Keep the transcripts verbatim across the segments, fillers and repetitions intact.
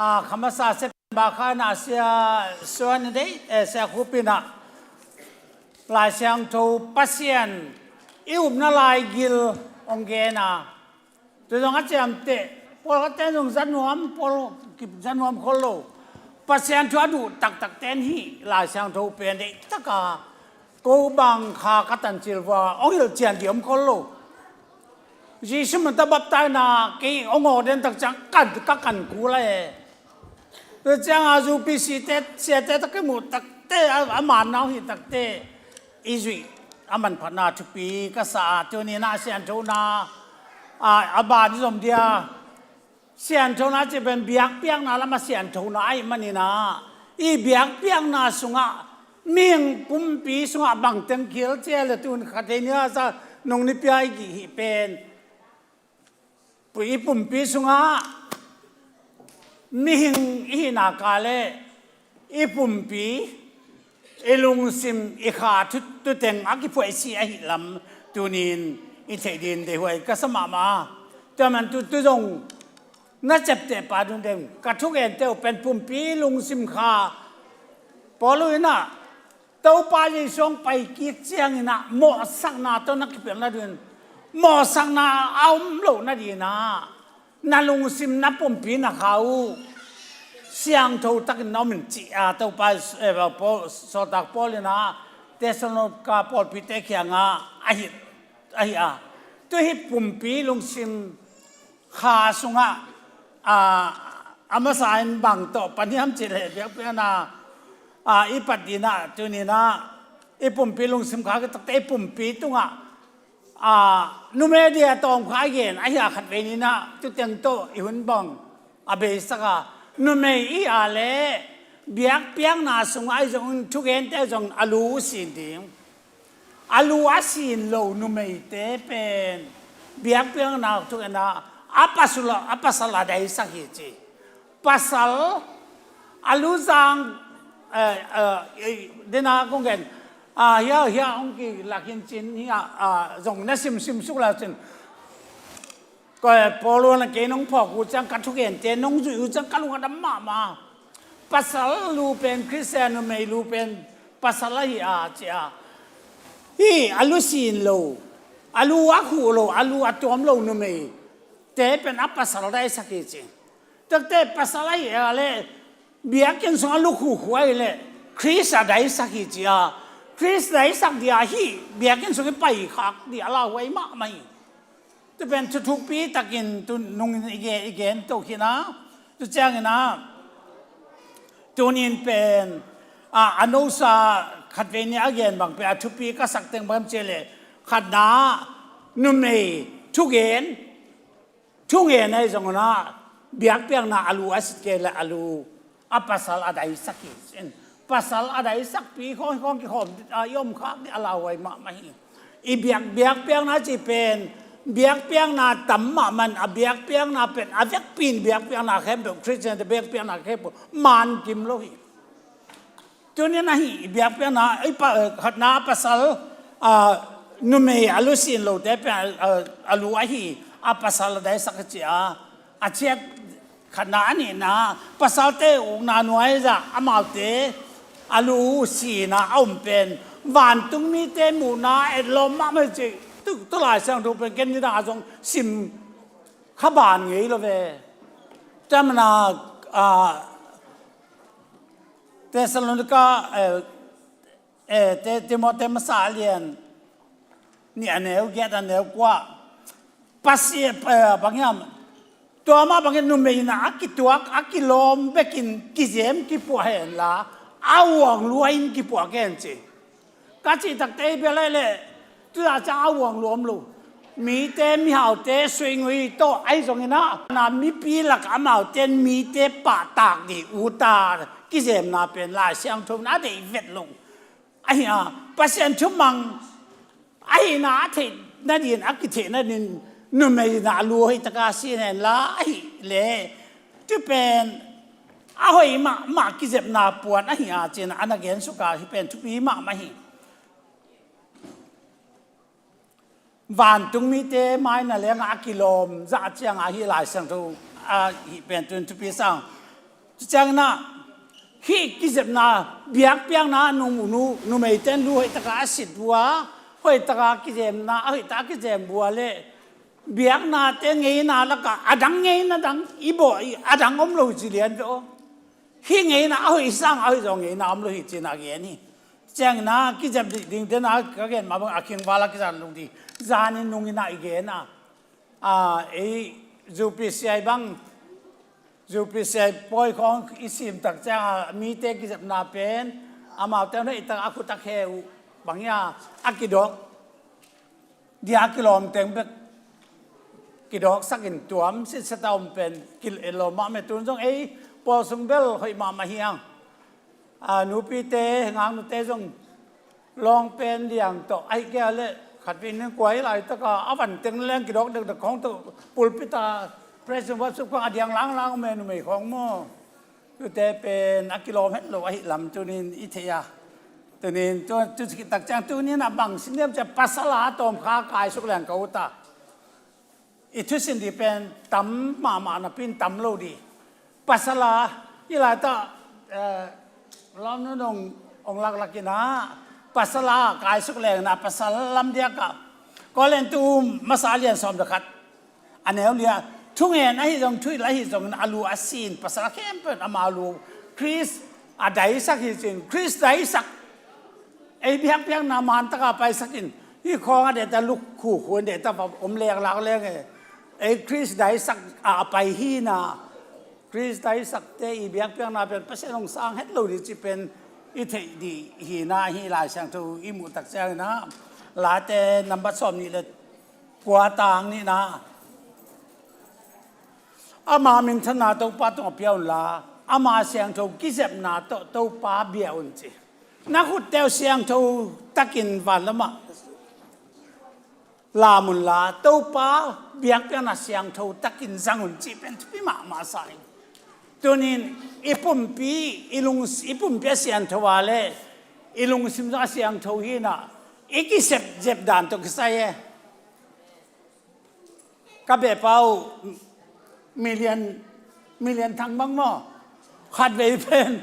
A khamasa September kha na sia suan dei, eh, sia khupina Lai Siangtho Pasian i upna lai gil hong gen a. Tu zong a ciamteh, pawlkhatte zong za nuam, pawl ki za nuam khol lo. Pasian thu a duh taktak ten hi Lai Siangtho pen dei taka ko bang kha ka tancil vua hong hilh cian di om khol lo. Jesu manta baptaina kei hong aw den tak ciang kan ka kan kul a e. Tua cianga U P C te siate tak kimuh takte a, a man nau hi takte i zuih a manphatna thupi ka sa a, tuni na sianthona a, a ban i zom dia. Sianthona ci pen biakpiakna lama sianthona ahi manina, i biakpiakna sungah mihing pumpi sungah bangteng khil cia le tun khat hei nia sa nung ni pia i gih hi pen. I pumpi sungah mihing i hihna ka le i pumpi, i lungsim, i kha thu, tuteng a kiphuaisi ahi lam tunin i theih din deihhuai ka sa mahmah. Tua man tu, tu zong na ciapteh pa dun deng ka thugente uh pen pumpi lungsim kha Paul in ah Topa Jesu hong pai kik ciangin ah mawhsakna tawh na kipiang nadingin, mawhsakna a om loh nadingin ah na lungsim na pumpi na kha uh siangtho takin na om in ci a Topa, eh, Paul, sawltak Paul in ah Thessalonika pawlpite kiangah ahi, ahi a. Tu hi pumpi lungsim kha sungah, a, a masa in bang tawh paniam cih leh biakpiakna, a, i pat dinah tuninah i pumpi lungsim kha kitakte i pumpi tungah, a, numei dia tawm kha a gen ahi a khatvei ninah tuteng tawh i hun bang a beisak a, numei i a le biakpiakna sungah i zong thugente zong a lu sin ding. A lu a sin lo numeite pen biakpiakna thukena a pasal, a pasal a daisak hi ci. Pasal a lu zang, eh, eh, eh, dena kong gen, ah, hia, hia hong kilakin cin hia, ah, zong na simsim suk la cin. Ko, Paul in a kei nong phawk uh ciang ka thugente nong zuih uh ciang ka lung a dam mahmah. Pasal lu pen Khristian numei lu pen pasal ahi a ci a. Hi a lu sin lo, a lu a khuh lo, a lu a tuam lo numeite pen a pasal daisak hi ci. Takte pasal ahi a le biakinn sung a lu khuhkhuh ahi le Khrist a daisak hi ci a. Khrist daisak dia hi biakinn sung i pai khak dia a lauhuai mahmah hi. Tu pen thu thupi takin tu nungin i gen, i gen to khin a, tu ciangin a, tunin pen, a, a nosa khatvei ni a gen bang pen a thupi ka sak teng bang cia le khatna numei thugen, thungen ahi zongin a biakpiakna a lu a sit ke le a lu a pasal a daisak hi. Pasal a daisakpi khawng, khawng kikhawm a i om khak ni a lauhuai mahmah hi. I biak, biakpiakna ci pen biakpiakna tam mahmah in a biakpiakna pen a vekpi in biakpiakna khempeuh Khristiante biakpiakna khempeuh man kim lo hi. Tunin ahi biakpiakna i pa, khatna a pasal, a, numei a lu sin lote pen a, a, a lu ahi a pasal a daisak ci a, a ciat khatna a nihna pasalte ukna nuai zah amaute a lu sina a om pen vantung mite muhna etlawm mahmah ci. Tu, tu Lai Siangtho pen ken nidang a zong sim kha ban ngei lo ve. Tamna, a, Thessalonika, eh, eh, Te-, Timote masa a lian nih a neu giat a neu kua. Pasi, eh, bang hiam, tua mah bangin numeina a kituak a kilawm bekin kizem kipuah hen la a uang lua in kipuah ken ci. Ka cih takte i bia lai le, tu a ciang a uang lua om lo. Mite, mihaute suingui tawh ahi zongin a, na mipi lak amaute in mite pahtak dih uta kizemna pen Lai Siangtho in a deih vet lo. Ahi a, Pasian thumang ahihna a theih nadin, a kitheih nadin numeina a lu hoih taka sin hen la ahi le, tu pen a hoih mahmah kizepna puan ahi a cin a na gen suka hi pen thupi mahmah hi. Vantung mite maina lenga a kilawm zah cianga hi Lai Siangtho a hi pen tun thupi sang. Tua ciangin ah hih kizepna, biakpiakna nung nu, numeite in lu hoihtaka a sit uh a, hoihtaka kizemna, a hoihtaka kizem uh a leh biaknate ngeina lakah a dang ngeina dang i bawh, a dang om lo ci lian ve aw. Hih ngeina a hoih sang a hoih zong ngeina om lo hi cin a gen hi. Ciangin ah kizep ding, dingte na ka gen mah bang a kingval a kizan lung ding. Zanin nungin ah i gen a, a, ei U P C I bang, U P C I pawi khawng i sim tak ciang a mite kizepna pen amaute hoihtak a khut a khe uh bang hi a, a kidawk dia kilawm teng bek kidawksakin tuam sitset a om pen kilawm mahmah. Tun zong ei pawl sung bel hoih mahmah hi ang. A, nupite, ngangnute zong lawng pen liang tawh ahi kei a leh khat pi ning kuai laitaka a van teng leng kidawk dekdek khawng tawh pulpit a praise and worship khawng a diang langlang om e, numei khawng maw. Tute pen a kilawm het lo ahi lam tunin i thei a. Tunin tu, tu tak ciang tunin a bang sim diam ciang pasal a tawmkha kaisuk leng ka ut a. I thusin dih pen tam mahmah napi in tam lo dih. Pasal a, i laitah, eh, lam nun ong, ong laklak in ah, pasal a kaisuk leng in ah, pasal lam diak ah. Korin tu masa a lian sawm le khat. A neu li ah, thungen ahi zong, thuhilh ahi zong in a lu a sin, pasal a khempeuh in ama lu Khrist a daisak hi cin, Khrist daisak. Ei biakpiakna mantaka paisakin, hih khawng a dehta luk khukhu in dehta va om leklak leng e. Ei Khrist daisak a pai hina, Khrist daisakte i biakpiakna pen Pasian hong sang het lo dih cih pen i theih dih hina, hih Lai Siangtho i muh tak ciangin ah, Late nambat sawm nih le kua tang nihna. Ama minthanna Topa tungah pia unla, ama siangtho kizepna tawh Topa bia un ci. Na khutte uh siangtho takin vanlamah lam unla, Topa biakpiakna siangtho takin zang un cih pen thupi mahmah sa ing. Tunin i pumpi, i lung, i pumpi a siangtho a le i lungsim zong a siangtho hinah i kisep zep dan tawh kisai e. Ka behpa uh million, million thang bang maw? Khatvei pen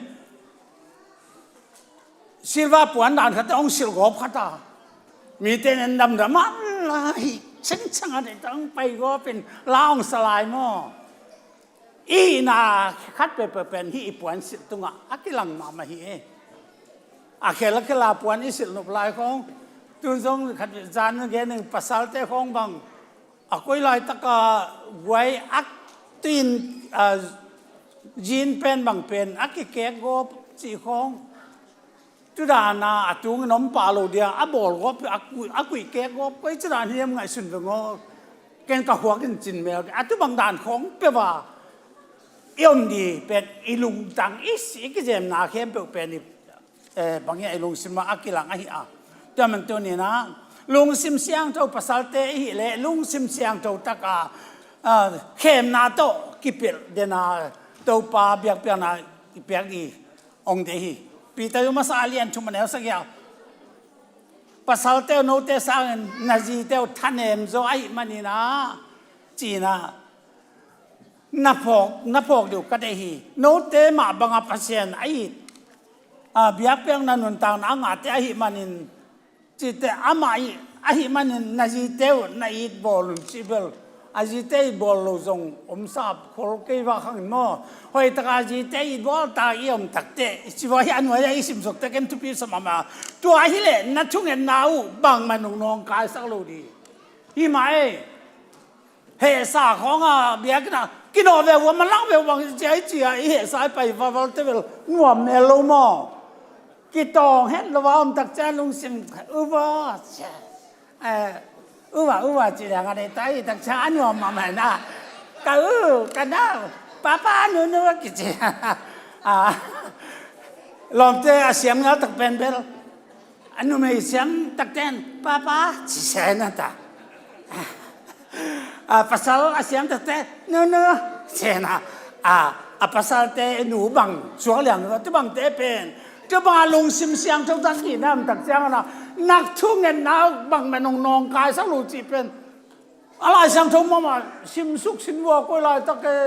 silver puan dan khat hong silh gawp khat a, mite nen damdam a la hi, sengcang a deita hong pai gawp in la hong sa lai maw? I hihna khat peuhpeuh pen hih i puansilh tungah a kilang mahmah hi e. A khel a khel a puan i silh nop lai khawng, tun zong khat zan gen ning, pasalte khawng bang a koi laitaka guai a tuin, a, jean pen bang pen a kikek gawp cih khawng. Tudana a tungin om pah lo dia, a bawl gawp, a kuih, a kuih kek gawp, koi cidan hiam ngaihsun veng aw. Ken ka huak in cin mel a tu bang dan khawng peuh a i om dih pen i lungtang i si, i kizemna khempeuh pen i, eh, bang hiam, i lungsim ah a kilang ahi a. Tua man tuninah lungsim siangtho pasalte i hih leh lungsim siangtho taka, ah, khemna tawh kipelh dena Topa biakpiakna i piak dih hong deih hi. Peter masa a lian thum a neu sagih ah, pasalte uh note sangin na zite uh thanem zaw ahih maninah, cinah, na phawk, na phawk dih uh ka deih hi. Note mah banga Pasian a it, a, biakpiakna nuntakna a ngahte ahih manin, cite amah i, ahih manin na zite uh na it bawl un cih bel, a zite it bawl lo zong om sa khol kei va khangin maw? Hoihtaka zite it bawl ta i om takte i ci va hi a nuai a i simsuk tek en thupi sa mahmah. Tua hileh na thungetna uh bangmah nung nawngkaisak lo dih. Hi mah ei. Hehsa khawng a biakinn ah kinawh ve uh a, malang ve uh bang cia i cia i hehsa i pai valvalte bel nuam mel lo maw? Kitawng het lo a om tak ciang lungsim uva cia, eh, uva uva ci liang a deita i tak ciang a nuam mahmah na. Ka u ka na papa nunu a kici. A, lawmte a siam ngal tak pen bel a numei siam takten papa ci se na ta. A pasal a siam takte nunu se na. A, a pasalte nu bang suak liang tu bangte pen tu bang a lungsim siangtho tak hi nam tak ciang na nak thungetna bang men hong nawngkaisak lo cih pen a Lai Siangtho mahmah simsuk sin vua koi laitak e.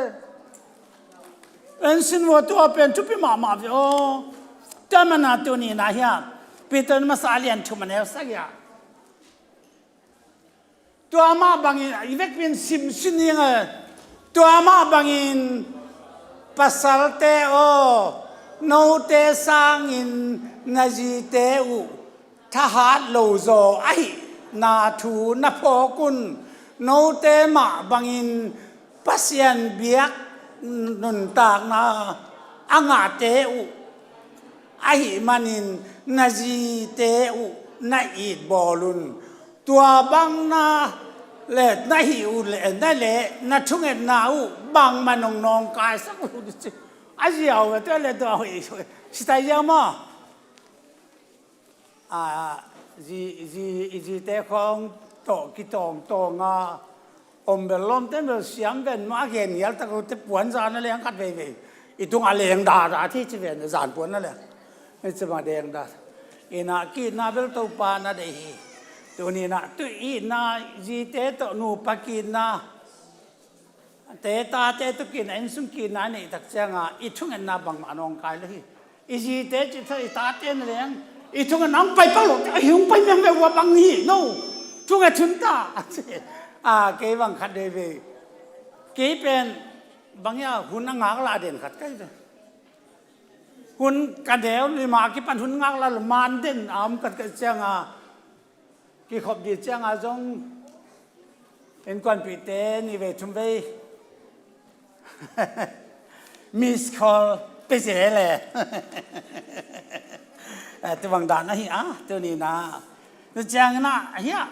En sin ua, tua pen thupi mahmah ve aw. Tua mana tuni-in ah hiah Peter masa a lian thum a neu sagih ah, tua mah bangin i vekpi-in simsim ning a, tua mah bangin pasalte aw, note sangin na zite uh thahat lo zaw ahihna thu na phawk un. Note mah bangin Pasian biak nuntakna a ngahte uh ahih manin na zite uh na it bawl un. Tua bang na le na hih uh le na le na thungetna uh bangmah nong nawngkaisak uh ci. A ziau ve tua le tua hoih sitai ziau maw? A, zi, zi, i zite khawng tawh kitawngtawng a om bel lawmte bel siam ven mah a gen ngial tak uh te puanza na leng khat veivei. I tungah leng dada thi ci ven zan puan na leng. I cima deng dada. Ina ki-itna bel Topa na deih hi. Tuni-in ah tu itna zite tawh nupa ki-itna te tate tu ki-itna innsung ki-itna i neih tak cianga i thungetna bangmah nawngkai lo hi. I zite cih tha i tate na leng i thungetna hong pai pak lo te ahi hong pai meng ve ua bang hi no. Thunget hun ta a ci. A kei bang khat veivei. Kei pen bang ia hun a ngak lah den khat kai ve. Hun ka neu lima kipan hun ngak lah man den a om khat kai cianga kikhop dih cianga zong innkuanpihte nih vei thum vei miss call pe zel e. Eh, tu bang dan ahi a, tuni-in ah. Tu ciangin ah, ahi a.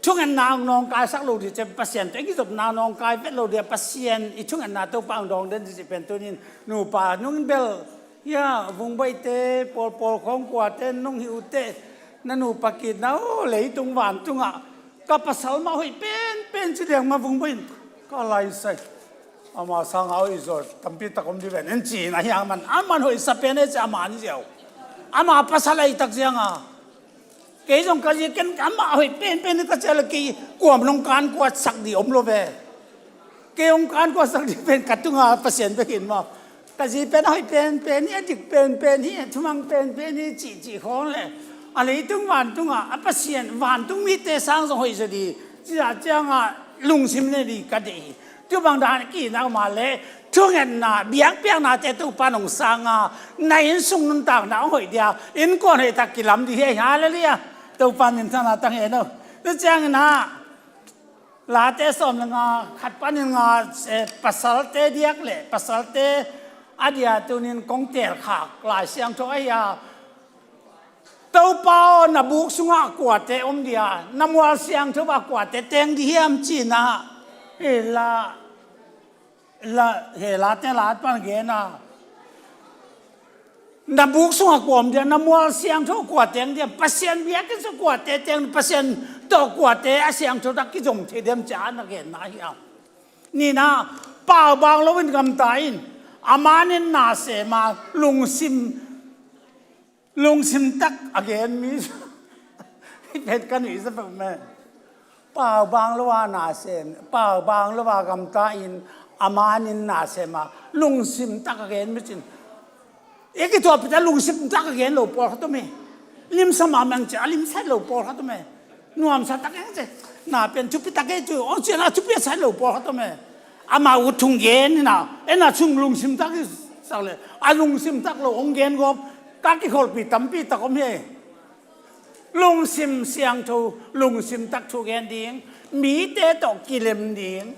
Thungetna hong nawngkaisak lo dih ciang Pasian tawh i kizopna nawngkai vet lo dih a Pasian i thungetna Topa hong dawng den cih pen tuni-in nupa nung bel hia vungbaihte pawlpawl khawng kuate nung hi uh teh na nupa ki-itna aw leitung vantungah ka pasal mah hoih penpen ci liang mah vungbaih in ka laisai. Ama sanga hoih zaw tampi tak om dih ven en ci-in ahi a man a man hoih sa pen e ci a man ziau. Ama pasal ahi tak zianga kei zong ka zi ken amah hoih penpen ka cia le kei kuam nong kan kuatsak dih om lo ve. Kei hong kan kuatsak dih pen ka tunga Pasian bek in maw? Ka zi pen a hoih penpen hi, a dik penpen hi, a thumang penpen hi cihcih khawng le a leitung vantungah a Pasian vantung mite sang zong hoih zaw dih ci-a ciangah lungsim ne dih ka deih hi. Tu bang dan ki-itna mah le thungetna biakpiaknate Topa nong sanga na innsung nuntakna hong hoih dia innkuan hoih tak kilam dih hi. Halleluiah. Topa minthanna tang hen aw. Tu ciangin ah Late sawm le nga khat panin nga, eh, pasalte diak le pasalte a dia tunin kong telkhak Lai Siangtho ahi a. Topa aw na buk sungah kuate om dia na mual siangtho ah kuate teng dih hiam ci-in ah. Hi la La he late lat pan gen a na buk sungah kua om dia na mual siangtho kua teng dia Pasian biakinn sung kuate teng Pasian tawh kuate a siangtho tak kizom thei dem cia na genna hi a. Nina paubang loin gamta in a manin na sema lungsim Lungsim tak a gen mi hi pen ka nuih zia peuh me. Paubang lo a na sem, paubang lo a gamta in a manin na sem a lungsim tak a gen mi cin. I kituahpih ta lungsim tak a gen lo pawlkhat om e. Limsa mahmah ing ci a limsa lo pawlkhat om e. Nuamsa tak ing ci. Na pen thupi tak e ci, aw cian a thupi a sa lo pawlkhat om e. Amah ut thung gen ina, ena chung lungsim tak hi sak le a lungsim tak lo hong gen gawp. Ka kikholhpih tampi tak om hi. Lungsim siangtho, lungsim tak thu gen ding, mite tawh kilem ding.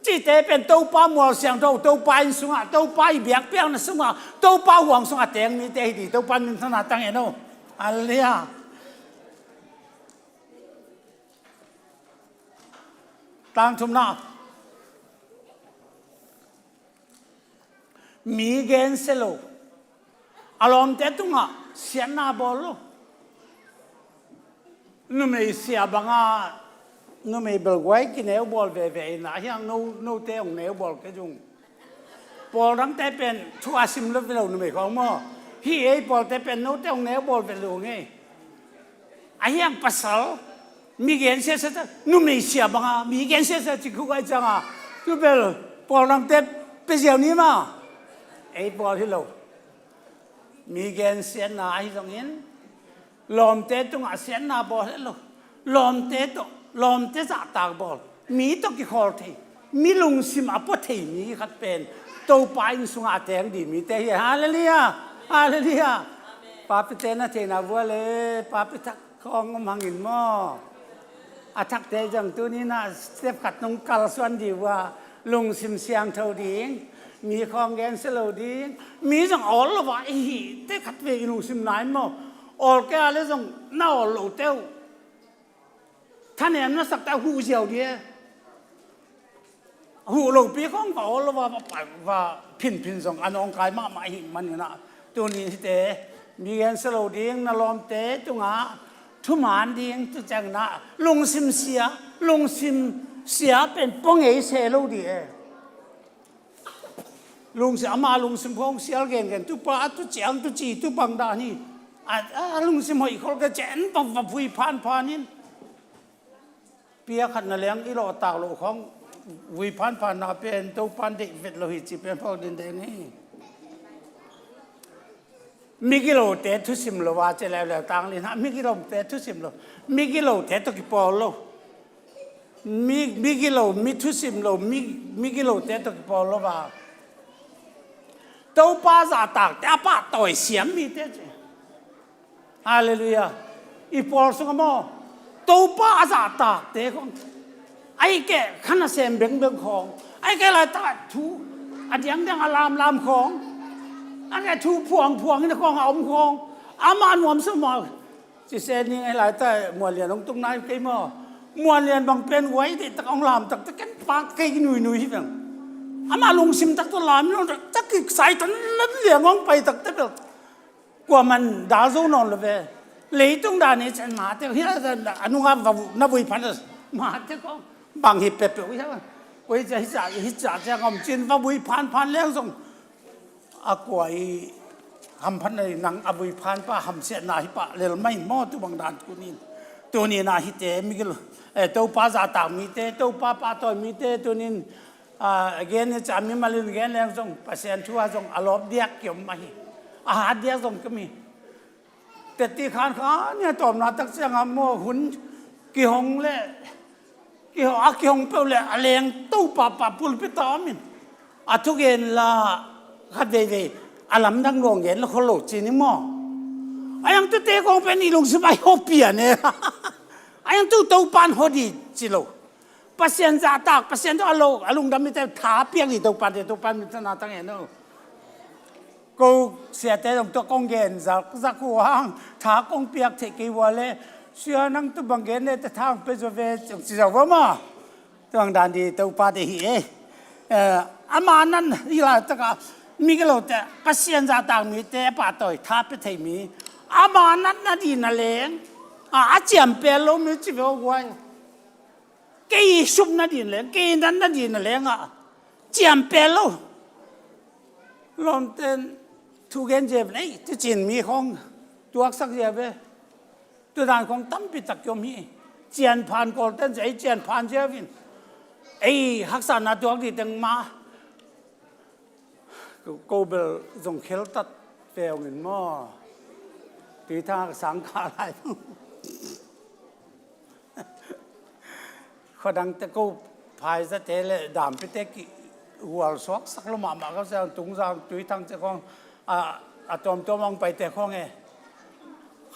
Cite pen Topa mual siangtho, Topa inn sungah, Topa i biakpiakna sungah, Topa huang sungah teng mite hi ding, Topa minthanna tang en aw. Halleluiah. Tang thumna. Mi gensia lo. A lawmte tungah siatna bawl lo. Numei sia banga numei belguai kineu bawl veve ina hiang no, note hong neu bawl ke zung. Pawl dangte pen thu a sim lo ve lo numei khawng maw. Hi ei pawlte pen note hong neu bawl ve lo ngei. A hiang pasal mi gen siasia ta numei sia banga mi gen siasia ci khuk ai canga. Tu bel pawl dangte Pia ziau ni maw? Ei bawl hi lo. Mi gensiatna ahi zongin lawmte tungah siatna bawl hi lo. Lawmte tawh, lawmte zahtak bawl, mi tawh kikhawl thei, mi lungsim a pua thei mi khat pen Topa inn sungah a teng ding mite hi. Halleluiah. Halleluiah. Papite na theihna vua le, papi thak khawng om hangin maw? A thakte zong tuni-in ah step khat nong kalsuan ding uh a, lungsim siangtho ding, mi khawng gensia lo ding, mi zong awl lo a i hihte khat vei i lungsim nai maw? Awl kei a le zong na awl lote uh thanem na sakte uh huh ziau ding e. Huh lopi khawng va awl lo va, va, va phinphin zong a nawngkai mahmah ahih manin ah, tuni hite mi gensia lo ding, na lawmte tungah thuman ding, tu ciangin ah lungsim sia, lungsim sia pen pua ngei se lo ding e. Lungsim, ama lungsim khawng sial gengen, tu pa, tu ciang, tu ci, tu bang dan hi. A, a lungsim hoih khol kei ciang va, va vui phanphan in. Pia khat na leng i lawhtak loh khawng vui phanphanna pen Topa'n deih vet lo hi ci pen phawk ding deng hi. Migilote thusim lo a ci leuleu tanglin ha, migilote thusim lo, migilote tawh kipawl lo. Mi, migilo, mi thusim lo, mi, migilote tawh kipawl lo a, Topa zahtakte a pahtawi siam mite ci. Halleluiah. I pawl sungah maw, Topa a zahtakte khawng, ahih kei leh kha nasem bengbeng khawng, ahih kei leh laitak thu a diangdiang a lamlam khawng, ahih kei leh thu phuangphuang in a khawng a om khawng, amah nuamsa mah. Ci se ning, ahi laitak Muanlian hong tung nai kei maw? Muanlian bang pen uai deihtak hong lamtakte ken pak kei nuinui hi veng. Amah lungsim tak tawh lam in hong tak, tak kik sai tan nan liang hong pai takte bel kuaman dal zo nawn lo ve. Leitung dan i cian mate hi a, a nungah va vu-, na vui phan a, mate kong bang hi peuhpeuh hi a. Koi cia hi cia, hi cia ciang om cin va vui phanphan leng zong a kua i hamphatna i nang a vui phanpa hamsiatna hi pah lel mah in maw, tu bang dan tunin. Tunin a hite migil, eh, Topa zahtak mite, Topa pahtawi mite tunin, ah, a gen i ca mimal in gen leng zong Pasian thu ah zong a lawp diak kiom mah hi. A hat diak zong kiom hi. Teti khan khan nia tawmna tak ciangah maw, hun kihong le, kihong, a kihong peuh le a leng to pahpah pulpit ah om in a thugen la khat veivei a lamdang luang gen la khol lo ci ni maw? A yang tute kong pen i lungsim a hi hawh pian e. A yang tu Topa'n hawh ding ci lo. Pasian zahtak, Pasian tawh a lo, a lungdam mite tha piak ding Topa te, Topa mite na tang e no. Ko siate zong tua kong gen zak, zak uh hang, tha kong piak theih kei ua le, sia nang tu bang gen le, te tha hong pe zaw ve, ci zaw va maw. Tuang dan ding Topa te hi e. Eh, ama nan hi laitak a, migilote, Pasian zahtak mite, a pahtawi, tha pe thei mi. Ama natna ding na leng, a, a ciam pel lo mi ci ve uh guai. Kei sup nading leng, kei nat nading na leng ah ciam pel lo. Lawmten thu gen zia ve, ei, tucin mi khawng tuaksak zia ve. Tudan khawng tampi tak kiom hi. Cian phan kawlten zia, ei cian phan zia vin. Ei, haksatna tuak ding teng mah. Ko bel zong kheltat ve ung in maw? Tuithang a sang kha lai. Khuadangte ko phaizate le dampite kihual suaksak lo mahmah ka sia, Tungzang Tuithang ce khawng a, a tuamtuam a hong paite khawng e.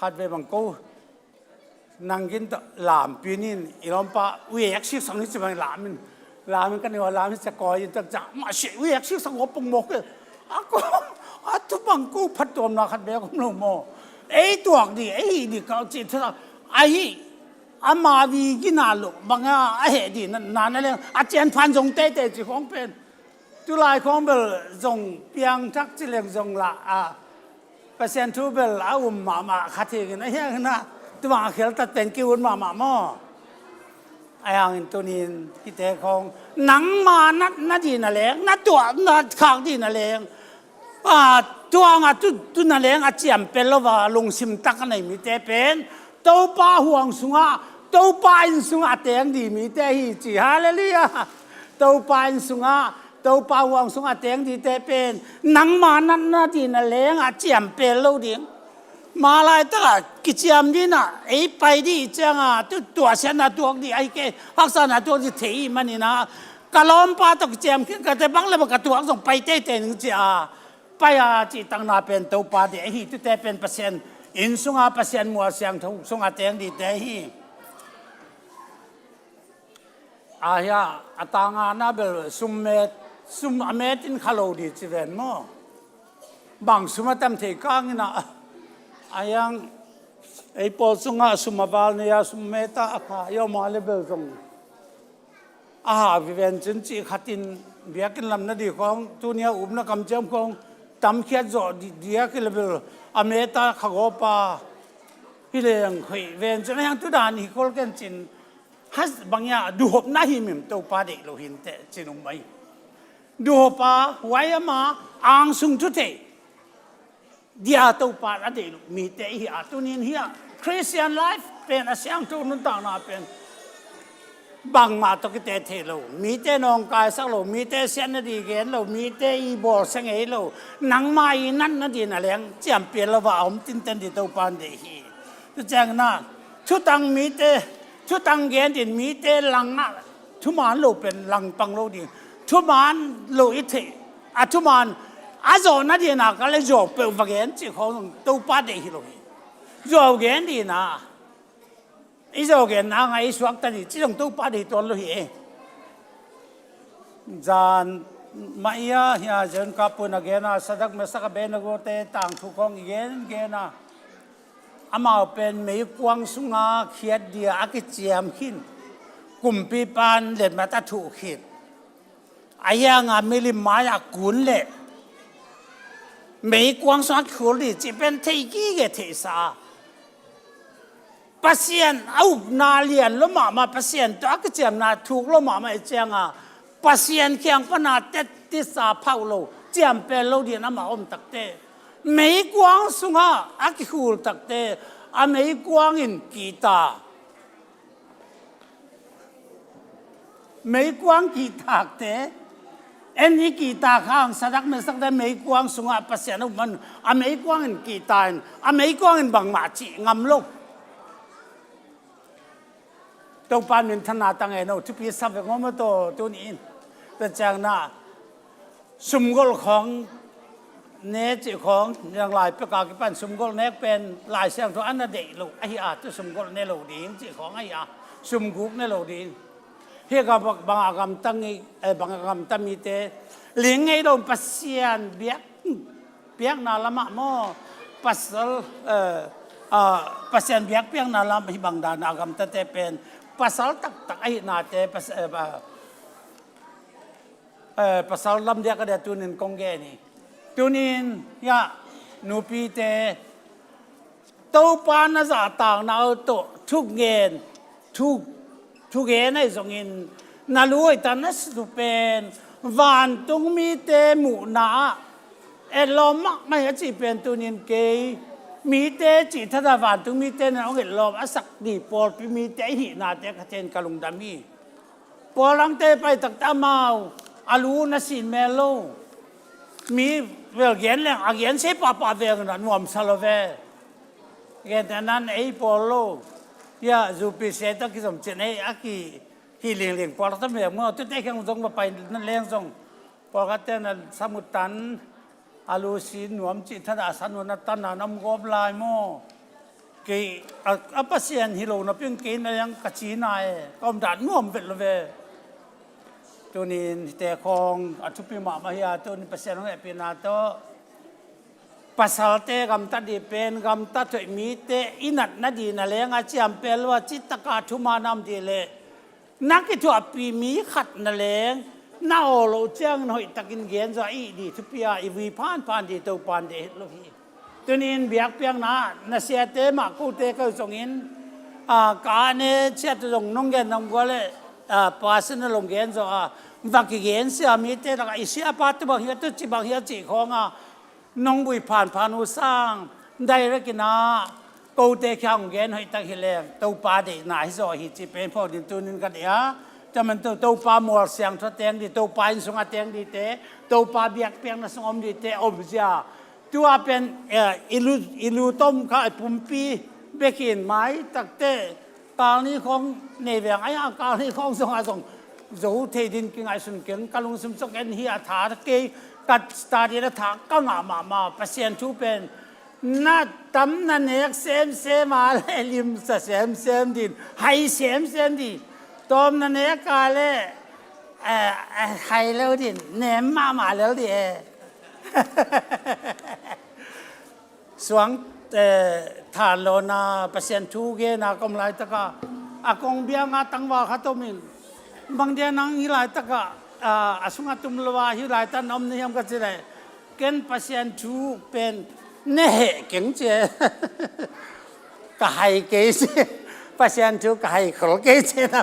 Khat ve bang ko nang gin tawh lampi nin, i lawmpa uiek siksak ni ci bang lam in. Lam in ka ni hua lam in sia kawi in tak ciang mah sia uiek siksak hua pong mawk e. A ko, a thu bang ko phattuamna khat bek om lo maw? Ei tuak ding, ei hih ding ka ci thu a hih, ama vi gina lo bang a, a heh ding na, na, na leng a cian phan zong teitei ci khawng pen. Tulai khawng bel zong piangthak ci leng zong lah a, Pasian thu bel a um mahmah khat hi in a hiang in a, tubang a kheltat pen ki-ut mahmah maw? A hiang in tunin hite khawng nangma nat, na ding na leng, na tuah, na khak ding na leng, a, tuang a tu, tu na leng a ciam pel lo va lungsim tak a nei mite pen Topa huang sungah, Topa inn sungah a teng ding mite hi ci. Halleluiah. Topa inn sungah Topa huang sungah teng dingte pen nangma natna ding na lengah ciampel lo ding. Malaitakah kiciam dingin ah ei pai ding ciangah tu tuahsiatna tuak ding ahi kei, haksatna tuak ding thei ih maninah ka lawmpa tawh kiciam khin ka te bang le bang ka tuak zong pai teitei ning ci a pai a cih takna pen Topa deih ahi. Tute pen Pasian inn sunga Pasian mual siangtho sunga teng dingte ahi. Ahia a tangana bel summet sum a metin kha lo ding ci ven maw? Bang sum a tam thei kangin ah a hiang ei pawl sungah sum a val nei a summet a kha i om a le bel zong a ha viven cin cih khatin biakinn lam na ding khawng tunia upna kamciam khawng tamkhiat zawh diak i le bel a meta kha gawpa hi leng hoih ven cin a hiang tudan hi khol ken cin. Has bangya duhopna hi mim Topa deih lo hinteh cin um mai. Duhopa huai ama angsung thu thei dia Topa a deih lo mite ihi a tunin hi a Christian life pen a siangtho nuntakna pen bangmah tawh kite thei lo, mite nawngkaisak lo, mite siatna ding gen lo, mite i bawlsia ngei lo, nangma i natna ding na leng ciampial lo va a om tinten ding Topa deih hi. Tu ciangna thutang mite thutang gen din mite langah thuman lo pen langpang lo ding. Thuman lo i theih a thuman a zawhna dina ka le zawh peuh va gen cih khawng Topa deih hi lo hi. Zawh gen dina i zawh genna ngai i suakta dih cih zong Topa deih tuan lo hi. Zan mah ia hia zen kapun a gena Sadak Mesak Abednego te tangthu khawng i gen gena amau pen meikuang sunga khiat dia a kiciam khin kumpipan letmat a thuh khit a hianga milim mai a kun leh meikuang sunga kikhul dih cih pen thei kige theihsa a Pasian a upna lian lo mahmah Pasian tawh a kiciamna thuk lo mahmah i cianga Pasian khiang pana tettisa phauh lo ciampel lo din amah om takte meikuang sungah a kikhul takte a meikuang in kihta. Meikuang kihtakte en i kihtak hang Sadak Mesakte meikuang sungah Pasian a um man a meikuang in kihta in a meikuang in bangmah cih ngam lo. Topa minthanna tang eno thupi sa vek ngawm a taw tuni in tua ciangna sumgolh khawng ne cih khawng niang lai peka kipan sumgolh nek pen Lai Siangtho a na deih lo ahi a tu sumgolh ne lo ding cih khawng ahi a sumguk ne lo ding. Hi ka bang a gamtang i bang a gamta mite ling ngei lo Pasian biak piakna lamah maw pasal Pasian biak piakna lam hi bang dan a gamtate pen pasal taktak ahi nate pasal lam diak a dia tunin kong gen hi. Tunin ya nupite Topa na zahtakna uh tawh thuk ngen thuk thugen ahi zongin na lu hoihtak na situ pen vantung mite muhna ah etlawm mahmah hi a cih pen tunin kei mite cih thata vantung mite nan hong etlawm a sak dih pawlpi mite ihihnate khaten ka lungdam hi. Pawlangte pai takte amau a lu na sin mel lo. Mi vel gen leng a gen se pahpah veng na nuamsa lo ve. Gentehnan ei pawl lo ia zupi se ta kizom cin ei a ki hi lingling pawl ta meng maw tute kheng zong va pai na leng zong pawl khatte na samutan a lu si nuam cih thada a sanun a tan a nam gawp lai maw? Kei a Pasian hi lo na ping kei na leng ka ci na e ka om dan nuam vet lo ve. Tunin hite khawng a thupi mahmah hi a tunin Pasian hong hehpihna tawh pasalte gamtat dih pen gamtat hoih mite i natna dih na leng a ciampel lo a cittaka thuman a om dih leh na kithuahpih mi khat na leng na aw loh ciangin hoihtakin gen zaw a ih dih thupi a i vui phanphan dih Topan deh het lo hi. Tunin biakpiakna na siate mah kote keu zongin ka ne siate zong nong gen nong gua le pasina long gen zaw a va kigen sia mite lakah i siapa tu bang hia tu ci bang hia cih khawnga nong vui phanphan uh sang direct inah kote khiang gen hoihtak hi leng Topa deihna hi zaw hi cih pen phawk ding tunin ka deih a Tua man to, Topa mual siangtho teng dih, Topa inn sungah teng dihte, Topa biakpiakna sung om dihte om zia. Tua pen, eh, i lu, i lu tom kha, i pumpi bekin mai takte, kalni khong nei veng ai a, kalni khong zong a zong zo thei din kingaihsun keng, ka lungsim cok en hi a tha kei, ka study la tha ka ngah mahmah, Pasian thu pen na tam na nek semsem a le limsa semsem din, hai semsem din, tawm na nek a le, eh, eh, hai lo din, nem mahmah lel di e. Suang, eh, than lo na Pasian thu gen a ka om laitaka, a kong bianga tangval khat om in, bang dia nang hi laitaka, ah, a sungah tum lo a hi laitan om na hiam ka ci le, ken Pasian thu pen ne heh keng ci e. Ka hai kei ci e. Pasian thu ka hai khol kei ci e na.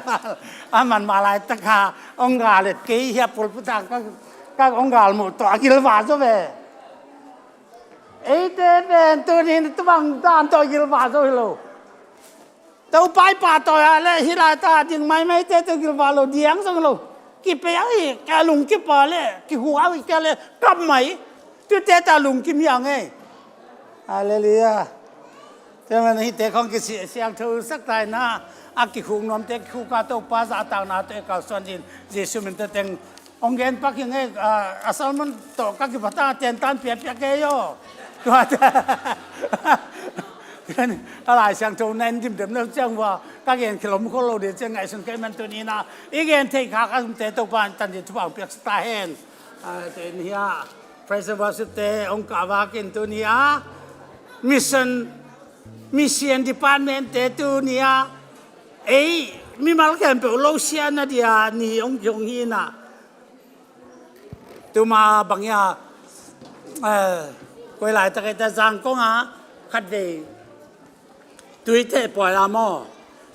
A man mah laitaka ong gal et kei hi a pulpit ah ka, ka ong gal muh tawh a gilva zo ve. Eite pen tuni in tubang dan tawh gilva zo hi lo. Topa i pahtawi a le hi laitaka ding maimaite tawh gilva lo, diang zong lo. Kipia hi, ka lungkip a le kihua hi, ka le kap mai. Tuate ta lungkim hi a ngei. Halleluiah. Tua man hihte khong kisiangtho sak ta in a, a kikhuk nuamte kikhuk a, Topa zahtakna tawh i kalsuan in, Jesu min tawh teng ong gen pak hi ngei, a, a sermon tawh ka kipata tentan piapia kei aw. Tua, a Lai Siangtho na en dimdem lo ciang ua ka gen khilom khol lo ding ciang ngaihsun kei man tuni in a, i gen theih kha ka umte Topa in tan ding thupha ong piaksa ta hen. A, tua in hi a, praise and worship te ong kah vak in tuni a, mission, mission department te tuni a, ei mimal khempeuh lo siana dia ni ong kiong hi in a. Tuma bang ia, eh, koi laitak ei ta Zangkong a khatvei tuite poi a maw,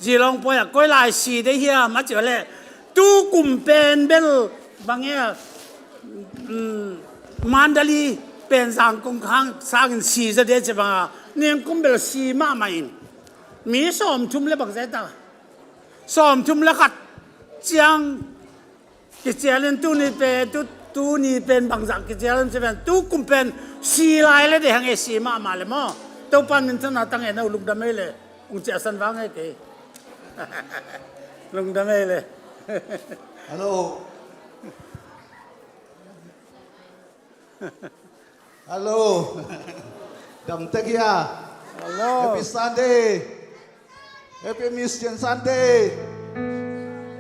Zilong poi a koi lai si dei hiam a ci a le, tu kum pen bel bang ia, um, Mandalay pen Zangkong khang sangin si za dei ci bang a, ningkum bel si mahmah in, mi sawmthum le bang zai ta, sawmthum le khat ciang kicial in tuni pen, tu, tuni pen bangzah kicial in ci pen, tu kum pen si lai le dei hang e, si mahmah le maw. Topa in minthanna tang e, no lungdam ei le. Ung ciahsan vang e kei. Lungdam ei le. Hello. Hello. Dam tek hia. Hello. Happy Sunday. Happy Mission Sunday.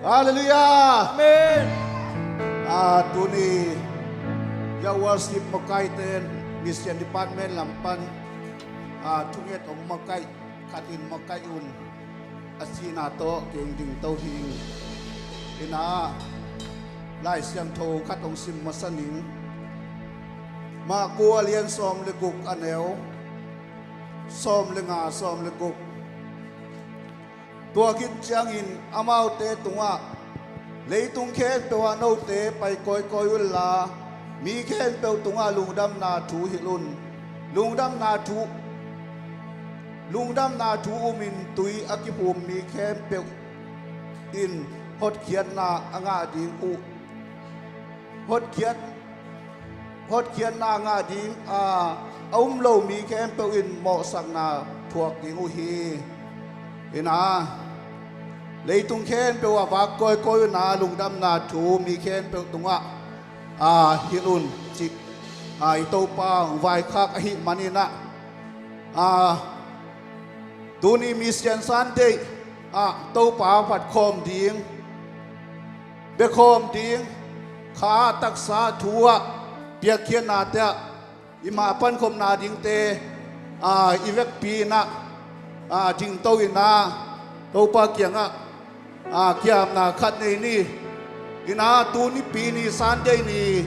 Hallelujah. Amen. Ah, tuni ya worship makaite, mission department lam pan, ah, thunget ong makai, khat in makai un. A sihna tawh keng ding to hi ing. Ina, Lai Siangtho khat ong sim masa ning. Marku a lian sawm le guk, a neu sawm le nga, sawm le guk. Tua khit ciangin amaute tungah, leitung khempeuh ah note pai kawikawi unla, mi khempeuh tungah lungdamna thu hilh un. Lungdamna thu, lungdamna thu umin tui a kiphum mi khempeuh in hotkhiatna a ngah ding uh. Hotkhiat, hotkhiatna a ngah ding a, a um lo mi khempeuh in mawhsakna thuak ding uh hi. Ina, leitung khempeuh ah vak kawikawi una lungdamna thu mi khempeuh tungah, a, hilh un cih, a, i Topa vaikhak ahih manin ah, a, tuni Mission Sunday ah Topa phatkhawm ding, biakhawm ding, kha taksa thu ah piakkhiatnate ah i mah pankhopna dingte, a, i vekpi in ah, a, dingto in ah, Topa kiangah, a, kiamna khat nei ni. Ina, tu nipi ni Sunday ni,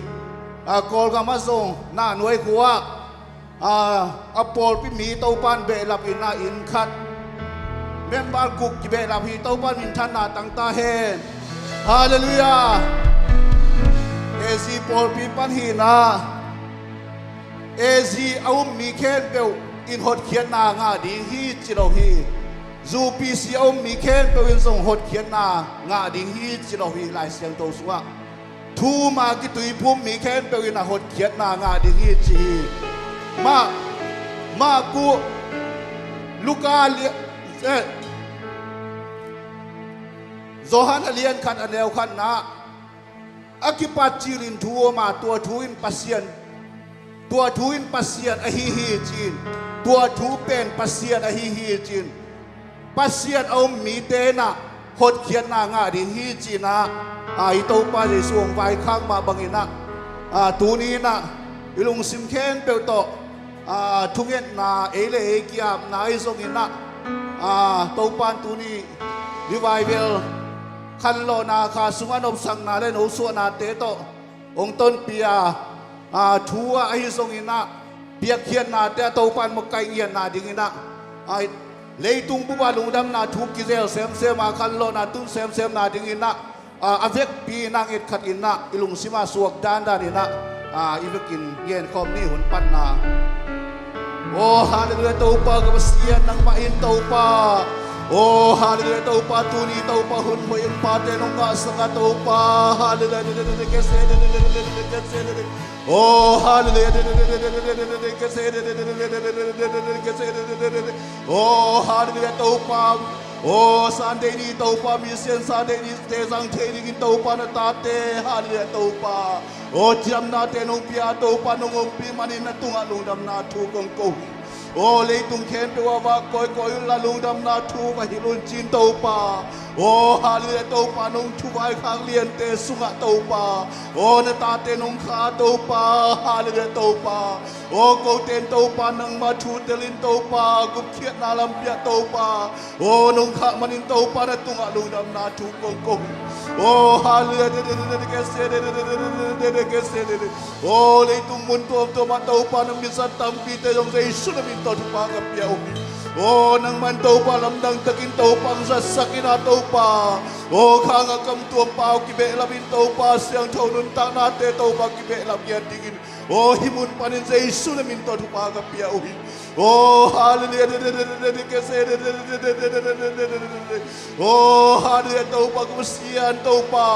a, Kawlgam ah zong Nahnuai khua ah, a, a pawlpi mi Topa in behlap in ah inn khat, member guk kibehlap hi. Topa in minthanna tang ta hen. Hallelujah. A Z pawlpi pan hi in ah, A Z a um mi khempeuh in hotkhiatna ngah ding hi ci lo hi. Zu pisi a um mi khempeuh in zong hotkhiatna ngah ding hi ci lo hi Lai Siangtho sungah. Thuma kituiphum mi khempeuh in a hotkhiatna ngah ding hi ci hi. Mah, Marku, Luka lia-, eh, Johan a lian khat a neu khatna a kipat cilin thu a om a, tua thu in Pasian, tua thu in Pasian ahi hi ci-in, tua thu pen Pasian ahi hi ci-in, Pasian a um mite in ah hotkhiatna ngah ding hi ci-in ah, a, i Topa Jesu hong vaikhak mah bangin ah, a, tuni in ah i lungsim khempeuh tawh, a, thungetna, ei le ei ki-apna ahi zongin ah, a, Topa in tuni revival khanlawhna kha sungah nopsakna le nosuahnate tawh hong tonpih a, a, thu ah ahi zongin ah, piakkhiatnate ah Topa in makaih ngiatna dingin ah, a, leitung bup ah lungdamna thu kizel semsem a, khanlawhna tun semsemna dingin ah, a, a vekpi in ah nget khat in ah i lungsim ah suak dandan in ah, a, i vekin genkhawm ni. Hun patna. Aw, halleluiah, Topa ka Pasian, nangmah in Topa. Aw, halleluiah, Topa, tuni Topa hun hoih in pate nong ngahsak a Topa. Halleluiah. Aw, halleluiah. Aw, halleluiah, Topa. Aw, Sunday ni Topa, Mission Sunday ni te zang thei dingin Topa na tate. Halleluiah, Topa. Aw, cidamnate nong pia Topa, nong ompih manin na tungah lungdamna thu kong ko hi. Aw, leitung khempeuh ah vak kawikawi unla lungdamna thu va hilh un ci-in Topa. Aw, halleluiah, Topa, nong thuvaikhak liante sungah Topa. Aw, na tate nong kha Topa. Halleluiah, Topa. Aw, kote in Topa nangmah thu telin Topa, gupkhiatna lampi ah Topa. Aw, nong khah manin Topa na tungah lungdamna thu kong ko hi. Aw, halleluiah. Aw, leitung mun tuamtuam ah Topa na mizat tampite zong Jesu na min tawh thupha ka pia uh hi. Aw, nangman Topa lamdang takin Topa hong zatsak in ah Topa. Aw, khang a kamtuam pau kibehlap in Topa, siangtho nuntaknate Topa kibehlap ngiat dingin. Aw, hih mun panin Jesu na min tawh thupha ka pia uh hi. Aw, halleluiah. Aw, halleluiah, Topa ka Pasian, Topa.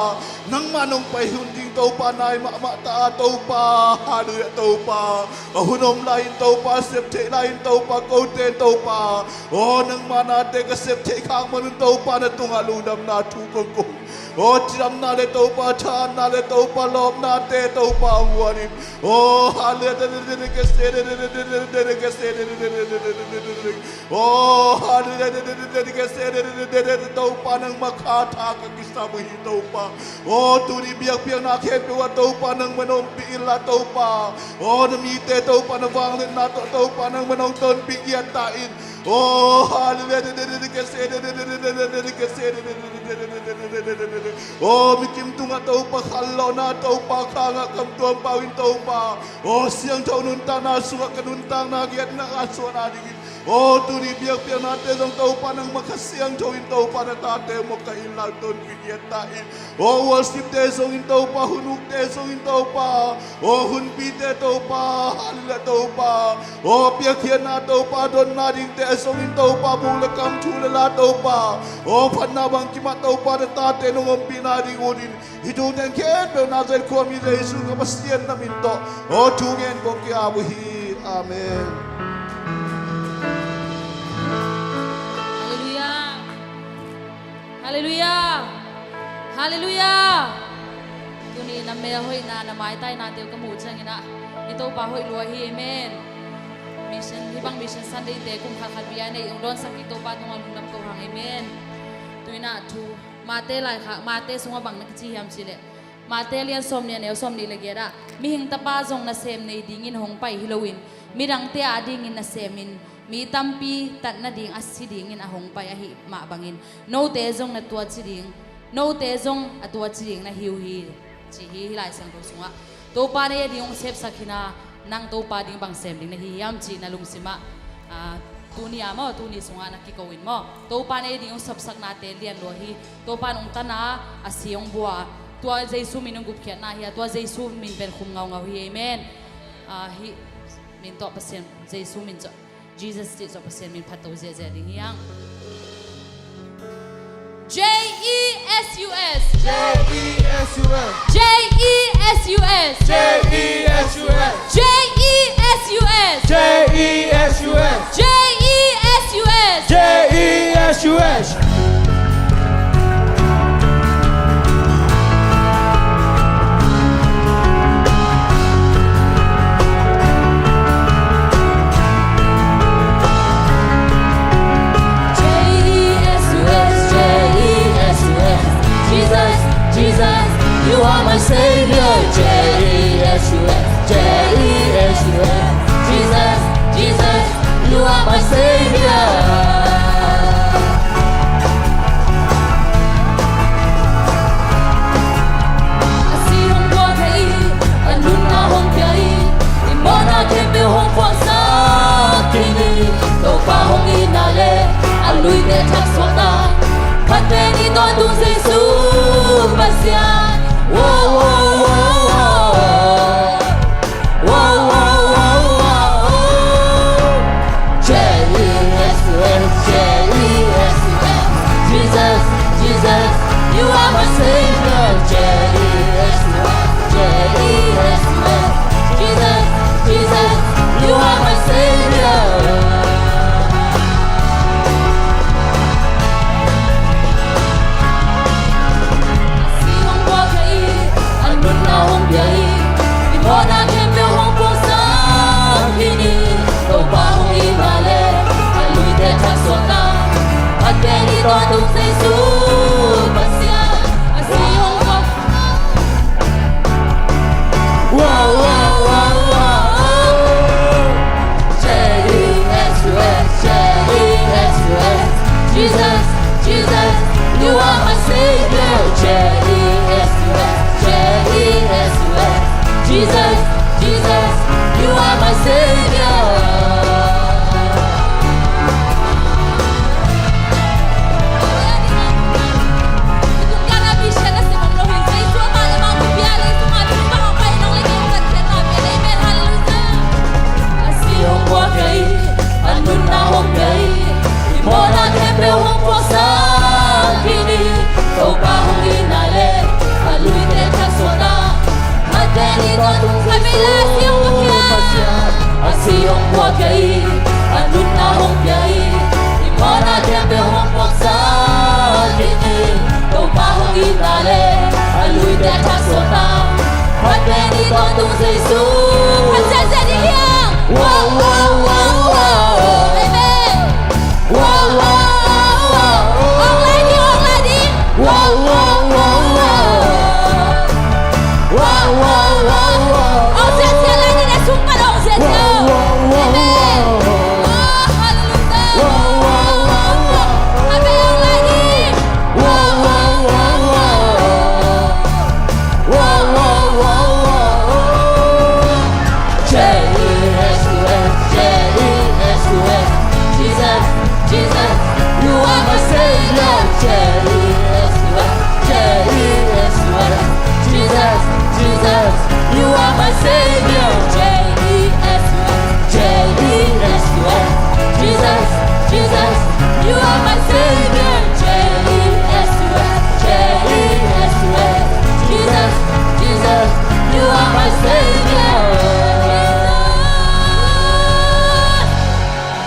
Nangmah nong pai hun ding Topa nai mahmah ta a Topa. Halleluiah, Topa. A hun om lai in Topa, sep theih lai in Topa, kote in Topa. Aw, nangmah nate ka sep theih khak man un Topa na tungah lungdamna thu kong ko. Aw, cidamna le Topa, thahatna le Topa, lawpnate Topa hong guan in. Aw, halleluiah. Aw, halleluiah. Topa nangmah kha tha ka kisam uh hi Topa. Aw, tuni biakpiakna khempeuh ah Topa nangmah na ompih inla Topa. Aw, na mite Topa na vangliatna tawh Topa nangmah na hong tonpih ngiat ta in. Aw, halleluiah. Aw, mikim tungah Topa khanlawhna Topa khangah kamtuam pau in Topa. Aw, siangtho nuntakna sungah ka nuntakna giatna a suahna dingin. Aw, tuni biakpiaknate zong Topa nangmah Kha Siangtho in Topa na tate mawk ka inn lang tonpih ngiat ta in. Aw, worship te zongin Topa, hun ukte zongin Topa, aw, hunpite Topa, halleluiah Topa, aw, piakkhiatna Topa, dotna dingte zongin Topa, buk le kam, thu le la Topa, aw, phatna bangkim ah Topa na tate nong ompihna ding unin, hih thu teng khempeuh Nazareth khuami Jesu ka Pasian na min tawh, aw, thu ngen kong ki-ap uh hi. Amen. Halleluiah. Halleluiah! Halleluiah! Tuni na mel hoihna, na maitainate uh ka muh ciangin ah, i Topa hoih lua hi, amen. Mission, hih bang Mission Sunday te kum khat khat bia nei hong dawnsak i Topa tungah lungdam ko hang, amen. Tu-in ah thu, Mate laikhak, Mate sungah bang na kici hiam cih leh, Mate lian sawmnih a neu sawmnih le giat ah, mihing Tapa zong nasem nei dingin hong pai hi loin, midangte adingin nasemin, mi tampi tat nading a si dingin a hong pai ahih mah bangin, note zong na tuaci ding, note zong a tuaci ding na hi uh hi, ci hi, hih Lai Siangtho sungah. Topa na ei ading hong sepsak hi-in ah, nang Topa ding bang sem ding na hi hiam cih na lungsim ah, aa, tuni a maw, tuni sungah na kiko in maw, Topa na ei ading hong sepsaknate lian lua hi. Topa in hong tan a, a si hong bua, tua Jesu min hong gupkhiatna hi a, tua Jesu min pen khum ngaungau hi, amen. Aa, hih min tawh Pasian, Jesu min tawh, Jesus cih tawh Pasian min phatto ziahziah ding hi hang. S U S. J E S U S. J E S U S. J E S U S. J E S U S. J E S U S. J E S U S. J E S U S. J E S U S, J E S U S, Jesus, Jesus, you are my Savior. J E S U S, J E S U S, Jesus, Jesus, you are my Savior. A si hong guak hi, a nunna hong pia hi, i mawhna khempeuh hong puaksak khin hi. Topa hong itna leh a luite thaksuakna, phat pen i tawntung Jesu Pasian. Wow, wow, wow, wow. Wow, wow, wow, wow. J E S U S, J E S U S. Jesus, Jesus, you are my Savior. J E S U S, J E S U S. Jesus, Jesus, you are my Savior. A si hong guak hi, a nunna hong pia hi, i mawhna khempeuh hong puaksak khin hi. Topa hong itna leh a luite thaksuakna, phat pen i tawntung Jesu Pasian. A si hong guak. Wow, wow, wow, wow. J E S U S, J E S U S. Jesus, Jesus, you are my Savior. J E S U S, J E S U S. Jesus, Jesus, you are my Savior. A si hong guak hi, a nunna hong pia hi, i mawhna khempeuh hong puaksak khin hi. Topa hong itna leh a luite thaksuakna, phat pen i tawntung Jesu Pasian. A si hong guak hi, a nunna hong pia hi, i mawhna khempeuh hong puaksak khin hi. Topa hong itna leh a luite thaksuakna, phat pen i tawntung Jesu. Phat ziahziah ding hi hang. Wow, wow, wow, wow. Amen. Wow, wow, wow, wow. Ong lai ding, ong lai ding. Wow, wow, wow, wow. Wow, wow, wow, wow. Ong ziahziah lai ding, a sung pan ong ziahziah. Wow, wow, wow, wow. Amen. Oh, hallelujah. Wow, wow, wow, wow. Amen, ong lai ding. Wow, wow, wow, wow. Wow, wow, wow, wow, wow. J E S U S, J E S U S. Jesus, Jesus, you are my Savior. J E S U S, J E S U S. Jesus, Jesus, you are my Savior. J E S U S, J E S U S. Jesus, Jesus, you are my Savior. J E S U S, J E S U S. Jesus, Jesus, you are my Savior.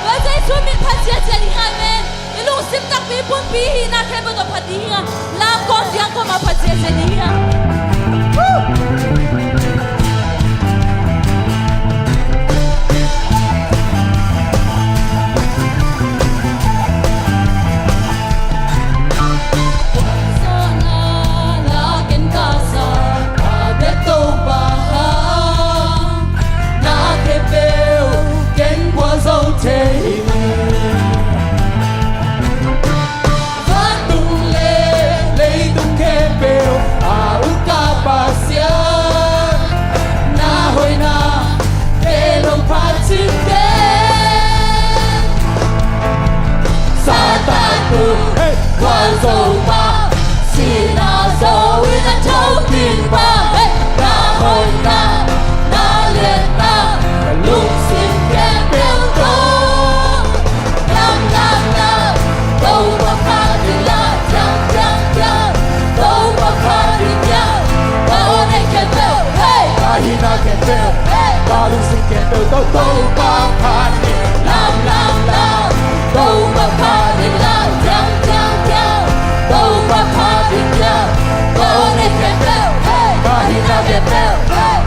Tua Jesu min phat ziahziah ding hi hang. Amen. I lungsim takpi pumpi hihna khempeuh tawh phat ding hi hang. Lam kawm diang kawm a phat ziahziah ding hi hang. Woo! Vantung le leitung khempeuh a uk a Pasian, na hoihna bek lo phat cing teh. Satan tung gualzo pa, sihna zo in a tho ding pa, na hoihna, na liatna, lungsim khempeuh tawh. Lam, lam, lam, Topa phat in la, ciang, ciang, ciang.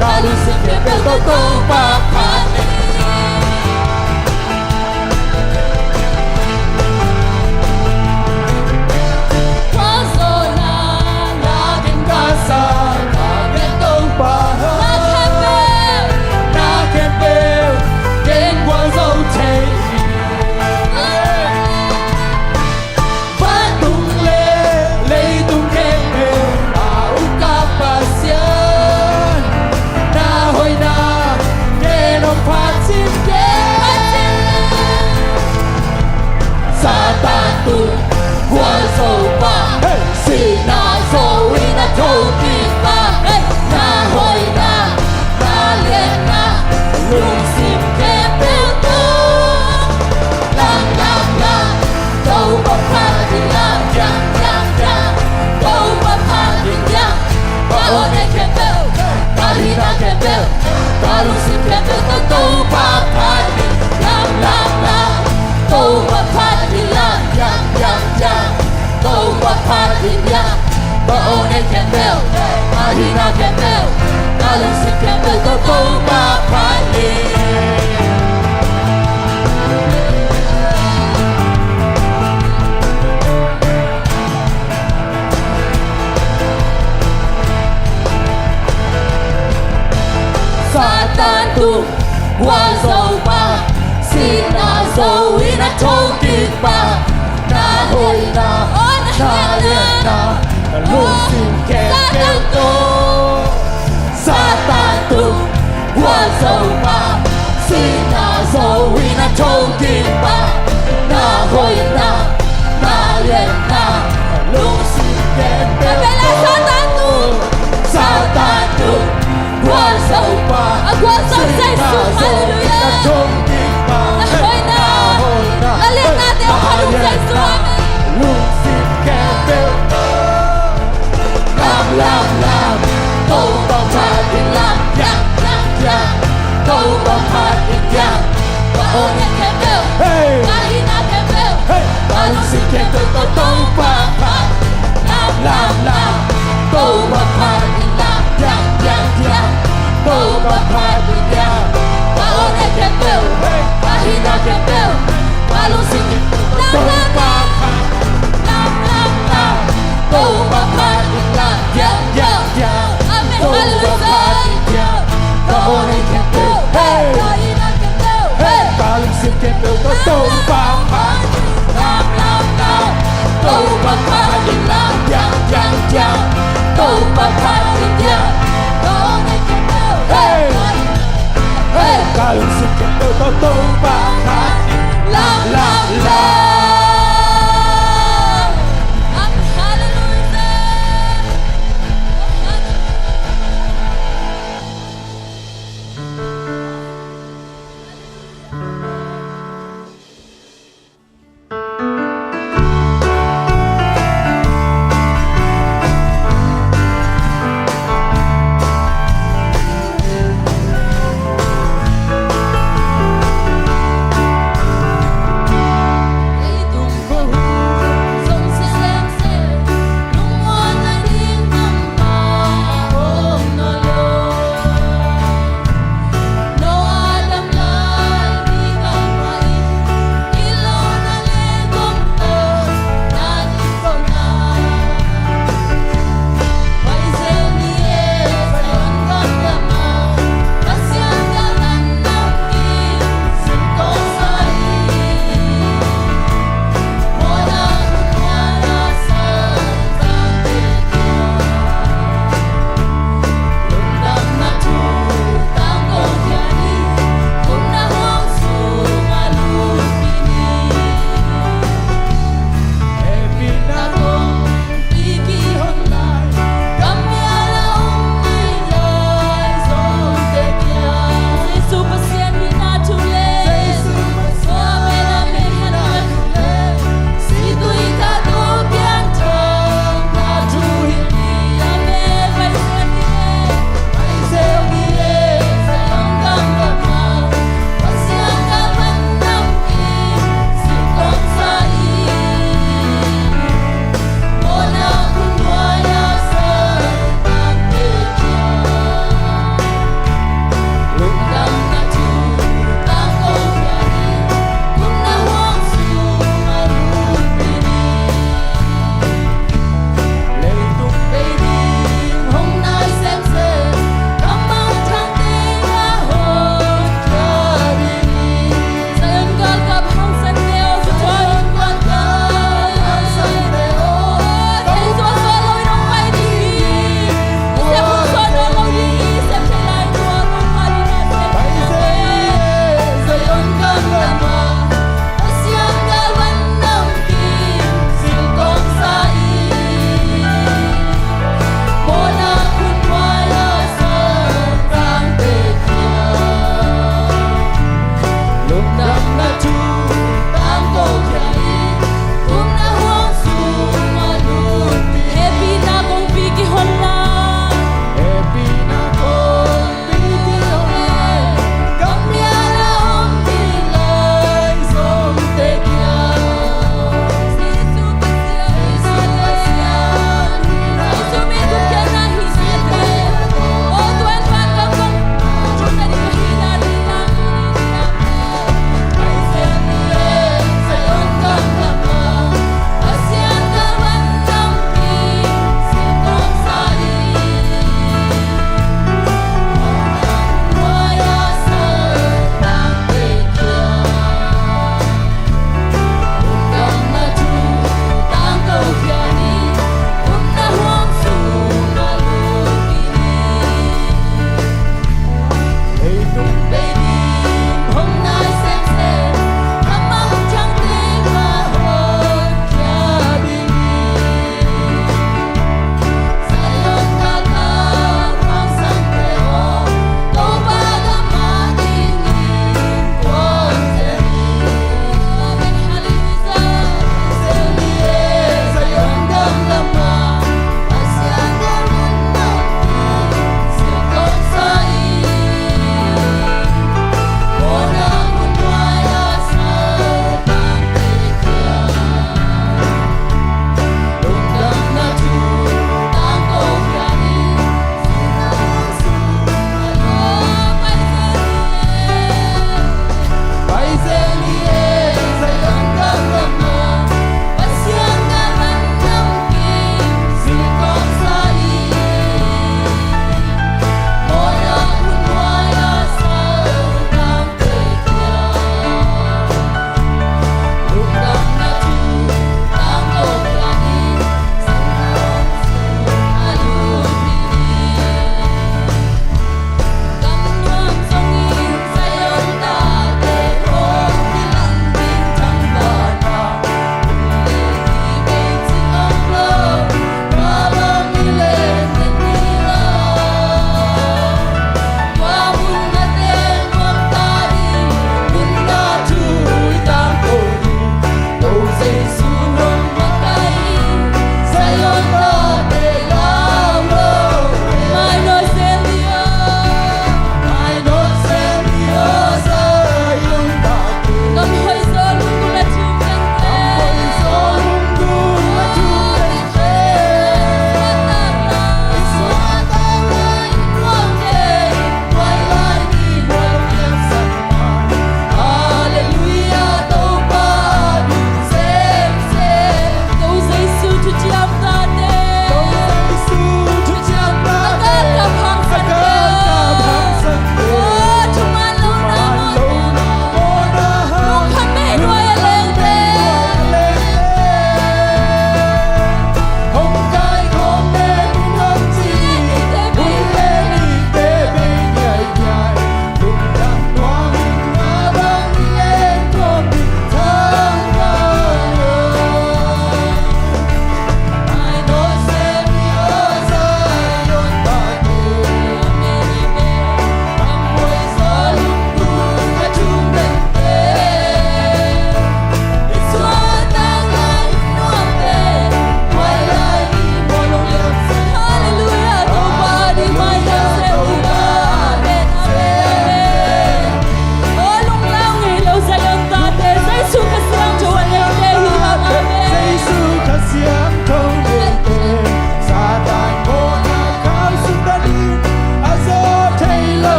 Ka lungsim khempeuh tawh Topa phat ni. Gualzawhna, na ken ka sa, na ken Topa. Na khempeuh, na khempeuh, ken gualzo thei. Vantung le leitung khempeuh a uk a Pasian, na hoihna ken hong phat cih ken. Satan tung gualzo pa, sihna zo in a thokik pa, na hoihna, na lianna, lungsim khempeuh tawh. Lam, lam, lam, Topa phat ding lam, lam, lam, lam, Topa phat ding lam. Ka aw nai khempeuh, ka hihna khempeuh, ka lungsim khempeuh tawh Topa phat ding lam, lam, lam, Topa phat ding lam, lam, lam, lam, Topa phat ding lam. Ka aw nai khempeuh, ka hihna khempeuh, ka lungsim khempeuh tawh Topa phat ding. Satan tung gualzo pa, sihna zo in a thokik pa, na hoihna, na lianna, na lungsim khempeuh tawh. Satan tung gualzo pa, sihna zo in a thokik pa, na hoihna, na lianna, na lungsim khempeuh tawh. Satan tung, Satan tung gualzo pa, a gualzo Jesu, hallelujah. Na hoihna, na lianna te hong phat uh Jesu, amen. Lungsim khempeuh. Lam, lam, lam, Topa phat ding lam, lam, lam, lam, Topa phat ding lam. Ka aw nai khempeuh, hey, ka hihna khempeuh, hey, ka lungsim khempeuh tawh Topa phat. Lam, lam, lam, Topa phat ding lam, lam, lam, lam, Topa phat ding lam. Ka aw nai khempeuh, hey, ka hihna khempeuh, ka lungsim khempeuh tawh Topa phat. Lam, lam, lam, Topa phat ding lam, lam, lam, lam, amen, hallelujah. Topa phat ding lam. Ka aw nai khempeuh, hey, ka hihna khempeuh, hey, ka lungsim khempeuh tawh Topa phat. Lam, lam, lam, Topa phat ding lam, lam, lam, lam, Topa phat ding lam. Ka aw nai khempeuh, hey, hey, ka lungsim khempeuh tawh Topa phat ding lam, lam, lam. Amen, hallelujah.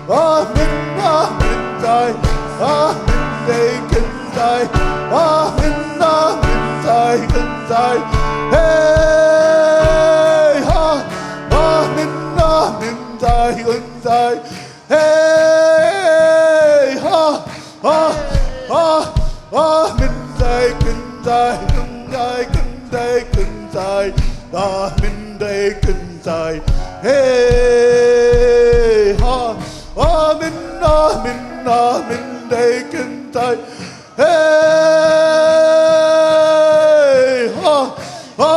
Amen, amen, zai. Amen, dei ken zai. Amen, amen, zai, ken zai. Hey, ha. Amen, amen, zai, ken zai. Hey, ha, ha, ha. Amen, dei ken zai, ken zai, ken zai, ken zai. Amen, dei ken zai. Hey, ha. Amen, amen, amen, dei ken zai. Hey, ha, ha.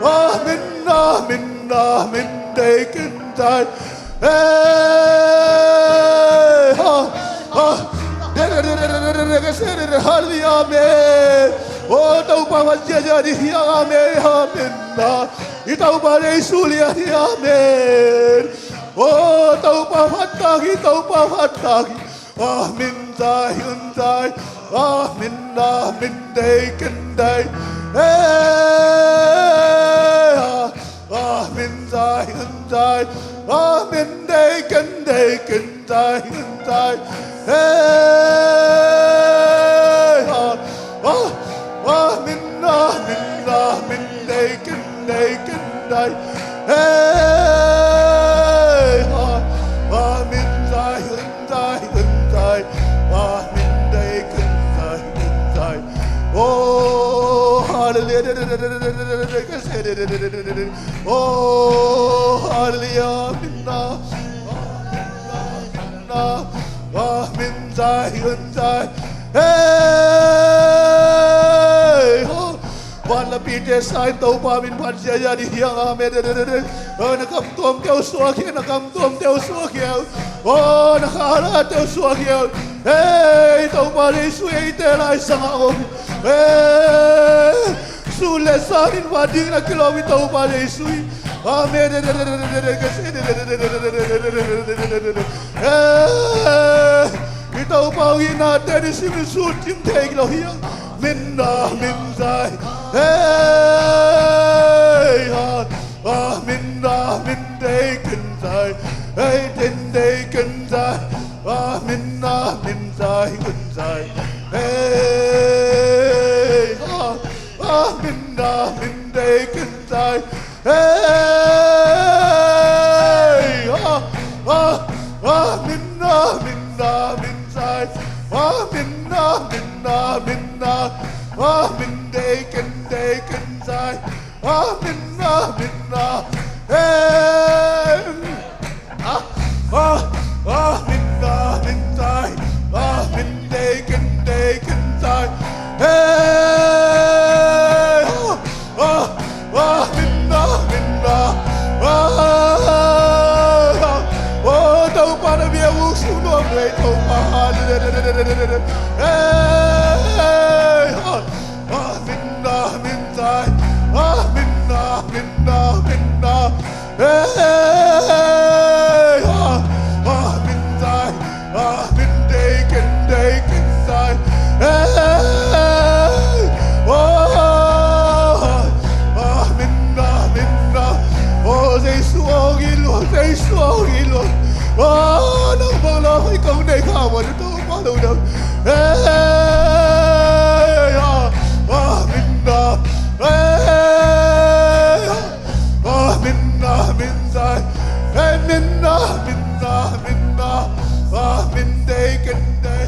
Amen, amen, amen, dei ken zai. Hey, ha, ha. Hallelujah, amen. O Topa, phat ziahziah ding hi hang, amen, amen. I Topa Jesu lian hi, amen. O Topa, phat tak hi, Topa, phat tak hi. Amen, zai, ken zai. Amen, amen, dei ken zai. Hey, ha. Amen, zai, ken zai. Amen, dei ken, dei ken zai, ken zai. Hey, ha, ha. Amen, amen, amen, dei ken, dei ken zai. Hey, ha. Amen, zai, ken zai, ken zai. Amen, dei ken zai, ken zai. Oh, hallelujah. Oh, hallelujah. Amen, amen, amen, zai, ken zai. Hey, ha. Vanlapi te sa in Topa min phat ziahziah ding hi hang, amen. Oi, na kam tuamte uh suak hi, na kam tuamte uh suak hi. Oi, na khalate uh suak hi. Hey, Topa Jesu eite laisang ah om. Hey, sun le zan in vat ding na kilawm hi, Topa Jesu. Amen. Hey, i Topa uh i nate ni simin sun cim thei lo hi. Amen, amen, zai. Hey, ha. Amen, amen, dei ken zai. Hey, ken dei ken zai. Amen, amen, zai, ken zai. Hey, ha. Amen, amen, dei ken zai. Hey, ha, ha. Amen, amen, amen, zai. Amen, amen, amen, amen. Amen, dei ken, dei ken zai. Amen, amen, amen. Ah, ah, ah, min, ah, min, zai. Ah, min, dei ken, dei ken, zai. Hey, ah, ah, ah, min, ah, min, ah. Ah, oh, Topa na bia uk sung nuam lei, Topa. Hey, ah, ah, min, ah, min, zai. Ah, min, ah, min, ah, min, ah. Hey, ah, ah, min zai, ah, min dei ken, dei ken zai. Hey, oh, ah, min, ah, min, ah. Oh, Jesu aw, gilo, Jesu aw, gilo. Oh, nang bang la, hoi kong dei kha wa, Topa lo dang. Hey, ah, ah, min, ah. Hey, ah. Amen, amen, zai. Amen, amen, amen, amen, dei ken dei.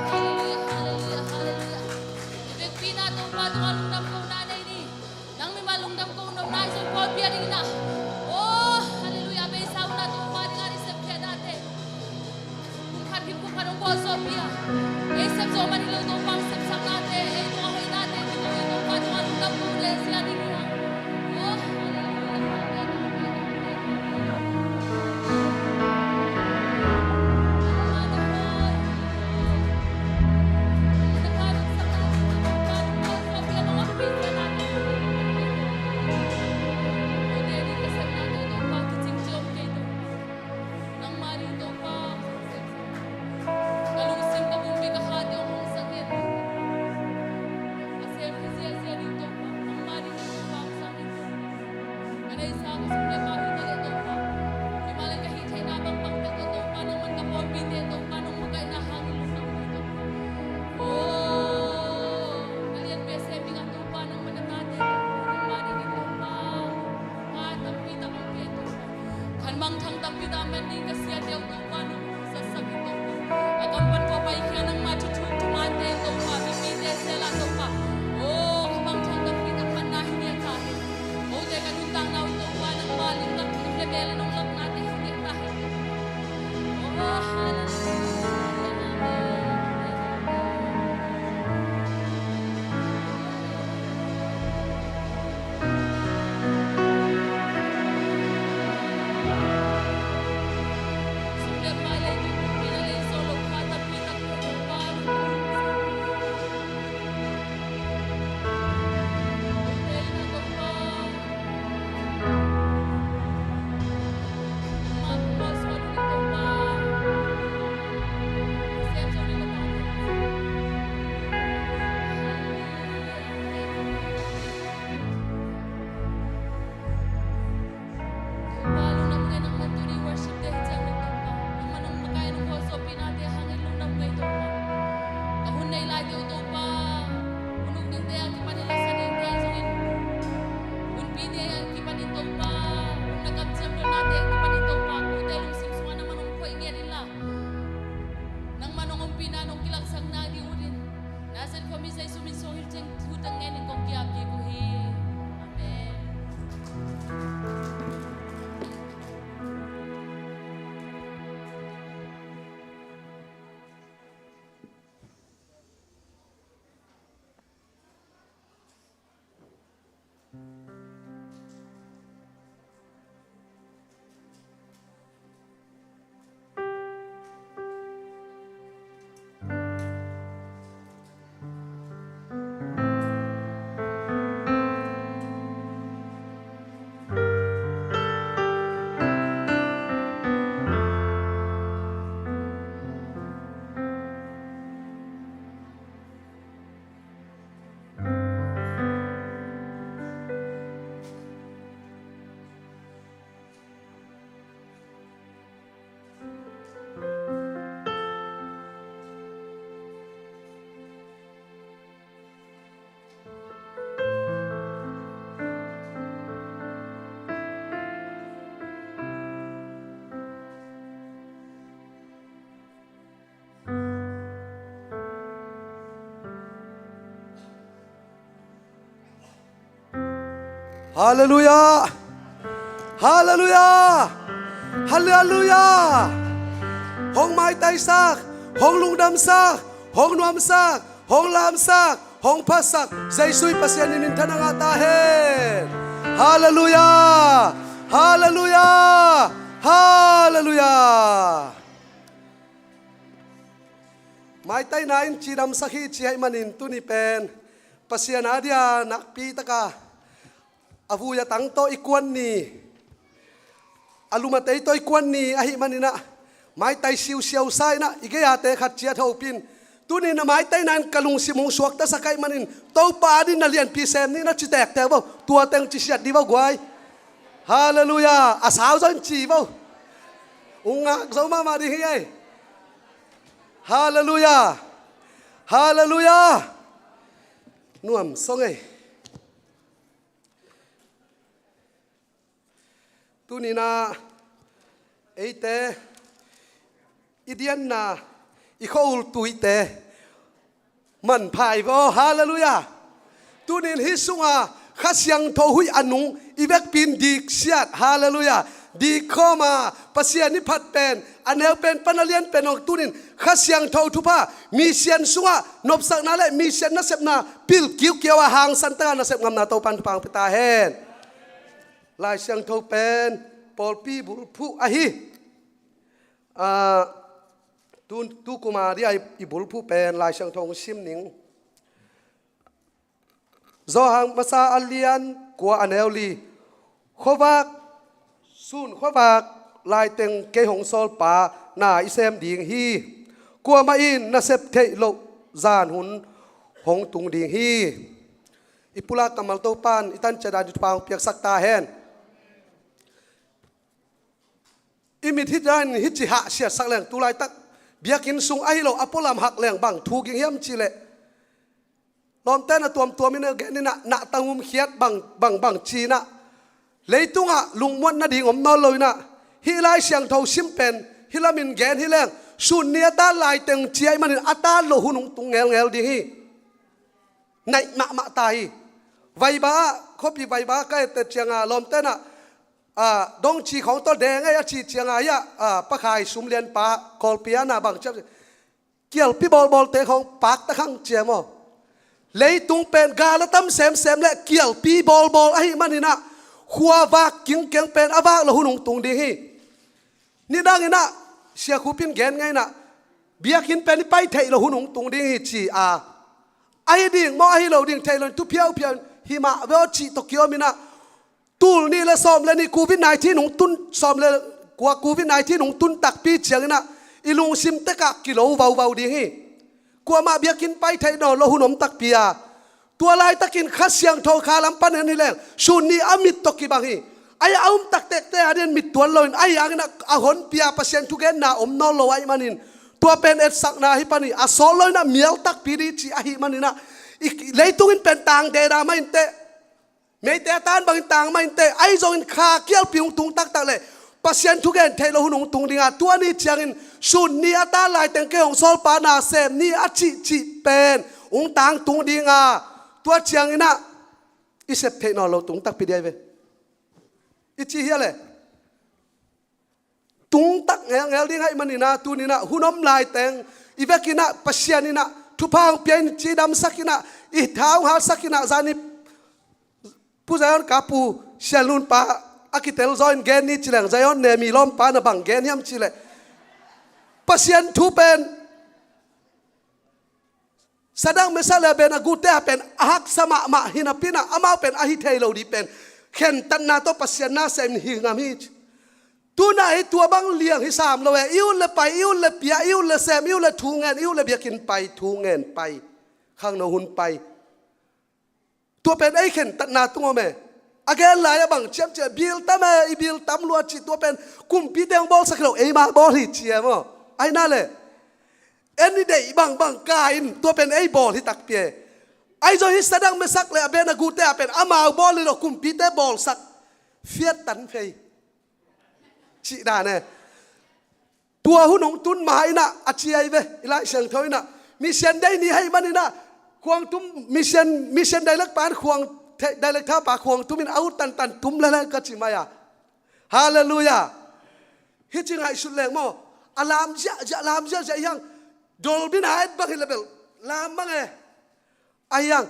Hallelujah, hallelujah, hallelujah. I vekpi-in ah Topa tungah lungdam kohna nei ni. Nang mimal lungdam kohna om nai zong pawlpi a dingin ah. Oh, hallelujah. Beisa un ah Topa dingin ah i sepkhiatnate. Kum khat khit kum khat hong bawl sawm pia. Ei sep zo man hi lo, Topa hong sepsaknate, ei tungah hoihnate, kipawi Topa tungah lungdam kohna le zia ding hi hang. Oh, hallelujah, hallelujah, hallelujah. Nang hong kilangsak nading uh in, Nazareth khuami Jesu min suang hilh ciang thutang ngenin kong ki-ap kik uh hi. Amen. Halleluiah! Halleluiah! Halleluiah! Hong maitaisak, hong lungdamsak, hong nuamsak, hong lamsak, hong phatsak Jesu i Pasian in minthanna ngah ta hen. Halleluiah! Halleluiah! Halleluiah! Maitaina in cidamsak hi ci ahih manin tuni pen Pasian a dia nakpi taka a vui a tang tawh i kuan ni, a lum a tei tawh i kuan ni ahih manin ah, maitai siusiau sa in ah, i gei-ate khat ciat hopih in, tuni na maitaina in ka lungsim hong suaktasak ahih manin Topa a ding na lianpi sem ni na ci tektek vo. Tua teng ci siat dih vo guai. Halleluiah. A sau zong ci vo. Ung ngak zo mahmah ding hi ei. Halleluiah. Halleluiah. Nuam song ei. Tuni na eite i dianna, i khua-ul tuite manpha hi vo. Halleluiah. Tunin hih sunga Kha Siangtho huih a nung i vekpi in diksiat. Halleluiah. Dikkhawm a Pasian i phat pen a neu pen pan a lian pen hong tunin Kha Siangtho thupha mission sungah nopsakna le mission nasepna pil kiukiau a hangsan taka nasep ngamna Topan thupha hong pia ta hen. Lai Siangtho pen pawlpi bulphuh ahi. Ah, tu, tu kuma dia i, i bulphuh pen Lai Siangtho hong sim ning. Johan masa a lian kua a neu li. Khuavak, sun khuavak laiteng kei hong sawlpa na i sem ding hi. Kuamah in na sep theih loh zan hun hong tung ding hi. I pulak kammal Topan i tan ciat dan thupha hong piaksak ta hen. I mit hih dan hih ci hahsiatsak leng tu laitak biakinn sung ahi lo a pualam hak leng bang thu ging hiam cih leh lawmte na tuamtuam in a gen in ah, nah tangum khiat bang, bang, bang ci in ah, leitungah lungmuat nading om nawn lo in ah, hih Lai Siangtho sim pen hih lamin gen hi leng sun ni a tan laiteng ci ahih manin a tan loh hun hong tung ngelngel ding hi. Naih mahmah ta hi. Vaiba ah, khuapi Vaiba ka ette cianga lawmte na, ah, dongci khawng tawh deng ei a ci cianga hi ah, ah, pakhai sum lianpa Kawlpi a na bang ciam kialpi bawlbawlte khawng pakta khang ciam aw. Leitung pen gal a tam semsem le kialpi bawlbawl ahih manin ah, khua vak kingkeng pen a vak loh hun hong tung ding hi. Nidang in ah, Sia Khup in gen ngai in ah, biakinn pen i pai theih loh hun hong tung ding hi ci a. Ahi ding maw, ahi lo ding theih loh in thu phiauphia in himah veo cih tawh kiom in ah, tul nih le sawm le nih covid nineteen hong tun, sawm le kua covid nineteen hong tun takpi ciang in ah, i lungsim tekah kilo vauvau ding hi. Kuamah biakinn pai theih nawn loh hun om takpi a. Tua laitakin Kha Siangtho kha lam pan en hi leng sun ni a mit tawh kibang hi. Ahi a um taktekte a ding mit tuan loin ahi hangin a honpi a Pasian thugenna om nawn lo ahih manin tua pen etsakna hi pan hi. A sawt loin a mial takpi dih cih ahih manin ah, i leitung in pen tang deda mah inteh. Meite a tan bangin tang mah inteh. Ahi zongin kha kialpi hong tung taktak le Pasian thugen theih loh hun hong tung ding a, tua ni ciangin Sun ni a tan laiteng kei hong sawlpa nasem ni a cihcih pen hong tangtung ding a, tua ciangin ah i sep theih nawn lo tung takpi ding ahi ve. I ci hi a le. Tungtak ngelngel ding ahih manin ah, tuni-in ah hun om laiteng i vekin ah Pasian in ah thupha hong pia in, cidamsak in ah, i tha hong halsak in ah, zani Pu Zion ka Pu Sian Lun pa a kitel zaw in gen ni ci leng, Zion Nemi lawmpa na bang gen hiam cih leh, Pasian thu pen Sadang, Mesach le Abednego te a pen a haksa mahmah hi napi-in ah, amau pen a hi thei lo ding pen khentatna tawh Pasian nasem in hi ngam hi ci. Tu-in ah hih tua bang liang hi sam lo e. I ut le pai, i ut le pia, i ut le sem, i ut le thu ngen, i ut le biakinn pai, thu ngen pai, khangno hun pai. Tua pen ei khentatna tung om e. A gen lai-ah bang ci hiam cih leh, bil tam e, i bil tam lua ci. Tua pen kumpite hong bawlsak hi lo, eima bawl hi ci e maw. Ahi na le, en i deih bangbang ka in, tua pen ei bawl hi takpi e. Ahi zong hih Sadang, Mesach le Abednego te a pen amau bawl hi lo, kumpite bawlsak. Fiat tan phei cih dan e. Tua hun hong tun ma-in ah a ci ahi ve, i Lai Siangtho in ah. Mission Day ni ahih manin ah, khuang tum, mission, mission director pa in khuang, director pa khuang tum in a ut tantan tum lel ka ci mai a. Halleluiah. Hih ci ngaihsut leng maw. A lam ziahziah, lam ziahziah hi hang. Dolbina et bang hi le bel lam bang e. Ahi hang.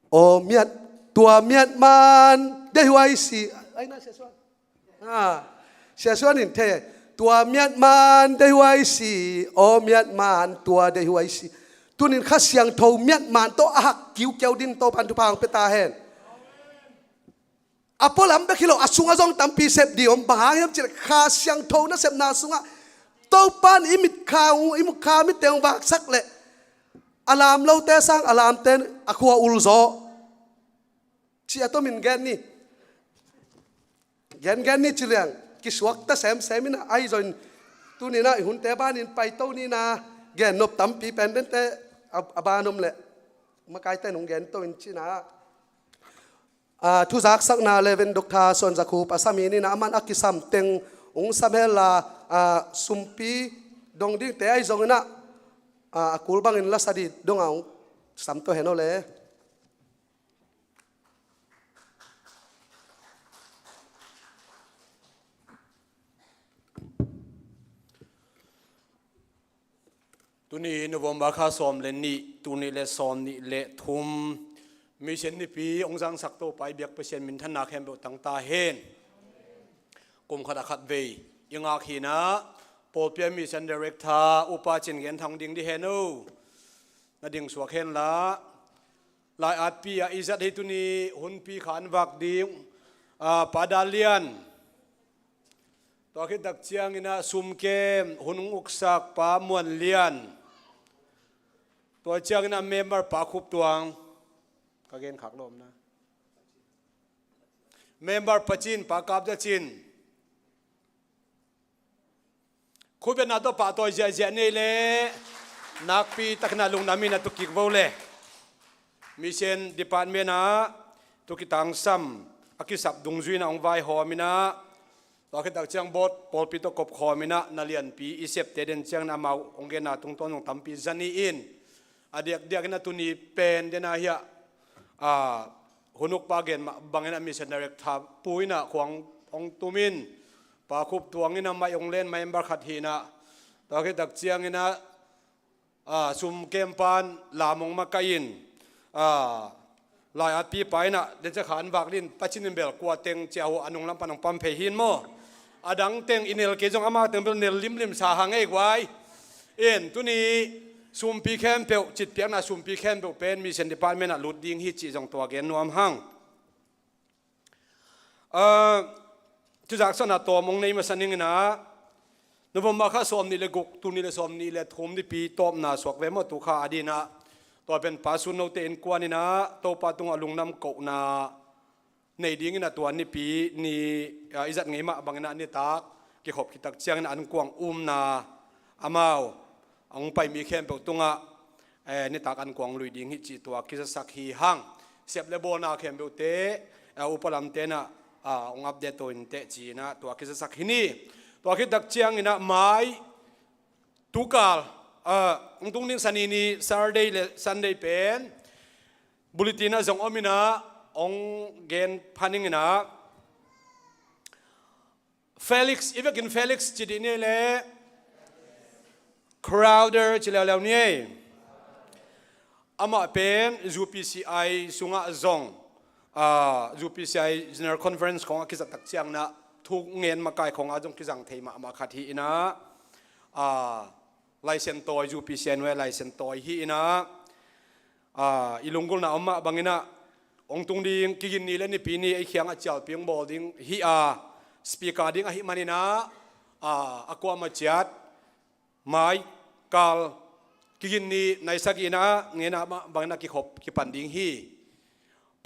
Aw miat, tua miat man deihhuai si. Ai na Sia Suan. Ha. Sia Suan in thei. Tua miat man deihhuai si. Aw miat man tua deihhuai si. Tunin Kha Siangtho miat man tawh a hak kiukiau din Topa'n thupha hong pia ta hen. A pualam bek hi lo, a sungah zong tampi sep ding om. Bang hang hiam cih leh Kha Siangtho nasepna sungah Topa'n i mitkha, i mukkha mitte hong vaksak leh a lam lote sang a lamte in a khua ul zaw. Ci a tomin gen ni. Gen gen ni ci liang. Kisuakta semsem in ah, ahi zong tuni-in ah i hunte banin paito ni-in ah, gen nop tampi pen dente a, a ban om leh makaite in hong gen to in ci-in ah. Ah, thuzaksakna Reverend Doctor Suan Za Khup a sam hi-in ah, aman a kisam teng hong sam hen la, ah, sumpi dong dingte ahi zongin ah, ah, a kul bangin la sa ding dong a hong sam to hen aw le. Tuni November kha sawm le nih, tul nih le sawm nih le thum, Mission Nipi hong zangsak Topa i biak Pasian minthanna khempeuh tang ta hen. Kum khat a khat vei i ngak hi-in ah, pawlpi a Mission Director Upa Cin Gen Thang ding di hen aw. Na ding suak hen la. Lai-atpi ah i zat hi tuni hunpi kha an vak ding, ah, Pa Dal Lian. Tua khit tak ciangin ah sumkem hun hong uksak Pa Muan Lian. Tua ciangin ah member Pa Khup Tuang. Ka gen khak lawm na. Member Pa Cin, Pa Kap Za Cin. Khutbetna tawh pahtawi ziahziah nei le nakpi takin ah lungdam in ah tu kik vo le. Mission Department ah tu kitangsam a kisap dungzui in ah hong vaihawm in ah, tua khit tak ciang board pawlpi tawh kopkhawm in ah na lianpi i septe den ciangin amau hong genna tungtawn zong tampi za ni in, a diakdiakin ah tuni pen den ah hiah, ah, hun ukpa gen mah bangin ah Mission Director pu in ah khuang hong tum in, Pa Khup Tuang in ah maih hong len, member khat hi-in ah, tua khit tak ciangin ah, ah, sumkem pa'n lam hong makaih in, ah, lai-atpi pa in ah den ciang kha an vak ding, Pa Cin in bel kua teng ci a, hua a nunglam pan hong pamphei hi-in maw. A dang teng i nel kei zong ama teng bel nel limlim sa hang ei guai. In tuni sumpi khempeuh, citpiakna sumpi khempeuh pen Mission Department ah lut ding hi cih zong tua gen nuam hang. Ah, thuzaksakna tawm hong nei masa ning in ah, November kha sawm nih le guk, tul nih le sawm nih le thum Nipi tawpna suak ve maw, tu kha a din ah. Tua pen Pa Sun Note innkuan in ah Topa tungah lungdam kohna nei dingin ah tua Nipi ni, ah, i zat ngei mah bangin ah nitak kikhop khit tak ciangin ah an kuang umna amau a hong pai mi khempeuh tungah, eh, nitak an kuang lui ding hi cih tua kizasak hi hang. Sep le bawlna khempeuhte, eh, upa lamte in ah, ah, hong update to inteh ci-in ah tua kizasak hi ni. Tua khit tak ciangin ah mai tukal, ah, hong tung ding Sani ni, Saturday le Sunday pen bulletin ah zong om in ah, hong gen pha ning in ah, Felix, i vekin Felix ci dih ni ei le, Crowder ci leuleu ni ei. Amah pen U P C I sungah zong, ah, U P C I General Conference khawng a kizat tak ciangin ah thu ngen makai khawng ah zong kizang thei mahmah khat hi in ah, ah, Laisiangtho, U P C I nuai Laisiangtho hi in ah, ah, i lunggulhna om mah bangin ah, hong tung ding Kigin ni le Nipi ni ei kiangah cialpi hong bawl ding hi a, speaker ding ahih manin ah, ah, a kuamah ciat mai kal Kigin ni nai sagihna ngen ah mah bangin ah kikhop kipan ding hi.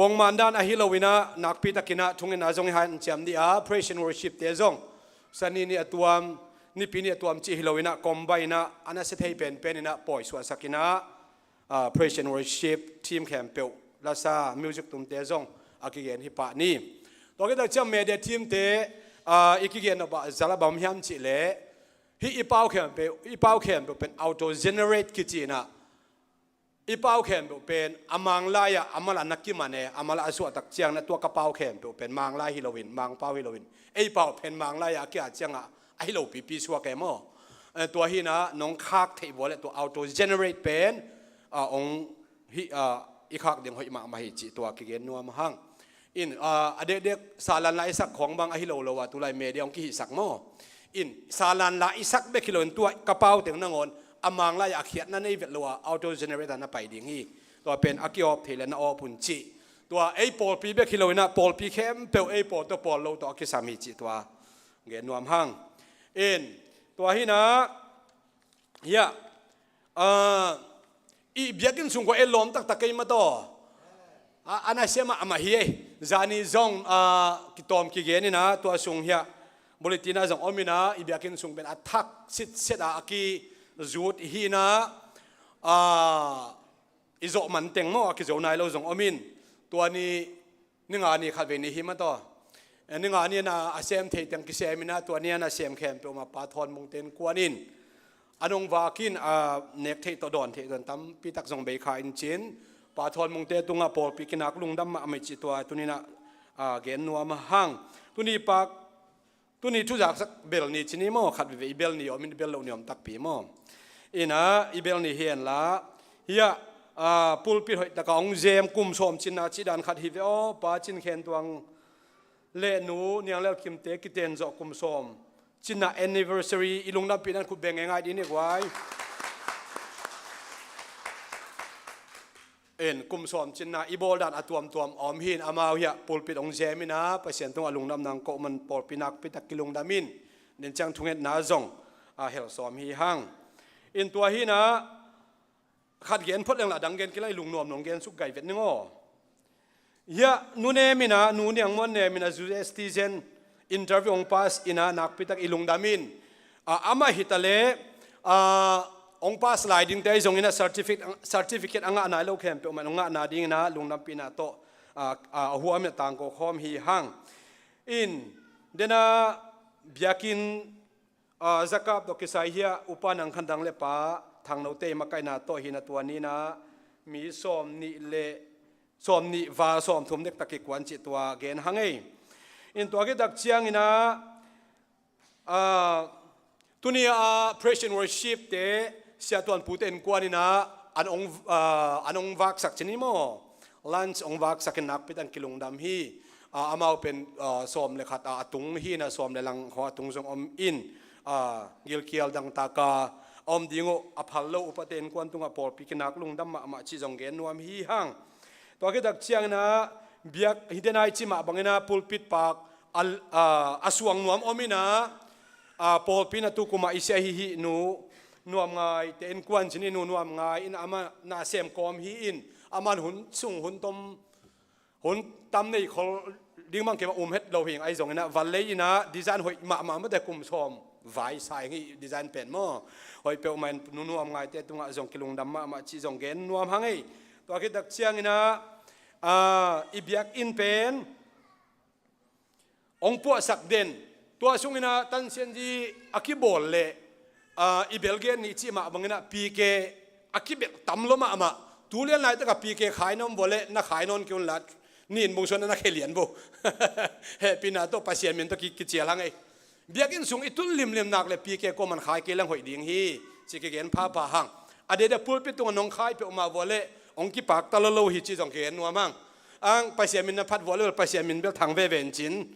Pongman dan ahi lo in ah, nakpi takin ah thungetna zong i hanciam dih a, praise and worship te zong Sani ni a tuam, Nipi ni a tuam cih hi lo in ah, combine in ah, a nasia thei penpen in ah pawi suahsak in ah, ah, praise and worship team khempeuh, lasa, music tumte zong a kigen hi pah ni. Tua khit tak ciang media team te, ah, i kigen nop ah zal a bang hiam cih leh, hih i pau khempeuh, i pau khempeuh pen auto generate kici in ah, i pau khempeuh pen a Manglai ah a mala na kiman e, a mala a suah tak ciangin ah tua ka pau khempeuh pen Manglai hi lo in, Mangpau hi lo in, ei pau pen Manglai ah a kia ciangah ahi lo pipi suak e maw. Eh, tua hi in ah nong khak theih vua leh tua auto generate pen, ah, hong hi, ah, i khak ding hoih mahmah hi cih tua kigen nuam hang. In, ah, a dekdek salan la i sak khawng bang ahi lo lo a, tulai media hong kihihsak maw. In, salan la i sak bek hi lo in tua ka pau teng nangawn a Manglai ah a khiatna nei vet lo a, auto generator na pai ding hi. Tua pen a kiawp thei le na awp un cih. Tua ei pawlpi bek hi lo in ah pawlpi khempeuh ei pawl tawh pawl lo tawh a kisam hi cih tua gen nuam hang. In, tua hi in ah, hiah, ah, i biakinn sung khua ei lawm taktak kei mah taw. A, a nasia mahmah hi ei. Zani zong, ah, kitawm kigen in ah, tua sung hiah bulletin ah zong om in ah, i biakinn sung pen a thak sitset a a kizut hi in ah, ah, i zawh man teng maw, a kizo nai lo zong om in. Tua ni, ni nga ni khatvei ni hi mah taw. Eh, ni nga ni a na a sem thei teng kisem in ah, tua ni a na sem khempeuh mah Pa Thawn Mungte innkuan in a nong vak in, a nek theih tawh dawn theih tawh tampi tak zong bei kha in cin, Pa Thawn Mungte tungah pawlpi kinak lungdam mahmah cih tua tuni in ah, ah, gen nuam hang. Tuni pak, tuni thuzaksak bel ni ci ni maw, khat veve i bel ni om in, i bel loh ni om takpi maw. In ah, i bel ni hi en la. Hiah, ah, pulpit hoih taka hong zem kum sawm cinna cih dan khat hi ve aw, Pa Cin Khen Tuang le Nu Niang Lel Kimte kiten zawh kum sawm cinna anniversary, i lungdampihna in khut beng ngeingai dih ni guai. In, kum sawm cinna i bawl dan a tuamtuam a om hi in, amau hiah pulpit hong zem in ah, Pasian tungah lungdamna hong koh man pawlpi nakpi tak kilungdam in, nin ciang thungetna zong a hel sawm hi hang. In, tua hi in ah, khat gen phot leng la dang gen kei la, i lungnuam nong gen suk gai vet ning aw. Hiah nu nem in ah, Nu Niang Muan nem in ah, U S citizen interview hong pass in ah, nakpi tak i lungdam in, ah, amah hi ta leh, ah, hong pass lai dingte ahi zongin ah certificate, certificate a ngah nai lo khempeuh mah hong ngahna dingin ah lungdampihna tawh, ah, ah, a huam in ah tangko khawm hi hang. In, den ah biakinn, ah, zakap tawh kisai hiah Upa Nang Khan Dang le Pa Thang Note makaihna tawh hi in ah, tua ni in ah mi sawm nih le, sawm nih val sawm thum dektak kikuan cih tua gen hang ei. In, tua khit tak ciangin ah, ah, tuni a praise and worship te, Sia Tuan Pute innkuan in ah an hong, ah, an hong vaksak ci ni maw. Lunch hong vaksak in nakpi tak kilungdam hi. Ah, amau pen, ah, sawm le khat, ah, a tung hi in ah, sawm le lang khawng a tung zong om in, ah, gilkial dangtak a om ding uh a phal lo upate innkuan tungah pawlpi kinak lungdam mahmah cih zong gen nuam hi hang. Tua khit tak ciangin ah biak hi den ah i cih mah bangin ah pulpit pak a, ah, a suang nuam om in ah, ah, pawlpi in ah tu kum ah i sia hi hih Nu Nuam Ngaite innkuan ci ni, Nu Nuam Ngai in ah amah na sem kawm hi in, amah hun sung hun tom, hun tam nei khol ding bang kei mah um het lo hi ing, ahi zongin ah van lei in ah design hoih mahmah mate, kum sawm vai sa ing hih design pen maw. Hoih peuhmah in, Nu Nuam Ngaite tungah zong kilungdam mahmah cih zong gen nuam hang ei. Tua khit tak ciangin ah, ah, i biakinn pen hong puahsak den, Tua sungin ah tansianzi a kibawl leh, ah, i bel gen ni cih mah bangin ah P K a kibelh tam lua mahmah. Tu lian laitak a P K khai na om vua leh na khai nawn kei un la, nin bung suan na khia lian vo. Hehpihna tawh Pasian min tawh ki, kicial hang ei. Biakinn sung i tun limlim nak leh P K kuaman khai kei leng hoih ding hi, ci kigen phapha hang. A dede pulpit tungah nong khai peuhmah vua leh hong kipakta lolo hi ci zong kigen nuam hang. Ang Pasian min na phat vua leh Pasian min bel thang veve in cin.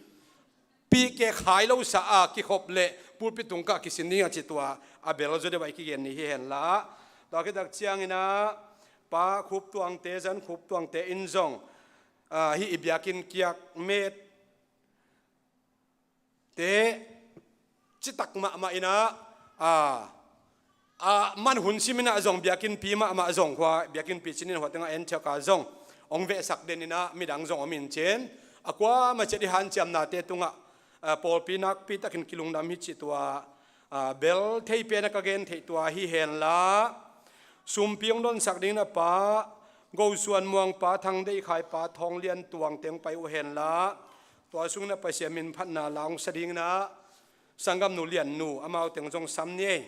P K khai lo sa a kikhop leh pulpit tung kah kisin ding a ci tua a bel zaw deuh a i kigen ni hi hen la. Tua khit tak ciangin ah Pa Khup Tuangte, Zan Khup Tuangte in zong, ah, hih i biakinn kiak met te citak mahmah in ah, ah, ah, man hun simin ah zong biakinnpi mahmah zong khua, biakinnpi cinin hua tengah Antioch ah zong hong vehsak den in ah midang zong om in cin, a kuamah ciat i hanciamnate tungah, ah, pawlpi nakpi takin kilungdam hi cih tua, ah, bel thei pen a ka gen theih tua hi hen la. Sumpi hong donsak dingin ah Pa Go Suan Muang, Pa Thang Dei Khai, Pa Thawng Lian Tuang teng pai uh hen la. Tua sungin ah Pasian min phatna la hong sa dingin ah sanggamnu Lian Nu amau teng zong sam ni ei.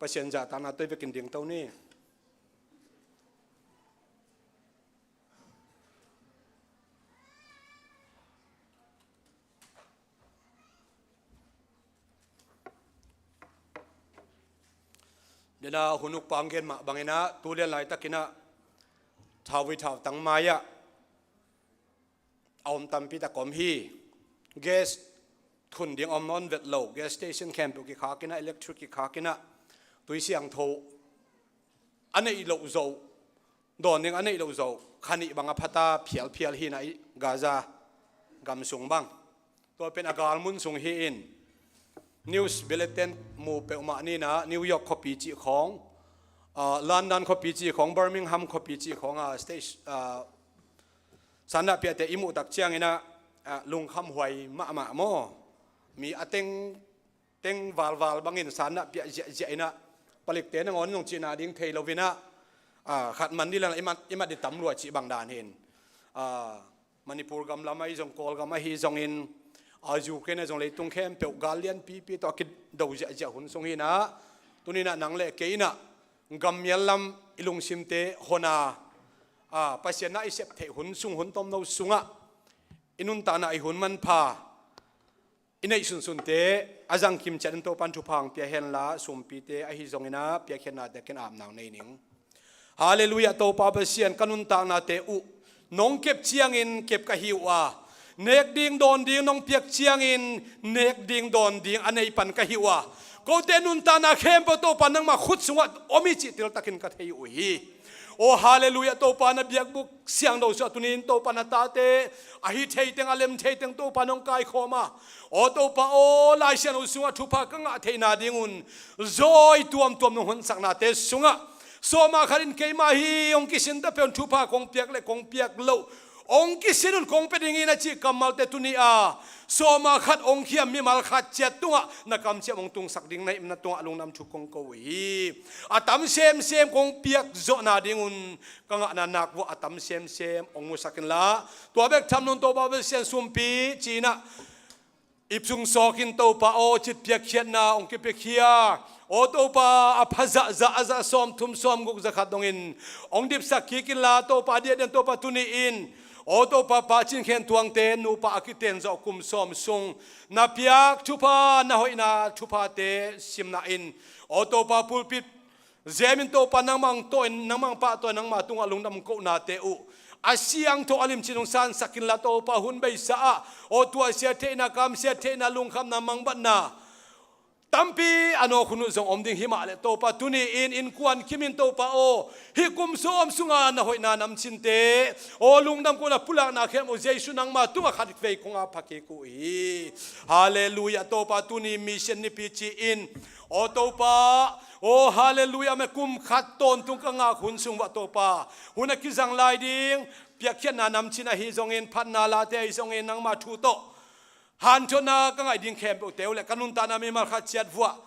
Pasian zahtakna tawh i vekin dingto ni. Dena hun uk pang gen mah bangin ah tu lian laitakin ah thauvui thautang mai-ah a om tampi tak om hi. Gas thun ding om nawn vet lo, gas station khempeuh kikhak in ah, electric kikhak in ah, tui siangtho a neih loh zo, dawn ding a neih loh zo, kha nih bang a phata phialphial hi in ah i Gaza gam sung bang. Tua pen a galmun sung hi in, news bulletin mu peuhmah ni in ah, New York khuapi cih khawng, ah, London khuapi cih khawng, Birmingham khuapi cih khawng, ah, stage, ah, sandah piahte i muh tak ciangin ah, ah, lungkham huai mahmah maw? Mi a teng, teng valval bangin sandah piah ziahziah in ah, palikte nangawn in zong cihna ding thei lo in ah, ah, khat man dih leng i mat, i mat dih tam lua cih bang dan hi in. Ah, Manipur gam lam ahi zong, Kawlgam ahi zongin, ah, Ukraine ahi zong, leitung khempeuh gal lianpipi tawh a kido ziahziah hun sung hi in ah, tuni in ah nang le kei in ah gammial lam i lungsimte hon a, ah, Pasian na i sep theih hun sung, hun tomno sungah i nuntakna i hun manpha i neih sunsunte a zangkim ciat in Topan thupha hong pia hen la, sumpite ahi zongin ah piakkhiatnate ken apna nei ning. Halleluiah, Topa Pasian, ka nuntaknate uh nong kep ciangin kep ka hi uh a, nek ding dawn ding nong piak ciangin nek ding dawn ding a nei pan ka hi uh a, kote nuntakna khempeuh Topa nangmah khut sungah om hi cih tiltakin ka thei uh hi. Aw halleluiah, Topa na biakbuk siangtho sungah tuni in Topa na tate a hi thei teng, a lem thei teng Topa nong kaikhawm a, aw Topa aw, Lai Siangtho sungah thupha ka ngah theihna dingun zawi tuamtuam nong honsaknate sungah sawma khat in keimah hi hong kisin ta peuh un thupha kong piak le kong piak loh hong kisin un kong pia ding hi na cih kammalte tuni a sawma khat hong khiam mimal khat ciat tungah na kamciam hong tungsak ding na hihna tungah lungdam thu kong ko uh hi. A tam semsem kong piak zawhna dingun ka ngahna nak vua a tam semsem hong musak inla, tua bek tham lo in Topa Pasian, sumpi ci-in ah ip sung sawk in Topa aw, cit piakkhiatna hong kipiakhia. Aw Topa, a pha zahzah a za sawmthum sawmguk za khat dongin hong dipsak kik inla, Topa, diahdiah in Topa tuni in, aw Topa, Pa Cin Khen Tuangte nupa a kiten zawh kum sawm sung na piak thupha, na hoihna thuphate simna in, aw Topa, pulpit zemin Topa nangmah hong tawh in, nangmah hong pahtawi in, nangmah tungah lungdam kohnate uh a siangtho a limcin hong sansak inla, Topa, hun beisa ah aw tuahsia theihna, kamsia theihna, lungkhamna, mangbatna, tampi a nawk hun uh zong om ding hi mah leh Topa, tuni-in innkuan kimin Topa aw, hih kum sawm sunga na hoihna namcinte aw, lungdam kona pulakna khempeuh Jesu nangma tungah khatvei kong ap pha kik uh hi. Halleluiah. Topa, tuni mission nipi ci-in aw Topa, aw halleluiah, me kum khat tawntung ka ngak hun sung uah Topa, hun a kizang lai ding piakkhiatna namcin ahi zongin, phatna late ahi zongin, nangma thu tawh hanthotna ka ngaih ding khempeuhte uh leh ka nuntakna mimal khat ciat vuah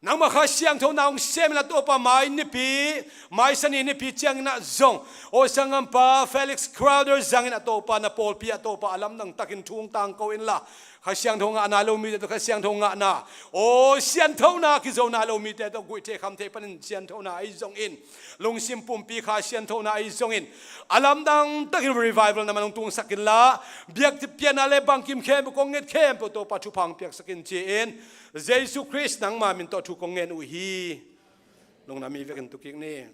nangma Kha Siangtho na hong sem in ah Topa, mai nipi, mai Sani nipi ciangin ah zong aw sanggampa Felix Crowther zangin ah Topa, na pawlpi ah Topa, a lamdang takin thu hong tangko inla, Kha Siangtho ngah nai lo mite tawh Kha Siangtho ngahna, aw sianthona kizo nai lo mite tawh guihtheih khamtheih panin sianthona ahi zongin, lungsim pumpi Kha Sianthona ahi zongin, a lamdang takin revival na man hong tungsak inla, biakpiakna le bangkim khempeuh kong nget khempeuh Topa, thupha hong piaksak in ci-in, Jesu Khrist nangma min tawh thu kong ngen uh hi. Lungdam, mi vekin tu kik ni.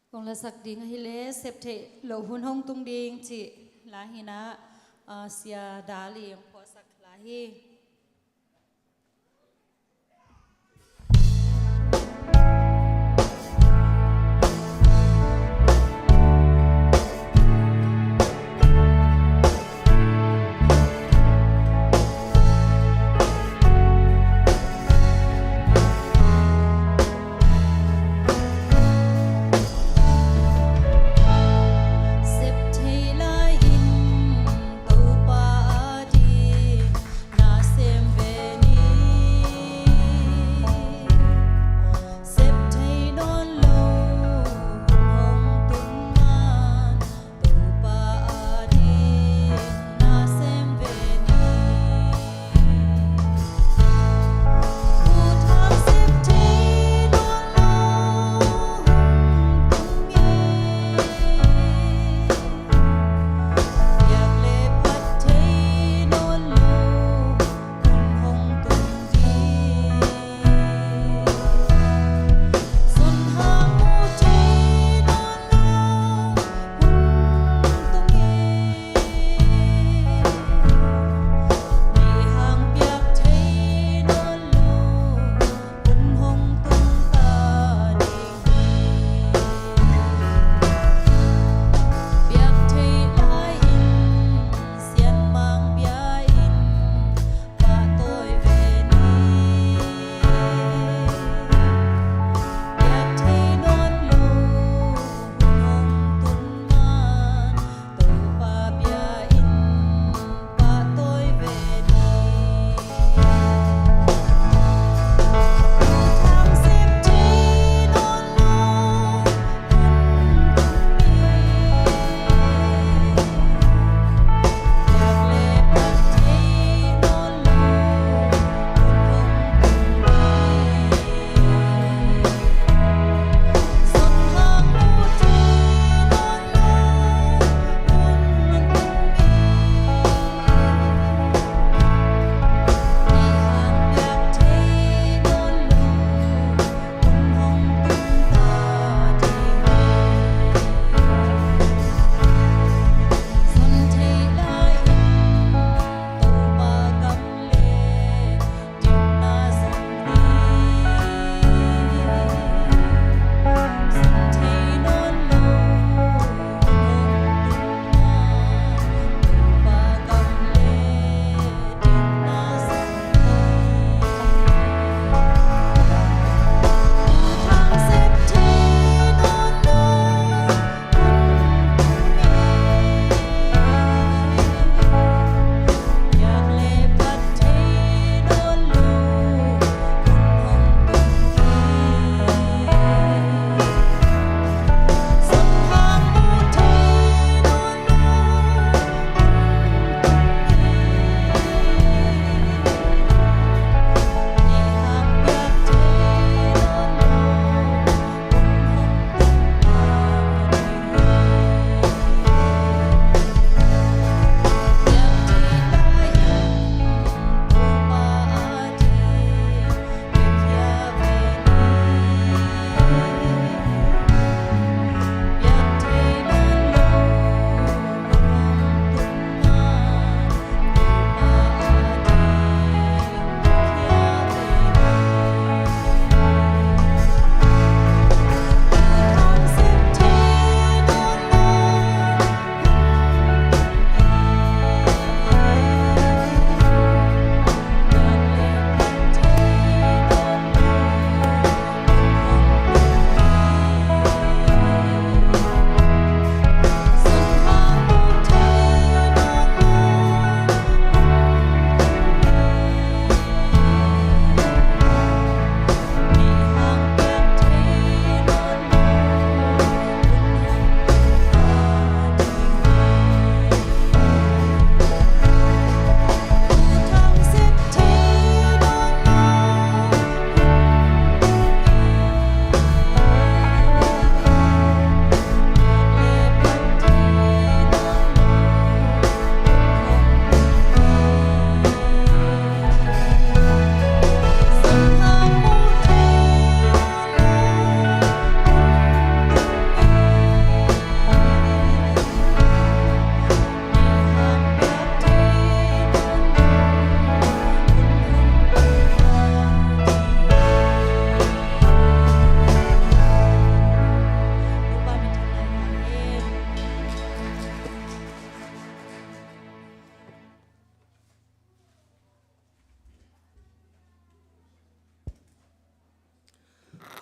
Kong lasak ding ahih leh, sep theih loh hun hong tung ding cih lai hi-in ah, ah, Sia Dali hong phuahsak lai hi. Sep thei lai-in Topa adingin na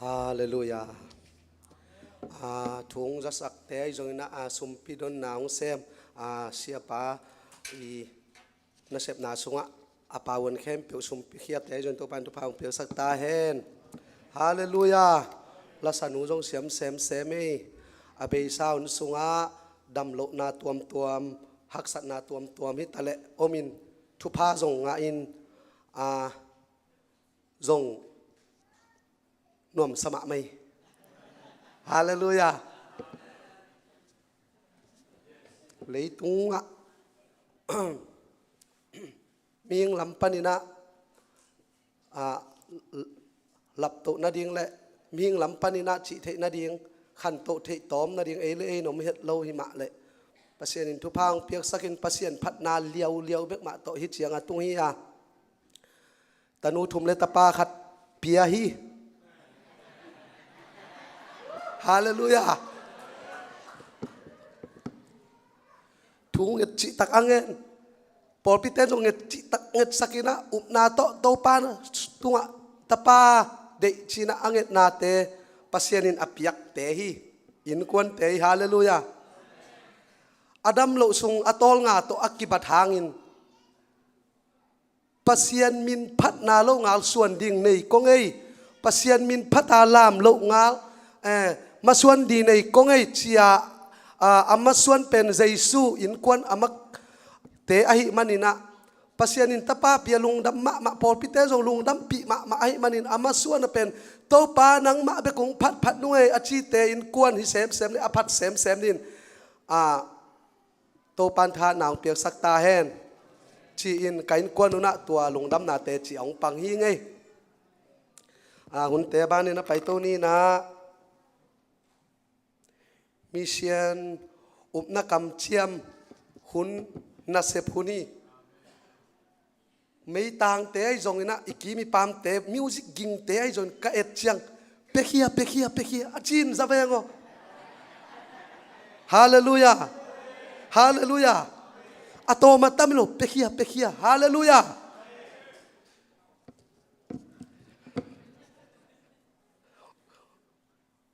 Halleluiah. A, thu hong zasak te ahi zongin ah, a, sumpi donna hong sem, a, siapa i nasepna sungah a pauan khempeuh sumpi khiate ahi zongin Topa'n thupha hong piaksak ta hen. Halleluiah. Lasanu zong siam semsem ei. A beisa hun sungah damlohna tuamtuam, haksatna tuamtuam hi taleh omin thupha zong ngahin, a, zong nuamsa mahmah hi. Halleluiah. Leitungah mihing lam paninah, a, laptoh nading le mihing lam paninah cih theih nading, khantoh theih tawm nading ei le ei nom het lo hi mah leh, Pasian in thupha hong piaksakin Pasian phatna liauliau bek mah tawh hi ciang a tung hi a. Tanu thum le tapa khat pia hi. Halleluiah. Thu nget cihtak a ngen. Pawlpite zong nget cihtak ngetsakin ah upna tawh Topa tungah tapa deih cinah a ngetnate Pasian in a piakte hi. Innkuante hi. Halleluiah. A damloh sung a tawlnga tawh a kibat hangin Pasian min phatna longal suan ding nei kong ei. Pasian min phata lam longal, eh, masuan ding nei kong ei cia, a, a masuan pen Jesu innkuan a makte ahih maninah Pasian in tapa pia lungdam mahmah, pawlpite zong lungdampih mahmah ahih manin a masuan a pen Topa nangmah bek hong phatphat nung ei a cite innkuan hi semsem le a phat semsem din, a, Topa'n thahatna hong piaksak ta hen. Ci-in ka innkuan unah tua lungdamnate cih a hong pang hi ngei. A, hunte banin a paito ninah Mission upna kamciam hun nasep hun hi. Meitangte ahi zonginah i kim i pamte music gingte ahi zongin ka et ciang pekhia, pekhia, pekhia a cin za veng aw. Halleluiah. Halleluiah. A tawm a tam lo pekhia, pekhia. Halleluiah.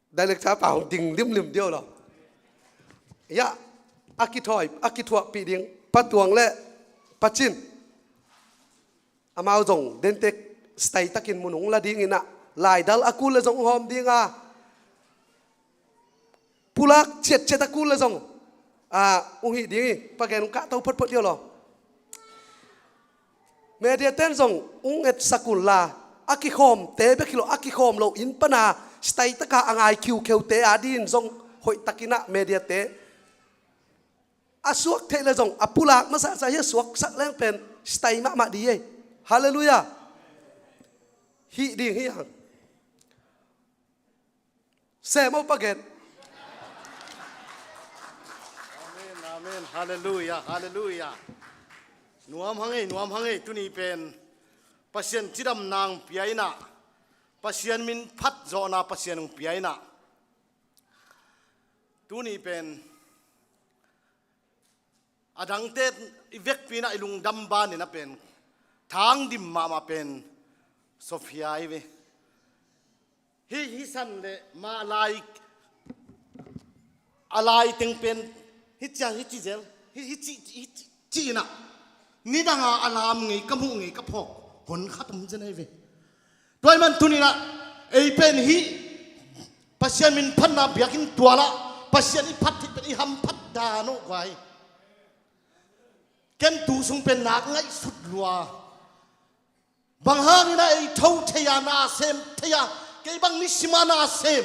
Director pa hong ding limlim deuh lo. Ia, a kithawi, a kithuahpih ding Pa Tuang le Pa Cin. Amau zong dentek sitaitakin mun hong la dinginah laidal a kul le zong hong hawm dinga. Pulak ciatciat a kul le zong a, hong hih ding hi. Pa gen hong kahto photphot deuh lo. Media ten zong hong etsak unla, a kikhawmte bek hi lo, a kikhawm lo inn pana sitaitaka a ngai khiukheute a din zong hoihtakinah mediate a suak theih le zong a pulak masasa hi a suaksak leng pen sitai mahmah di ei. Halleluiah. Hih ding hi hang. Sem aw, pa gen. Amen, amen. Halleluiah, halleluiah. Nuam hang ei, nuam hang ei. Tuni pen Pasian cidamna hong pia inah, Pasian min phat zawhna Pasian hong pia inah. Tuni pen a dangte i vekpi inah i lungdam banin a pen thang dim mahmah pen Sophia hi ve. Hih, hih san le mah lai, a lai teng pen hih cia, hih ci zel, hih, hih ci, hih ci, ci inah nidanga a lam ngei ka muh ngei ka phawk hon khat om zen ahi ve. Tua ahih man tuninah ei pen hih Pasian min phatna biakinn tualah Pasian i phat theih pen i hamphat dan aw guai. Ken tu sung pen nak ngaihsut lua. Bang hangin a ei tho thei a na sem thei a, kei bang nisim a na sem.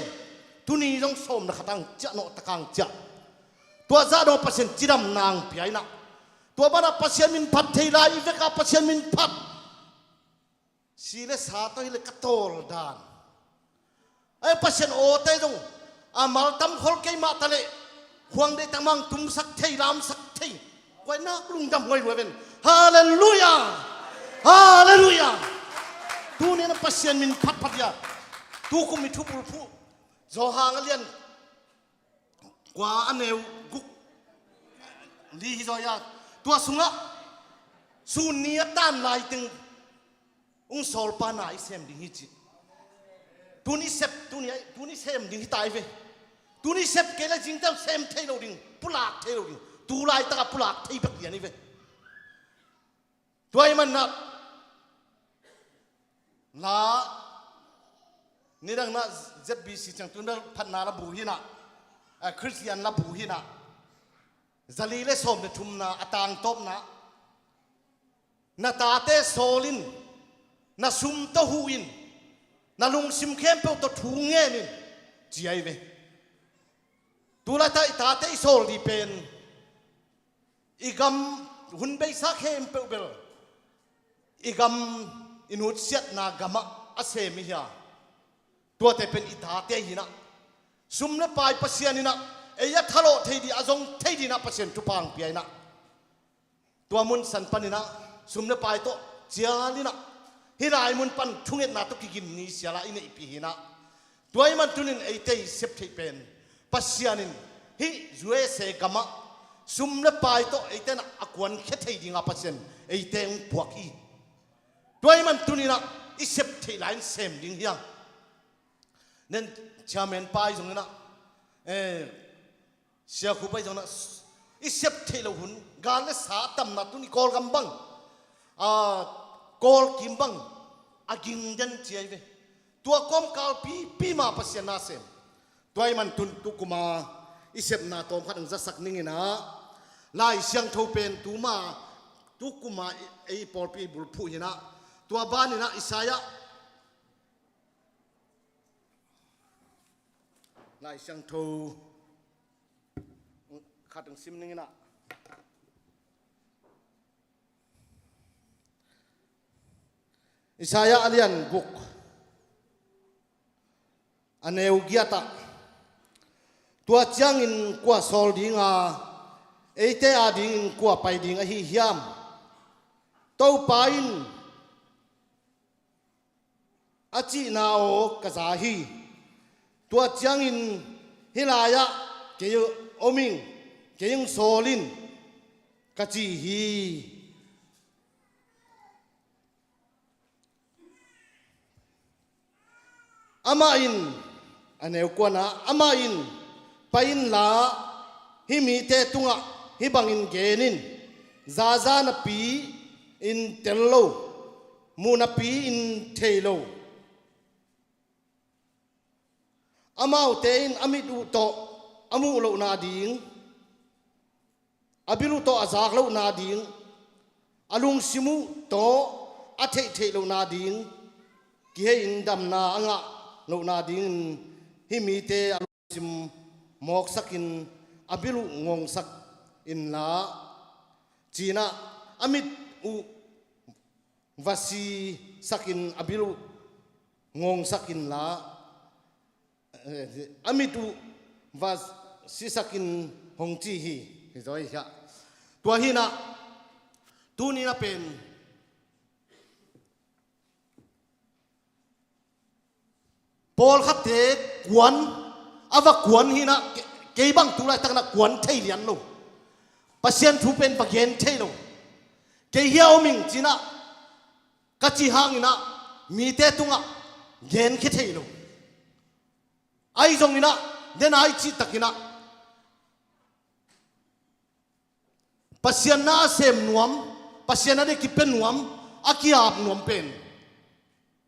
Tuni zong sawmna khat ang ciah, nawh tak ang ciah. Tua zah dong Pasian cidamna ang pia inah. Tua banah Pasian min phat thei lai i veka Pasian min phat. Si le sa tawh hi le ka tawl dan. Ai Pasian awte zong a maltam khol kei mah ta leh khuang deih tak mang tumsak thei, lamsak thei. Kuai nak lungdam huai lua ven. Halleluiah. Halleluiah. Tuni na Pasian min phatphat ia. Tu kum i thubul phuh Johan a lian kua a neu guk li hi zaw ia. Tua sungah sun ni a tan lai teng ung sawlpa na i sem ding hi ci. Tuni sep, tuni ai, tuni sem ding hi ta i ve. Tuni sep kei le zingtel sem thei lo ding, pulak thei lo ding. Tu laitakah pulak thei bek lian i ve. Tua i manah la nidangna Z B C ciang tun bel phatna la bu hinah, a Khristian la bu hinah, zali le sawm le thumna a tangtawpna, na tate sawl in, na sum tawh huh in, na lungsim khempeuh tawh thu ngen in, ci a i ve. Tulata i tate i sawl dih pen i gam hun beisa khempeuh bel i gam i nutsiatna gamah a sem i hia? Tuate pen i tate hinah sum le pai Pasian inah ei a thalawh thei dih, a zong thei dinah Pasian thupha hong pia inah tua mun san paninah sum le pai tawh cial inah hih lai mun pan thungetna tawh kigin ni sialah i neihpih hinah tua i man tunin eite i sep theih pen Pasian in hih U S A gamah sum le pai tawh eite inah a kuankhia thei dinga Pasian eite hong puak hi. Tua i man tuninah i sep theih lai-in sem ding hi a. Nen chairman pai zong inah, eh, Siakhu pai zong inah i sep theih loh hun, gal le sa a tamna tun i Kawlgam bang, a, Kawlkim bang a ging den ci a i ve. Tua kawmkal pipi mah Pasian na sem. Tua i man tun tukuma i sepna tawm khat hong zasak ninginah Lai Siangtho pen tuma tukuma ei pawlpi bulphuh hinah tua baninah Isaiah Lai Siangtho khat hong sim ninginah Isaiah a lian guk a neu giatah, tua ciangin kua sawl dinga eite adingin kua pai ding ahi hiam? Topa in a cihna aw ka za hi. Tua ciangin hih lai-ah kei om ing, kei hong sawl in ka ci hi. Amah in, a neu kuanah, amah in, pai inla hih mite tungah hih bangin gen in, zaza napi in tel lo, muh napi in thei lo. Amaute in a mit uh tawh a muh loh nading, a bil uh tawh a zak loh nading, a lungsim uh tawh a theihtheih loh nading, kihei in damna a ngah loh nadingin hih mite a lungsim mawksakin a bil uh ngongsak inla, cinah a mit uh va sisakin a bil uh ngongsak inla, a mit uh va sisakin hong ci hi. Hi zaw hi hiah. Tua hinah tuni na pen pawlkhatte kuan, a va kuan hinah ke-, kei bang tu laitakna kuan thei lian lo. Pasian thu pen va gen thei lo. Kei hia om ing cinah ka cih hanginah mite tungah genkhia thei lo. Ahi zonginah, den ai cihtakinah Pasian na a sem nuam, Pasian a dei kipia nuam, a kiap nuam pen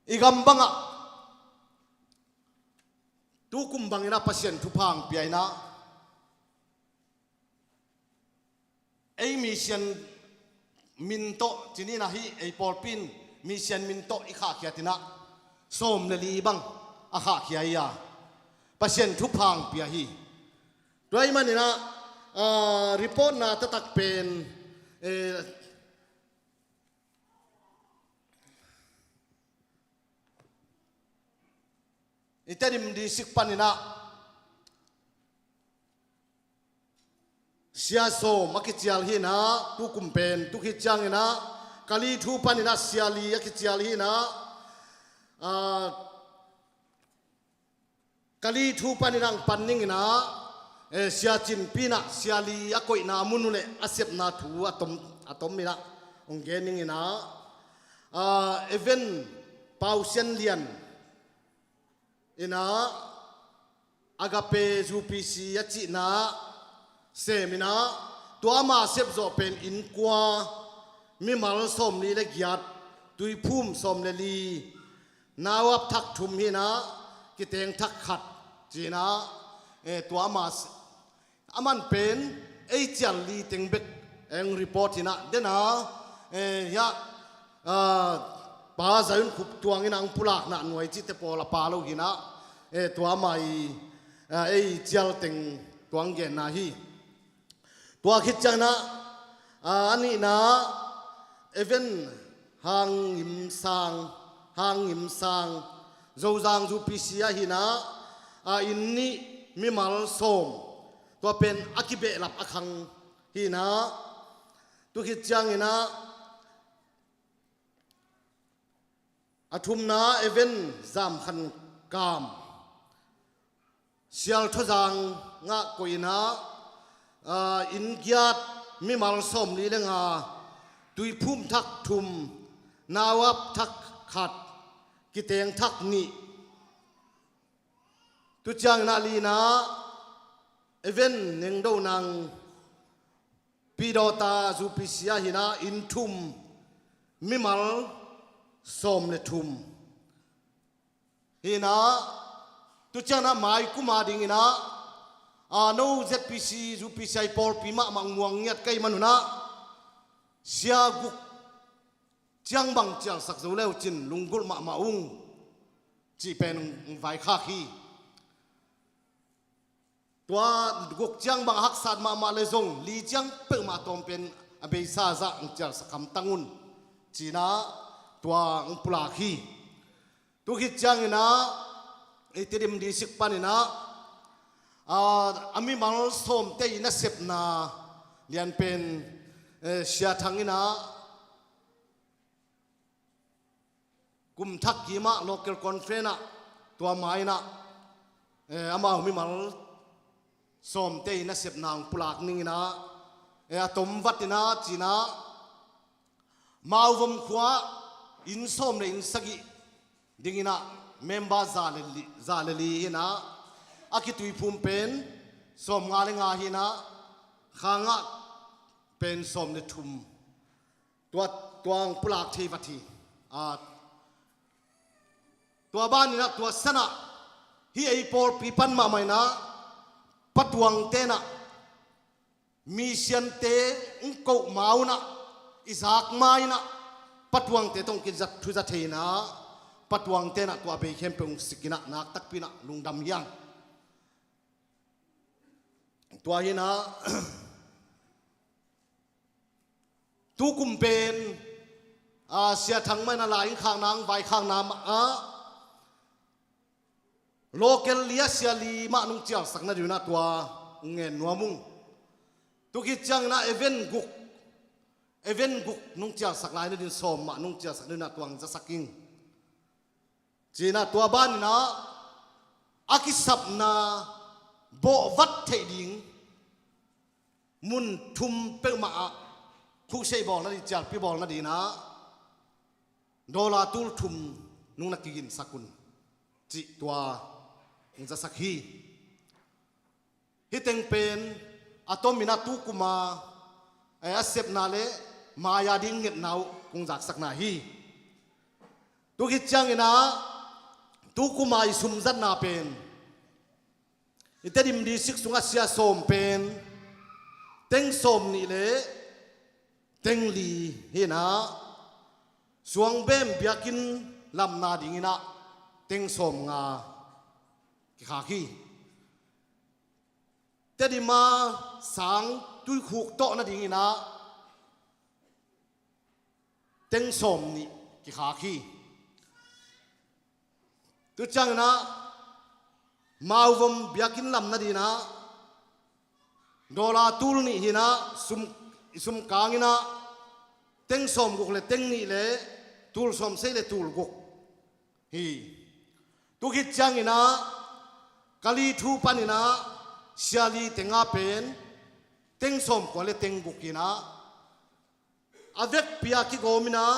i gam bangah tukum banginah Pasian thupha hong pia inah ei misian min tawh cininah hih ei pawlpi in misian min tawh i khahkhiatinah sawm le li bang a khahkhia hi a, Pasian thupha hong pia hi. Tua ahih maninah, ah, reportna taktak pen, eh, i Tedim district paninah Sia Sawm a kicial hinah, tukum pen, tukhit cianginah Kali Thu paninah Sia Li a kicial hinah, ah, Kali Thu paninah hong pan ninginah, eh, Sia Cin Pi inah Sia Li a koihna a mun uh le a sepna thu a tom, a tom inah hong gen ninginah, ah, Evan Pau Sian Lian Inah Agape U P C a cihna sem inah, tua ama sepzawh pen inn kua, mimal sawmli le giat, tuiphum sawm le li, nauap thak thum hi inah, kiteng thak khat ci inah, eh, tua ama se-, a man pen ei cial li teng bek eng report hi inah, dena, eh, hiah, ah, Pa Zayun Khup Tuang inah ang pulakna nuai cihte pawl a pa lo hi inah, eh, tua ama i, ah, ei cial teng tuang genna hi. Tua khit ciang inah, ah, a nihna Evan Hang Ngim Sang, Hang Ngim Sang, Zozang U P C ah hi inah, a inn nih, mimal sawm, tua pen a kibehlap a khang hi inah, tu khit ciang inah, a thumna Evan Zam Khan Kam, Sial Thawzang ah koih inah, ah, inn giat, mimal sawmli le nga, tuiphum thak thum, nauap thak khat, kiteng thak nih. Tu ciang inah lina Evan Nengdo Nang, Pidawta U P C ah hi inah, inn thum, mimal sawm le thum hi inah, tu ciang inah mai kum a ding inah, a, no Z P C U P C i pawlpi mahmah muang ngiat ka hih man un ah, sia guk ciang bang cialsak zo le uh cin lunggulh mahmah ung, cih pen hong vaikhak hi. Tua guk ciang bang a haksat mahmah le zong li ciang peuhmah tawm pen a beisa zah hong cialsak hamtang un, ci inah tua hong pulak hi. Tu khit ciang inah, i Tedim District pan inah, a, a mimal sawmte i nasepna lian pen, eh, Sia Thang inah, kum thak kim ah local conference ah, tua ma inah, eh, amau mimal sawmte i nasepna hong pulak ning inah, eh, a tom vat inah ci inah, Mauvom khua inn sawm le inn sagih ding inah member za le li, za le li hi inah, a kituiphum pen sawmnga le nga hi inah, khang ah pen sawm le thum. Tua, tua hong pulak thei vat hi. A, tua ban inah tua san ah, hih ei pawlpi pan mahmah inah, Pa Tuangte inah, misiante hong koh ma un ah, i zak ma inah, Pa Tuangte tawh hong kizat thu za thei inah, Pa Tuangte inah tua bei khempeuh hong sik inah, nak takpi inah lungdam hi hang. Tua hi inah, tu kum pen, a, Sia Thang mah inah lai-in khakna, vaikhakna mah ah, local li ah sia li mah nong cialsak nading un ah tua ngen nuam ung. Tu khit ciang inah Evan guk, Evan guk nong cialsak lai nading, sawm mah nong cialsak nading un ah tua hong zasak ing. Ci inah tua ban inah a kisapna bawh vat theih ding mun thum peuhmah ah, khukseih bawl nading, cialpi bawl nading inah dollar tul thum nong na kiginsak un, cih tua hong zasak hi. Hih teng pen a tom inah tu kum a, eh, a sepna le mai a ding ngetna uh kong zaksakna hi. Tu khit ciang inah tu kum a i sum zatna pen, i Tedim District sungah sia sawm pen teng sawm nih le teng li hi inah, Suangbem biakinn lamna ding inah teng sawmnga kikhak hi. Tedim a sang tuikhuk tawh nading inah teng sawm nih kikhak hi. Tu ciang inah Mauvom biakinn lam nading inah dollar tul nih hi inah, sum, i sum kang inah teng sawm guk le teng nih le tul sawm sei le tul guk hi. Tu khit ciang inah Kali thu pan inah sia li teng ah pen teng sawm kua le teng guk inah, a vekpi a kigawm inah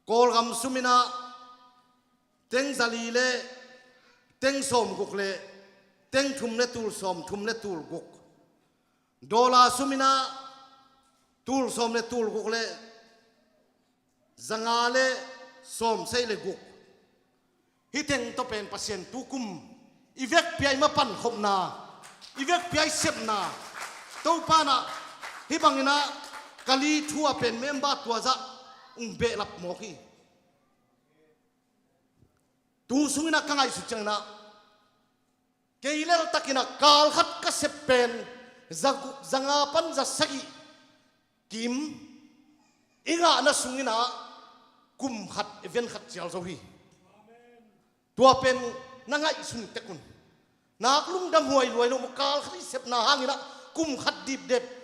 Kawlgam sum inah teng za li le teng sawm guk le teng thum le tul sawm thum le tul guk. Dollar sum in ah tul sawm le tul guk le zanga le sawm sagih le guk. Hih teng tawh pen Pasian tukum i vekpi-a i mapan khopna, i vekpi-a i sepna, Topa in ah hih bangin ah Kali thu-a pen member tua zah ung behlap mawk hi. Tu sungin ah ka ngaihsut ciangin ah kei leltakin ah kal khat ka sep pen za, zanga pan za sagih kim i ngahna sungin ah kum khat event khat cial zo hi. Tua pen na ngaihsun tek un. Nak lungdam huai luai lo maw, kal khat i sepna hangin ah kum khat dipdep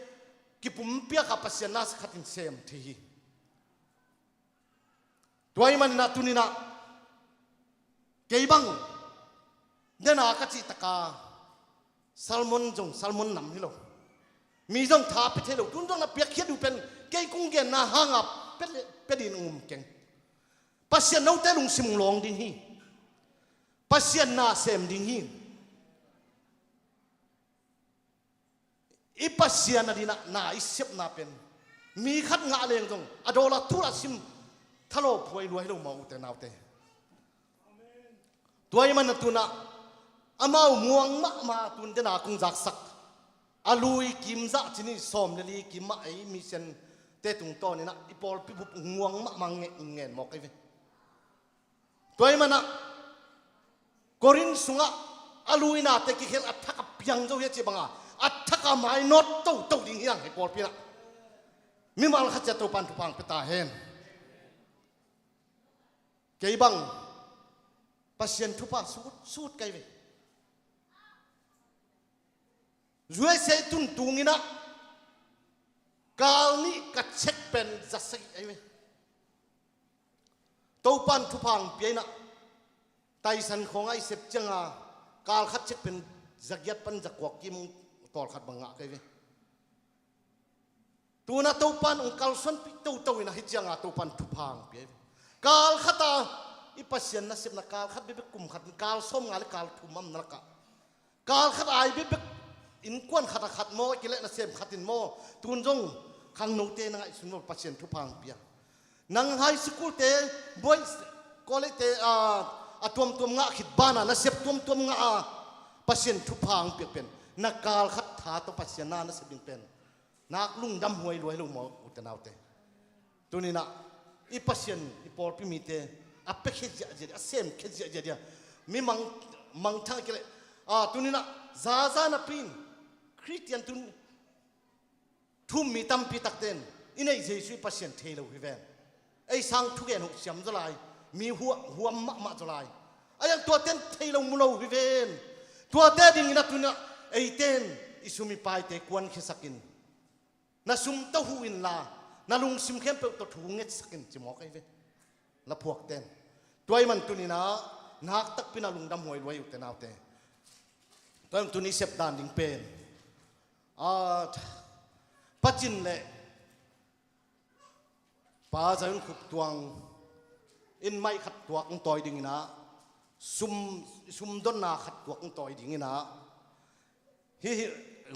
kipumpiak a Pasian na khat in sem thei hi. Tua ahih manin ah tuni-in ah kei bang dena ka cih taka sermon zong sermon nam hi lo. Mi zong tha pia thei lo. Tun zong na piakkhiat uh pen kei kong genna hanga pia, pia ding ung um keng. Pasian note lungsim ung lawng ding hi. Pasian na sem ding hi. I Pasian a dingin ah na i sepna pen mi khat ngah leng zong a dawl a thul a sim thalawp huai luai lo maw, ute naute. Tua ahih manin ah tun ah amau muang mahmah, tun dena kong zaksak a lui kim zah ci ni, sawm le li kim mah ei mi Siante tungtawnin ah i pawlpi bup muang mahmah nge-, ngen mawk ei ve. Tua ahih manin ah Korin sungah a luinate kikhel a thak a piang zo hi a cih banga a thak a mainawt toto ding hi hang, hih pawlpi in ah. Mimal khat ciat Topa'n thupha ong pia ta hen. Kei bang Pasian thupha sut sut ka hi ve. U S A tun tungin ah kal nih ka check pen za sagih ahi ve. Topa'n thupha ong pia in ah Taisan khawngah i sep cianga kal khat check pen za giat pan za kua kim tawlkhat bang ngah ka hi ve. Tun ah Topa'n ong kalsuanpih toto in ah hih cianga Topa'n thupha ong pia hi ve. Kal khat a i Pasian nasepna kal khat bekbek kum khat in kal sawmnga le kal thum a omna lakah kal khat a i bekbek innkuan khat a khat maw, a kileh nasem khat in maw, tun zong khangnote na ngaihsun maw, Pasian thupha ong pia. Nang high school-te, boys college-te, a, a tuamtuam ngah khit banah nasep tuamtuam ngah a Pasian thupha ong piak pen na kal khat tha tawh Pasian na nasep ding pen nak lungdam huai luai lo maw, ute naute. Tuni-in ah i Pasian i pawlpi mite a piakhia ziahziah dia, a semkhia ziahziah dia. Mi mang, mangthang a kileh, a, tuni-in ah zaza napi-in Khristian tun thu-um mi tampi takte in i neih Jesu i Pasian thei lo hi ven. Ei sang thugen hoh siam zaw lai, mi hua-, huam mahmah zaw lai. A iang tuate in thei lo mu lo hi ven. Tuate dingin ah tuni-in ah eite in i sum i paite kuankhiasakin, na sum tawh huh inla, na lungsim khempeuh tawh thu ngetsakin ci mawk ahi ve. La phuakte in. Tua ahih manin tuni-in ah nak takpi in ah lungdam huai luai, ute naute. Tua ahih manin tuni i sep dan ding pen, a, Pa Cin le Pa Zayun Khup Tuang in mic khat tuak ong tawi dingin ah, sum, sumdonna khat tuak ong tawi dingin ah, hih, hih,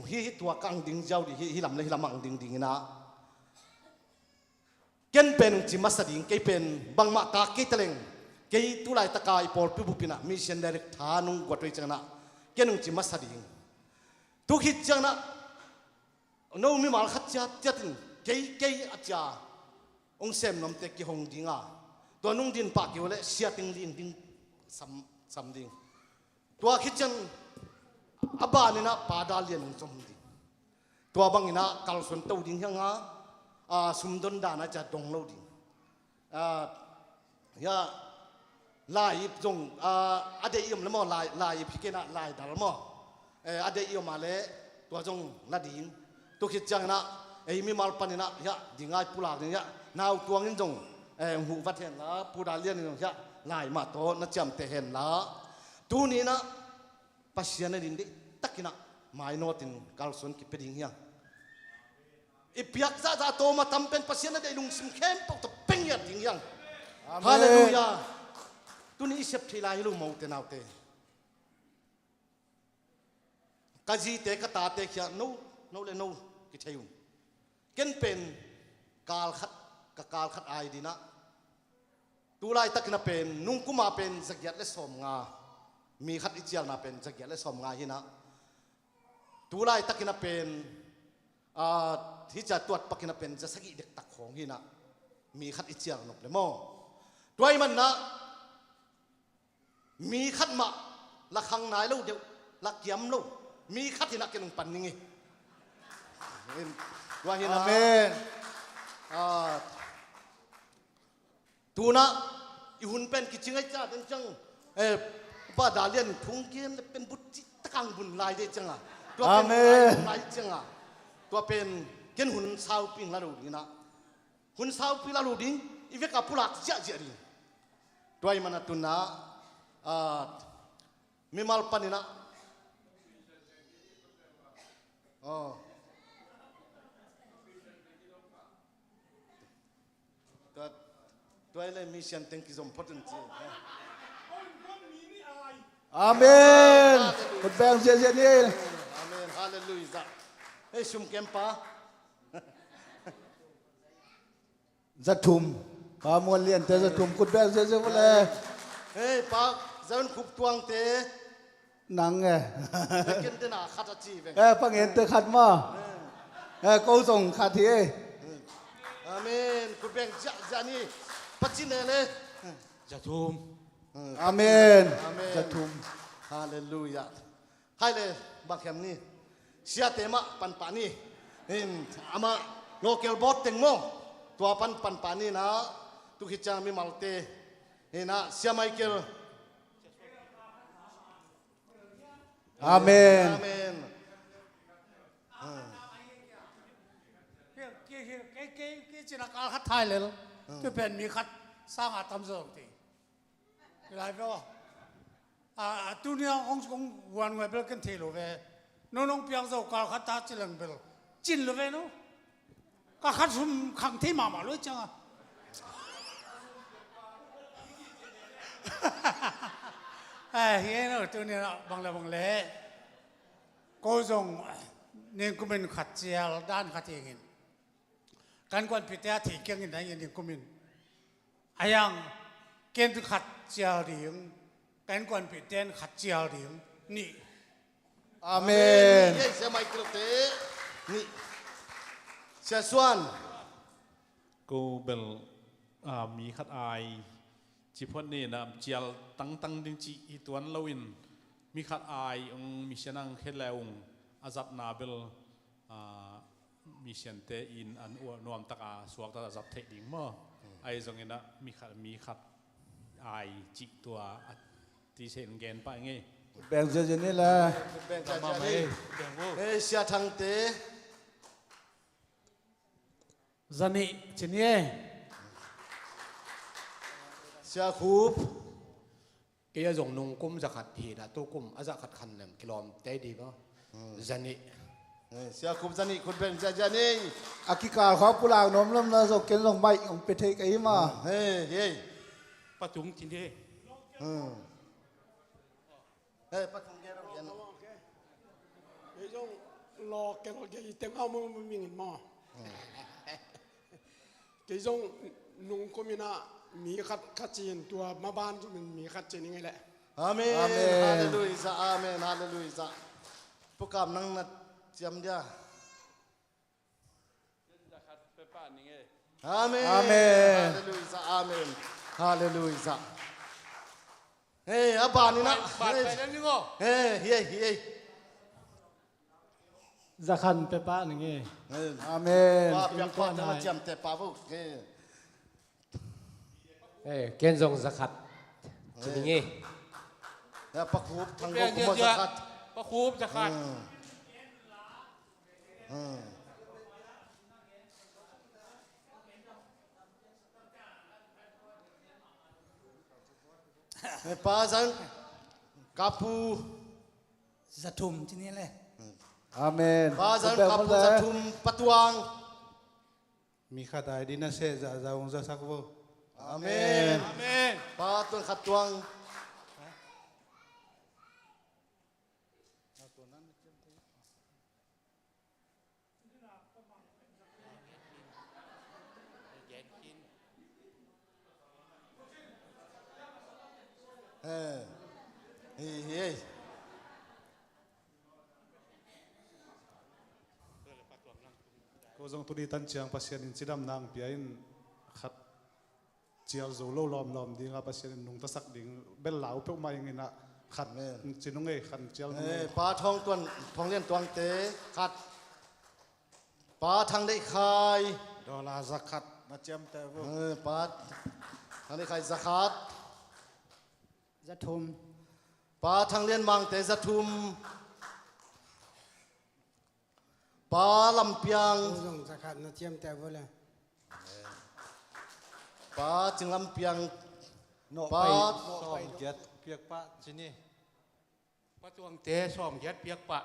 hih, hih tuak ang ding ziau dih, hih, hih lam le hih lam ang ding dingin ah, ken pen ong ci masa ding, kei pen bangmah tak kei ta leng, kei tu laitaka i pawlpi bup in ah mission director nong guat uh ahih ciangin ah ken ong ci masa ding. Tu khit ciangin ah no mimal khat ciatciat in kei, kei a cia ong sem nuamte kihong ding a, tua nong din pah kei uh leh Sia Ting Ling ding sam, sam ding. Tua khit ciang a banin ah Pa Dal Lian ong zom ding. Tua bangin ah kalsuan to ding hi hang a, a, sumdon dan a cia dong lo ding. A, hia, lai-ip zong, a, a deih i om le maw, lai, lai-ip hi kei in ah laidal maw. Eh, a deih i om a leh tua zong la ding. Tu khit ciangin ah ei mimal panin ah, hia, ding ai pulak ding, hia, nau tuangin zong, eh, ong huh vat hen la, Pu Dal Lian in zong, hia, lai mah tawh na ciamteh hen la. Tuni-in ah Pasian a ding deihtakin ah mainawtin kalsuan kipia ding hi hang. I piak zahzah tawm a tam pen Pasian a deih lungsim khempeuh tawh pia ngiat ding hi hang. Amen. Halleluiah. Tuni i sep thei lai hi lo maw, ute naute. ka zite, ka tate khia no, no le no kithei un. Ken pen kal khat, ka kal khat ai dinah, tu laitakin a pen, nungkuma pen zagiat le sawmnga, mi khat i cialna pen zagiat le sawmnga hinah, tu laitakin a pen, a, hih cia tuat pakin a pen zasagih dektak khawng hinah, mi khat i cial nop le maw. Tua i manah mi khat mah la khang nai lo deuh, la kiam lo, mi khat hinah ken hong pan ning hi. Tua hinah, amen. A, tunah i hun pen kicing ai ca den ciang, eh, pa Dalian thung gen le pen but cih takang bun lai dei cianga. Tua pen, amen, lai cianga. Tua pen ken hun saupi la lo dinah, hun saupi la lo ding, i veka pulak ziahziah ding. Tua i manah tunah, a, mimal paninah, oh. Tua, tua i le mi sian teng kizom phot un ci. Amen. Khut beng ziahziah ni. Amen. Halleluiah. Hei, sum kempa. Za thum. Pa Muan Liante za thum. Khut beng ziahziah vua le. Hei, Pa Zan Khup Tuangte. Nang e. Ken tena khat a ci ve. Eh, Pa Ngente khat maw. Eh, ko zong khat hi e. Amen. Khut beng ziahziah ni. Pa Cine le. Za thum. Amen. Amen. Za thum. Halleluiah. Hai le, bang hiam ni. Siate mah panpah ni. In, amah local board teng maw. Tua pan panpah ni na. Tu khit ciang mimalte. Hinah, Sia Michael. Amen. Amen. Kei, kei, kei, kei, kei cina kal khat thai lel. Hmm. Kei pen mi khat sanga tam zong ti. Lai ve aw. A, a, tunia hong, hong vuan ngai bel ken thei lo ve. No nong piang zo kal khat ta ci leng bel cin lo ve no. Ka khat sum khang thei mahmah lo cianga. Eh, hi no, tunia bang le bang le. Ko zong ningkumin khat cial dan khat hi ngin. Kan kuanpihte a thei kiangin a ningkumin. A yang ken khat cial ding, kan kuanpihte khat cial ding. Nih. Amen. Amen. Sia Michael te. Nih. Sia Suan. Ko bel, a, mi khat ai ci phot ni na, cial tangtang ding ci hi tuan loin mi khat ai ung, mi sian ang khe le ung a zatna bel, a, mi siante in an ua nuamtaka suakta a zat theih ding maw? Hmm. Ai zonginah mi khat, mi khat ai cih tua a ti se in gen pah ngei. Beng ziazia ni la. Beng ziazia ni. Beng vo. Eh, Sia Thangte. Zanih ci ni e. Sia Khup. Kei a zong nungkum zakhat hi na, tukum a zakhat khan lem kilawm tei di ba. Hmm. Zanih. Eh, Sia Khup zanih, khut beng ziazia ni. A kikal khawng pulak nuam lam na zong ken zong maih hong pia thei ka hi ma. Hmm. Hei, hei. Patung ci ni e. Hmm. Hei, pathum gen, gen. Kei zong local gei teng a mu, mu mingin maw. Hmm. Kei zong nungkumin ah mi khat, khat ci-in tua maban zong mi khat ci ning ei leh. Amen. Amen. Halleluiah. Amen. Halleluiah. Pukam nang na ciam dia. Amen. Amen. Halleluiah. Amen. Halleluiah. Hei, a ban in ah. Ban, ban, ban, ban, ban. Hei, hei, hei. Zakhan pia pah ning e. Amen. Amen. Wa, pia pah na ciam te pa vo. Hei. Eh, ken zong zakhat ci ning e. Ya, Pa Khup, Thang Go, Kuma zakhat. Pa Khup zakhat. Hmm. Hmm. Eh, Pa Zan Kapu. Zathum ci ni le. Amen. Pa Zan Kapu, Zathum, Pa Tuang. Mi khat ai di na se za, za ung za sak vo. Amen. Amen. Pa Tuang Khat Tuang. Eh, hi, hi, eh. Ko zong tuni tan ciang Pasian in cidam nang pia in khat cial zo lo lawmlawm dinga Pasian in nungtasak ding bel lau peuhmah ing inah khat ci nung ei, khat cial nung ei. Pa Thawng Tuan, Thawng Lian Tuangte khat. Pa Thang Deih Khai. Dollar za khat na ciamteh uh. Pa Thang Deih Khai za khat. Za thum. Pa Thang Lian Mangte za thum. Pa Lam Piang. Ko zong za khat na ciamteh uh le. Pa Cing Lam Piang. Pa sawm giat piak pah ci ni. Pa Tuangte sawm giat piak pah.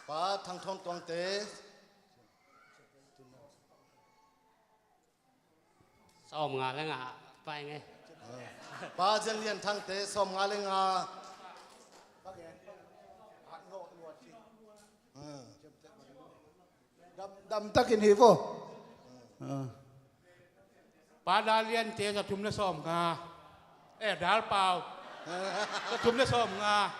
Pa Thang Thawng Tuangte. Sawm nga le nga pai nge. Pa Zen Lian Thangte sawm nga le nga. Dam, dam takin hi vo. Pa Dal Liante za thum le sawm nga. Eh, Dal Pau. Za thum le sawm nga.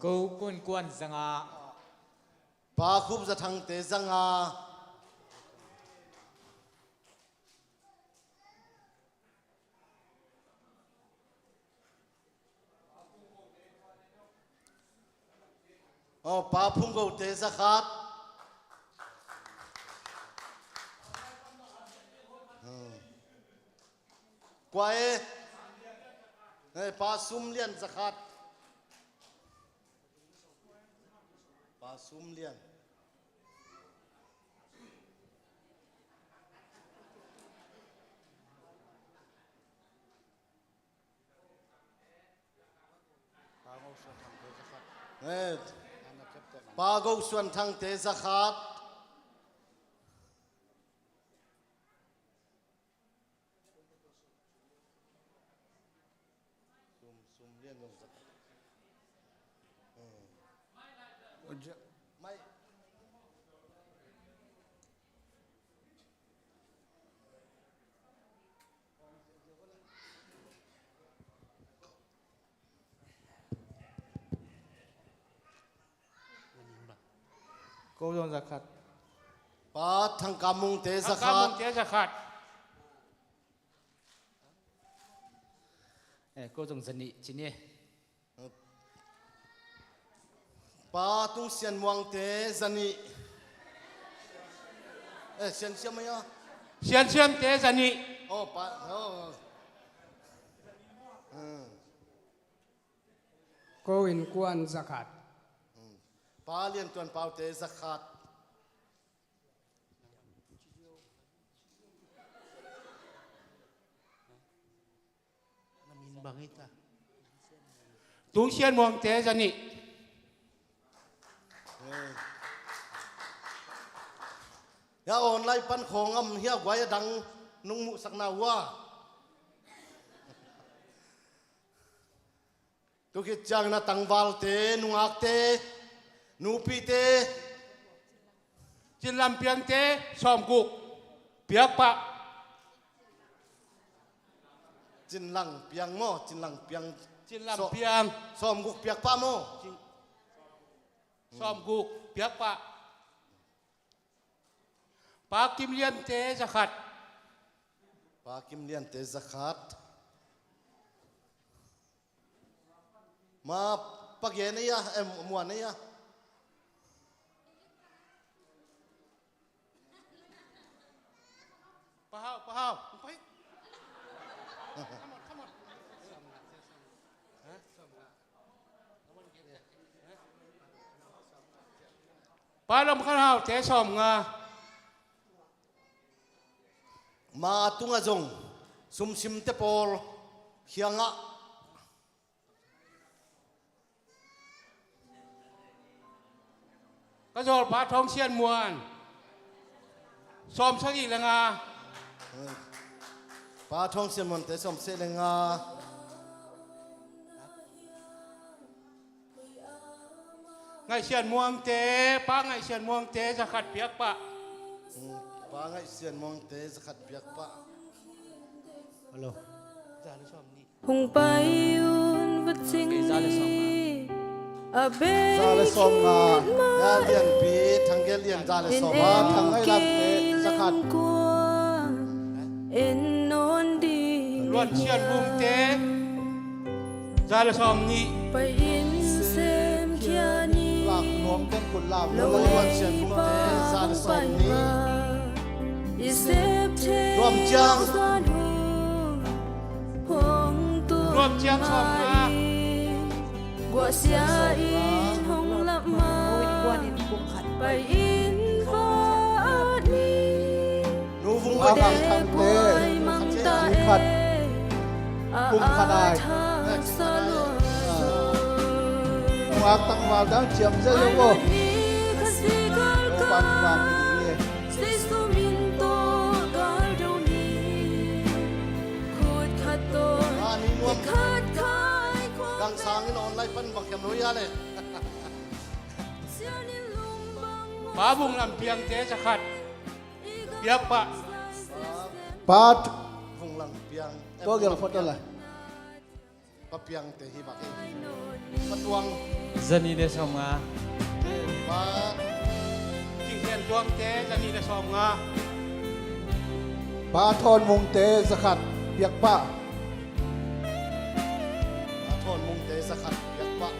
Ko Kun Kuan za nga. Pa Khup Za Thangte za nga. Oh, Pa Phung Gote za khat. Hmm. Kua e? Eh, Pa Sum Lian za khat. Pa Sum Lian. Eh, Pa Go Suan Thangte za khat. Sum, Sum Lian Nung za khat. Hmm. Mai. Ko zong za khat. Pa Thang Kam Mungte za khat. Thang Kam Mungte za khat. Eh, ko zong za nih ci ni. Pa Tung Sian Muangte za nih. Eh, Sian Siam ahi a. Sian Siamte za nih. Oh, pa, oh. Hmm. Ko In Kuan za khat. Hmm. Pa Lian Tuan Paute za khat. Na min bang hi ta. Tung Sian Muangte za nih. Hia online pan khawng am hia guai a dang nung muhsakna uh a. Tukhit ciangin a tangvalte, nungakte, nupite. Cin Lam Piangte sawmguk piak pah. Cin Lang Piang maw, Cin Lang Piang. Cin Lam Piang. Sawmguk piak pah maw. Sawmguk piak pah. Pa Kim Liante za khat. Pa Kim Liante za khat. Ma Pa Gen ei a, em, Muan ei a. Pa Hau, Pa Hau. Pa Lam Khan Haute sawm nga. Ma a tungah zong sumsimte pawl kiangah. Ka zawlpa Thawng Sian Muan sawm sagih le nga. Pa Thawng Sian Muante sawm sagih le nga. Ngaihsian Muangte, Pa Ngaihsian Muangte zakhat piak pah. Pa Ngaihsian Muangte zakhat piak pah. Hello. Hong pai un va cing ni, a bei za le sawm nga. Ya Lianpi, Thang Gel Lian za le sawm nga, Thang Ngai Lamte zakhat. En nawn ding Luan Sian Vumte za le sawm nih. Pai in sem khia ni. Lak nuam pen kun lak nuam. Luan Sian Vumte za le sawm nih. I sep thei Nuam Ciang. Zan hu hong tung Nuam Ciang sawm nga. Guahsia in hong lap ma. Pai in va at ni. Nu Vung Ak Tang Thangte, khat, kum khat ai. Nu Ak Tang Val dang ciam zel lo bo. Lo pan kum a mi ding e. Gang sangin online pan bang kiam lo ya le. Pa Vung Lam Piangte zakhat. Piak pah. Pat. Vung Lam Piang. Tua gel photo la. Pa Piangte hi bak hi. Pa Tuang. Zani le sawm nga. Pa King Hian Tuangte zani le sawm nga. Pa Thawn Mungte zakhat piak pah. Pa Thawn Mungte zakhat piak pah.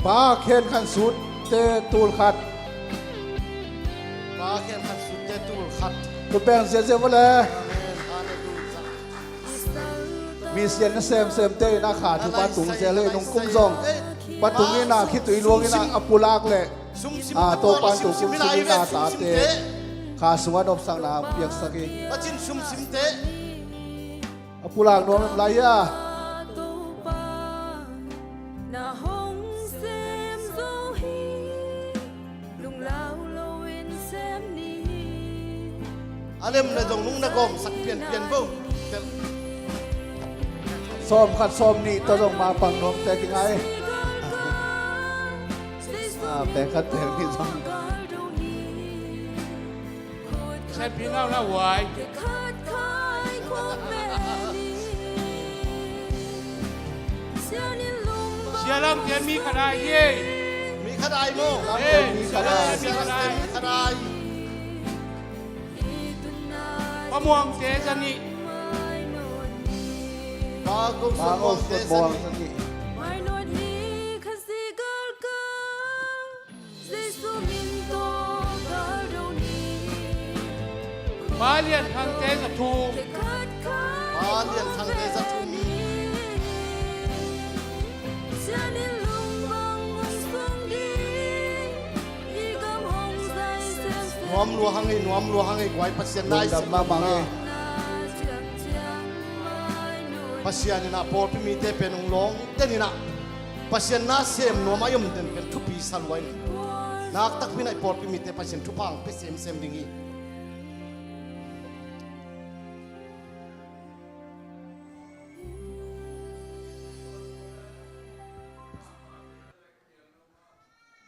Pa Khen Khan Sut te tul khat. Pa Khen Khan Sut te tul khat. Khut beng ziahziah vua le. Amen. Hallelujah. Mission na semsem te in a kha thu pa tung zel le nung kum zong pa tung in a khitui luang in a pulak le. A Topa in tung kum sum in a tate kha sungah nopsakna piaksak hi. Pacin sumsimte. A pulak nuam em lai hia? Topa na hong sem zo hi. Lunglau loin sem ni. A lem le zong lung na gawmsak pianpian bo. Sawm khat sawm nih tawh zong mapang nuamte kingai. A, peng khat peng nih zong. Seppi nau na uai. Sia Lam Tian mi khat ai hi. Mi khat ai maw? Sia Lam Tian mi khat ai. Pa Muangte zanih. Pa Gok Suan Muangte zanih. Pa Lian Thangte za thum. Pa Lian Thangte za thum. Nuam lua hang ei, nuam lua hang ei, guai Pasian nai sem nuam hang ei. Pasian in a pawlpi mite pen hong lawng den in a Pasian na sem nuam a i om den pen thupi sa lua in. Nak takpi in a i pawlpi mite Pasian thupha hong pia semsem ding hi.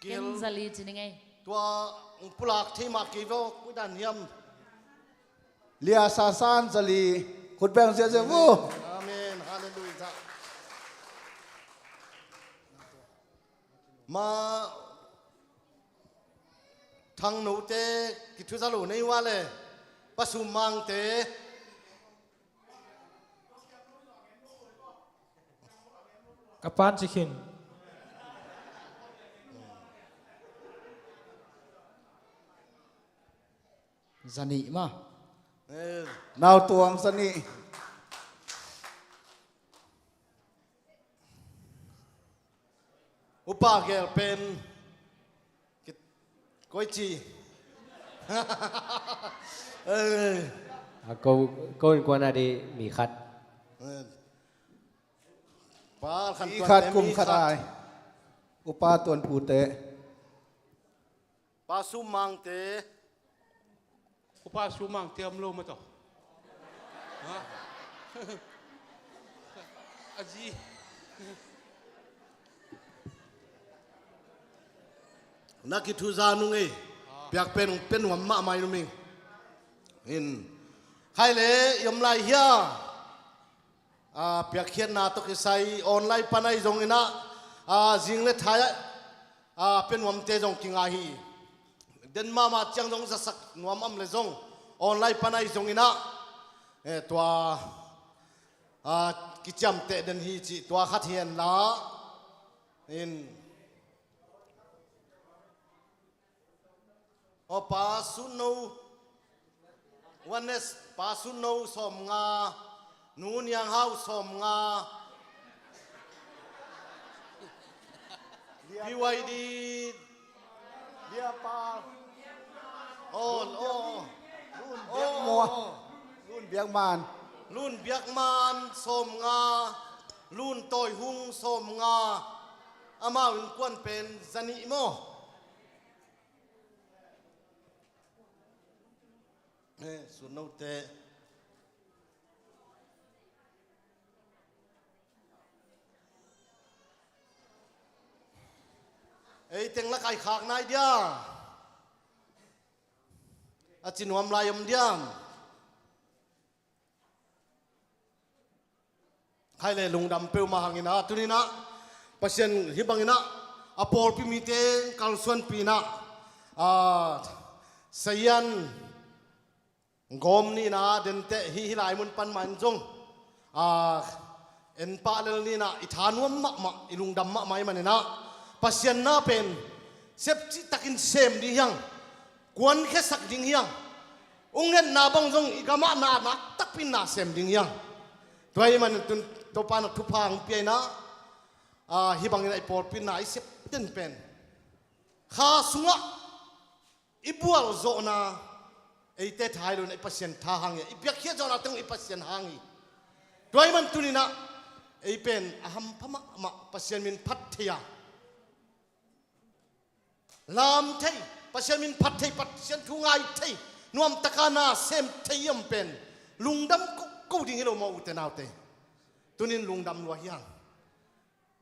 Ken zali ci ning ei. Tua hong pulak thei mah kei vaw kuidan hiam. Lia Sasan zali khut beng ziahziah vu. Amen. Hallelujah. Ma Thangnote kithuza lo nei ua le Pa Sum Mangte. Ka pan ci khin. Zanih ma. Nau tuang zanih. Upa gel pen koi ci. A ko, ko in kuan a di mi khat. Pa khan mi khat kum khat ai. Upa Tuan Phute. Pa Sum Mangte. Upa Sum Mangte om lo ma tawh. A zi. Na kithuza nung ei. Piak pen, pen nuam mahmah i num ing. In. Khai le, i om lai hia. A, piakkhiatna tawh kisai online pan ahi zongin ah, a, zing le thai ah, a, pia nuamte zong kinga hi. Den mahmah ciang zong zasak nuam om le zong online pan ahi zongin ah, e, tua, a, kiciamteh den hi cih tua khat hi en la. In. Aw, Pa Sunno, Oneness, Pa Sunno sawmnga, Nu Niang Hau sawmnga, B Y D, Lia Pa, aw, aw, aw. Lun Biak Mua. Aw, aw. Lun Biak Man. Lun Biak Man sawmnga, Lun Tawi Hung sawmnga, amau innkuan pen zanih maw? Eh, Sunnote. Ei teng la kaikhak nai dia. A ci nuam lai om diam. Khai le lungdam peuhmah hangin ah, tuni-in ah, Pasian hih bangin ah, a pawlpi mite kalsuanpih-in ah, a, sayan gawm ni-in ah, denteh hih, hih lai mun pan mah in zong, a, en pah lel ni-in ah, i tha nuam mahmah, i lungdam mahmah ahih manin ah, Pasian na pen, sepcih takin sem ding hi hang, kuankhiasak ding hi hang, ung ngetna bang zong i gam ah na, nak takpi in na sem ding hi hang. Tua ahih manin tun Topa in ah thupha hong pia-in ah, a, hih bangin ah i pawlpi in na i sep den pen. Kha sungah i bual zawhna eite tha hi lo-in ah i Pasian tha hang hi, i piakkhiat zawhna teng i Pasian hang hi. Tua ahih manin tuni-in ah ei pen a hampha mahmah Pasian min phat thei a. Lam thei, Pasian min phat thei, Pasian thu ngai thei, nuamtaka na sem thei i om pen, lungdam koko ding hi lo maw ute naute. Tuni-in lungdam lua hi hang.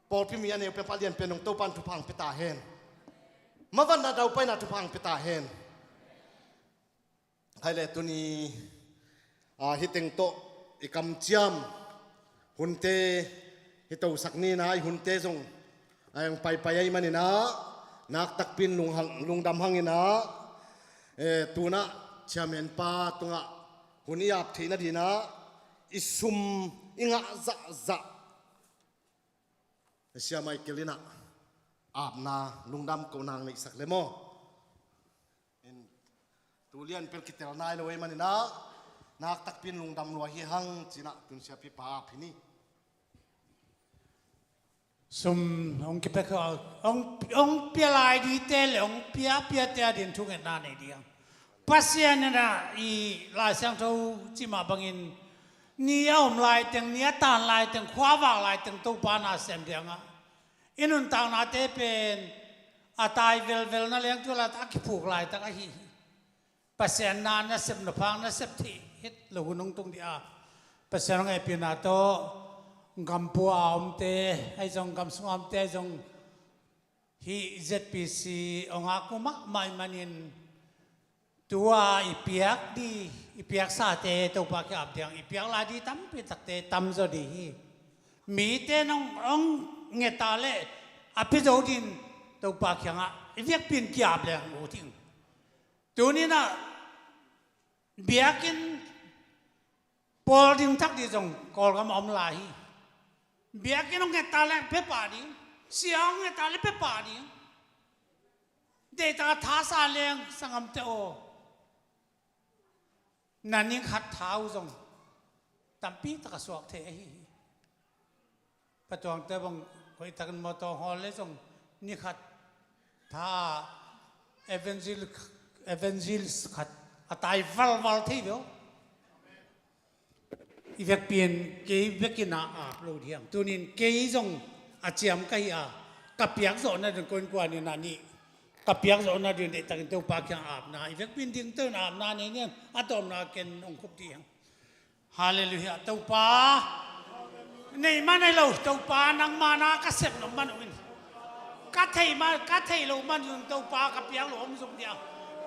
Pawlpi mi a neu pen pa lian pen hong Topa in thupha hong pia ta hen. Mavanna daupaina thupha hong pia ta hen. Khai le tuni, a, hih teng tawh i kamciam hunte, hih tosak ni-in ah i hunte zong a hong paipai ahih manin ah, nak takpi in lunghang, lungdam hangin ah, e, tu-in ah chairman pa tungah hun i ap theih nadingin ah, i sum i ngah zahzah Sia Michael in ah apna lungdam kohna hong neihsak le maw? In, tu lian pel kitel nai lo ahih manin ah, nak takpi in lungdam lua hi hang ci-in ah tun siapipa ap hi ni. Sum hong kipia, hong, hong pia lai dingte le hong pia, piate adingin thungetna nei ding. Pasian in ah i Lai Siangtho cih mah bangin, ni a om laiteng, ni a tan laiteng, khua a vak laiteng Topa na sem ding a, i nuntaknate pen a tai velvel na leng tu laitak a kiphuk laitak ahi hi. Pasian na nasep, na phak nasep theih het lo hun hong tung ding a, Pasian hong hehpihna tawh gam pua a omte ahi zong, gam sung a omte ahi zong, hih Z P C hong ngak uh mahmah ahih manin, tu-a i piak ding, i piaksate Topa kiang ap ding, i piak lai ding tampi takte tamzaw ding hi. Mite in hong, hong nget a leh a pia zo ding, Topa kiangah i vekpi in ki-ap leng ut ing. Tuni-in ah biakinn pawl ding thak ding zong Kawlgam a om lai hi. Biakinn hong nget a leh pia pah ding, sia hong nget a leh pia pah ding. Deihtak a thasa leng sanggamte aw, na ni khat tha uh zong tampi tak a suak thei ahi hi. Patuangte bang hoihtakin mawtaw hawl le zong ni khat tha, evangelist, evangelist khat a tai valval thei ve aw. I vekpi in kei vekin a ap lo ding hiam? Tuni-in kei zong a ciam ka hi a, ka piak zawh nading, ko innkuan in a nih, ka piak zawh nading deihtakin Topa kiang apna, i vekpi in dingto in apna nei ni hiam? A tawpna ken hong khup ding hiam? Halleluiah. Topa, nei mah nei lo, Topa, nangma na ka sep nop man uh in, ka thei mah, ka thei lo man uh in, Topa, ka piak lo om zong dia,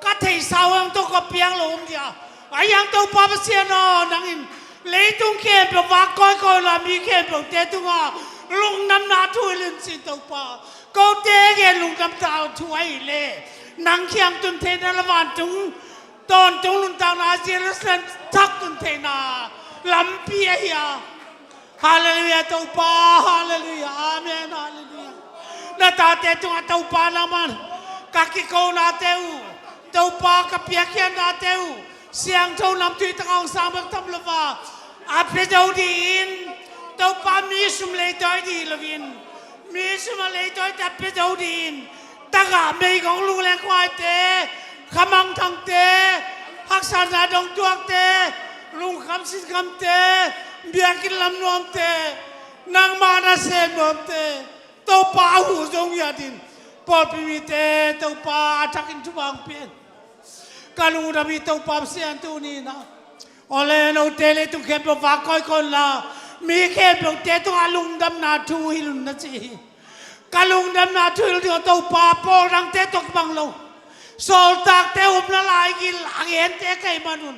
ka theisa uh hang tawh ka piak lo om dia. Ahi hang Topa Pasian aw, nang in leitung khempeuh vak kawikawi la, mi khempeuhte tungah lungdamna thu hilh in, ci-in Topa, kote gen lungdamna thu ahih leh nang kiang tun theihna le vantung tawntung nuntakna, Jerusalem thak tun theihna lampi ahi a. Halleluiah, Topa. Halleluiah. Amen. Halleluiah. Na tate tungah Topa nangman ka kikonate uh, Topa ka piakkhiatnate uh, siangtho namtui taka hong sang bek tham lo a, a pia zo dingin, Topa, mi sum leitawi ding hi loin, mi sum a leitawite a pia zo dingin, tagah meigong lungleng khuaite, khamangthangte, haksatna dongtuakte, lungkham sinkhamte, biakinn lam nuamte, nangma nasem nuamte, Topa, a huh zong hi a dingin, pawlpi mite Topa a thakin thupha hong pia in. Ka lungdam hi, Topa Pasian, tuni-in ah, aw le, note leitung khempeuh vak kawikawi unla, mi khempeuhte tungah lungdamna thu hilh un, na ci hi. Ka lungdamna thu hilh ding aw Topa, pawl dangte tawh kibang lo, sawltakte upna laigil a gente ka hih manun,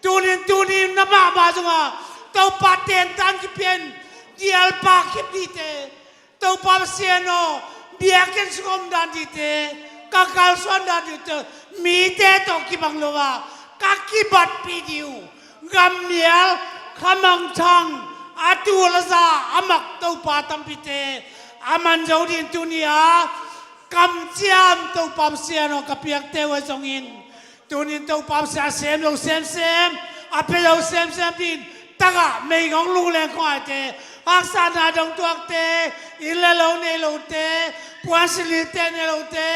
tuni-in, tuni-in na mahmah zongah Topa, tentan kipia in, dialpa kip dingte, Topa Pasian aw, biakinn sung om dan dingte, ka kalsuan dan dingte, mite tawh kibang lo a, ka kibatpih ding uh, gammial, khamangthang, a tul a za a mak Topa tampite a man zo dingin tuni-a kamciam Topa Pasian aw, ka piakte uh ahi zongin, tuni-in Topa Pasian, a sem lo semsem, a pia lo semsem dingin, tagah meigong lungleng khuaite, haksatna dongtuakte, inn le lo nei lote, puansilh lilte nei lote,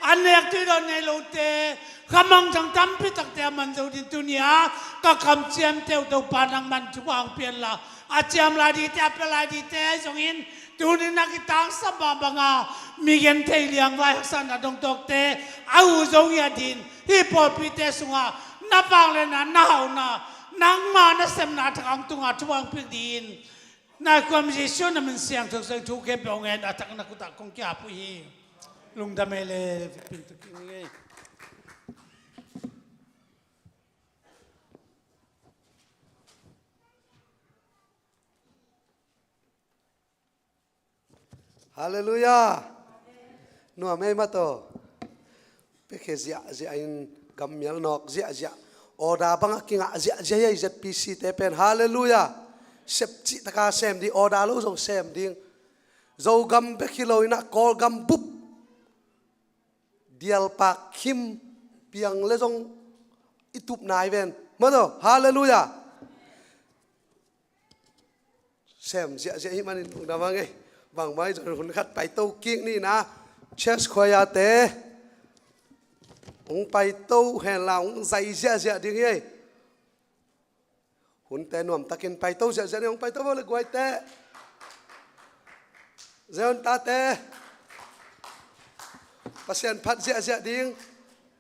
annek tuidawn nei lote, khamangthang tampi takte a man zo dingin tuni-a ka kamciamte uh Topa nangman thupha hong pia inla, a ciam lai dingte, a pia lai dingte ahi zongin, tuni-in na kitangsam bangbanga mi genthei, liangvai, haksatna dongtuakte a huh zong hi a dingin, hih pawlpite sungah na vangliatna, na hauhna, nangma nasepna thak hong tunga thupha hong pia dingin, na khuam Jesuh na min siangtho sung thu khempeuh hong en a, a thak na khut ah kong kiap uh hi. Lungdam ei le, pil tuk ing ei. Halleluiah. Nuam ei mah tawh. Piakhia ziahziah in, gammial nawk ziahziah, order bangah kingah ziahziah hi a, ZPC te pen. Halleluiah. Sepcih taka sem ding, order lo zong sem ding. Zogam bek hi lo in ah, Kawlgam bup, dialpa khim piang le zong i tup nai ven. Mah tawh. Halleluiah. Sem ziahziah hi manin lungdam hang ei. Bangmah hi zong hun khat paito kik ni in ah, church choir te hong paito henla hong zai ziahziah ding hi ei. Hunte nuamtakin paito ziahziah ding, hong paito vo le guaite. Zion tate, Pasian phat ziahziah ding,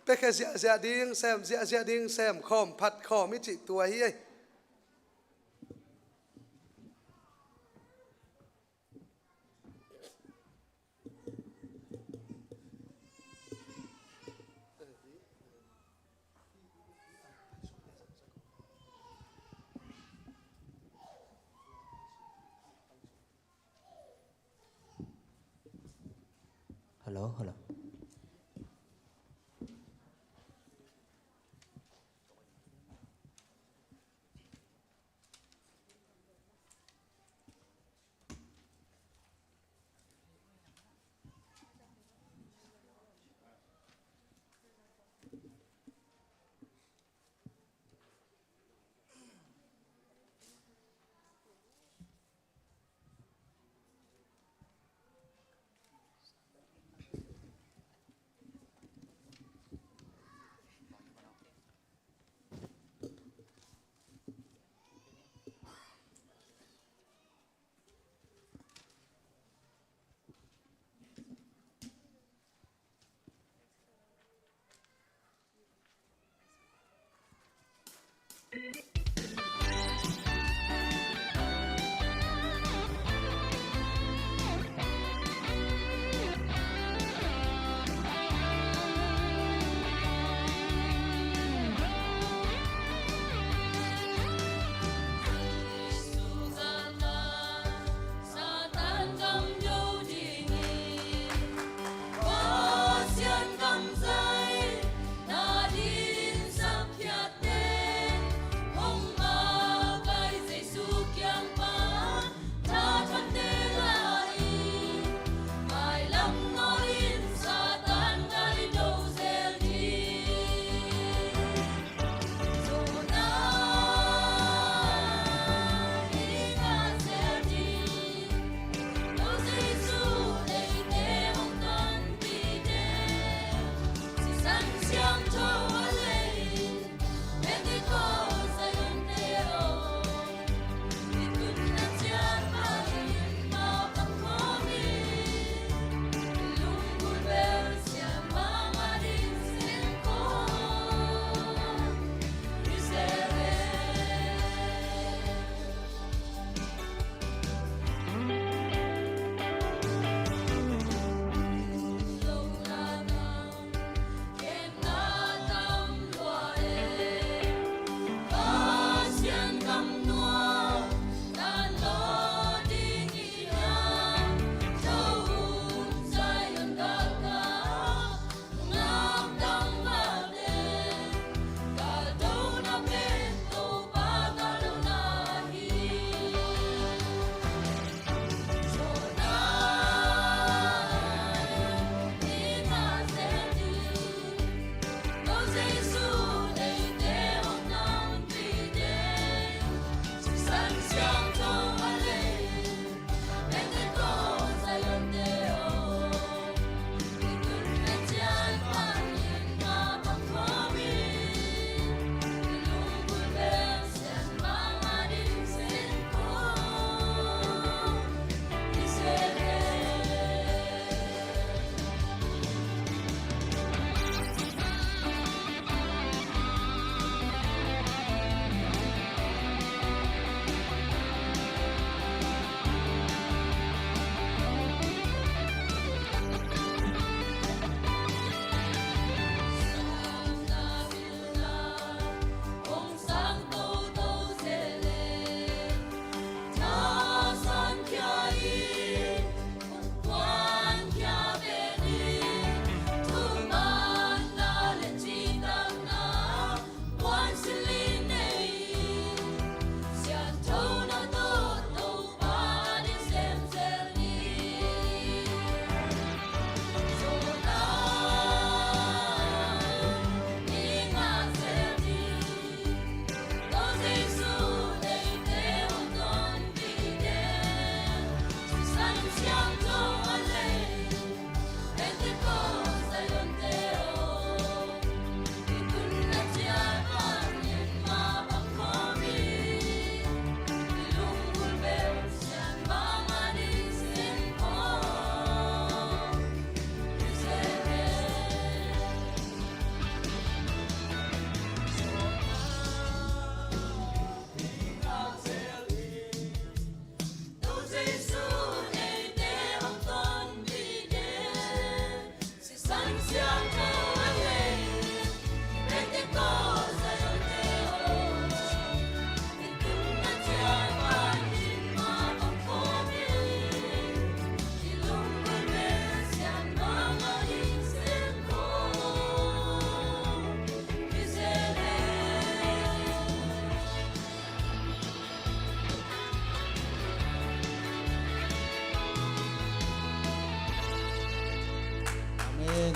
piakhia ziahziah ding, sem ziahziah ding, sem khawm, phat khawm i cih tua hi ei. Hello, hello.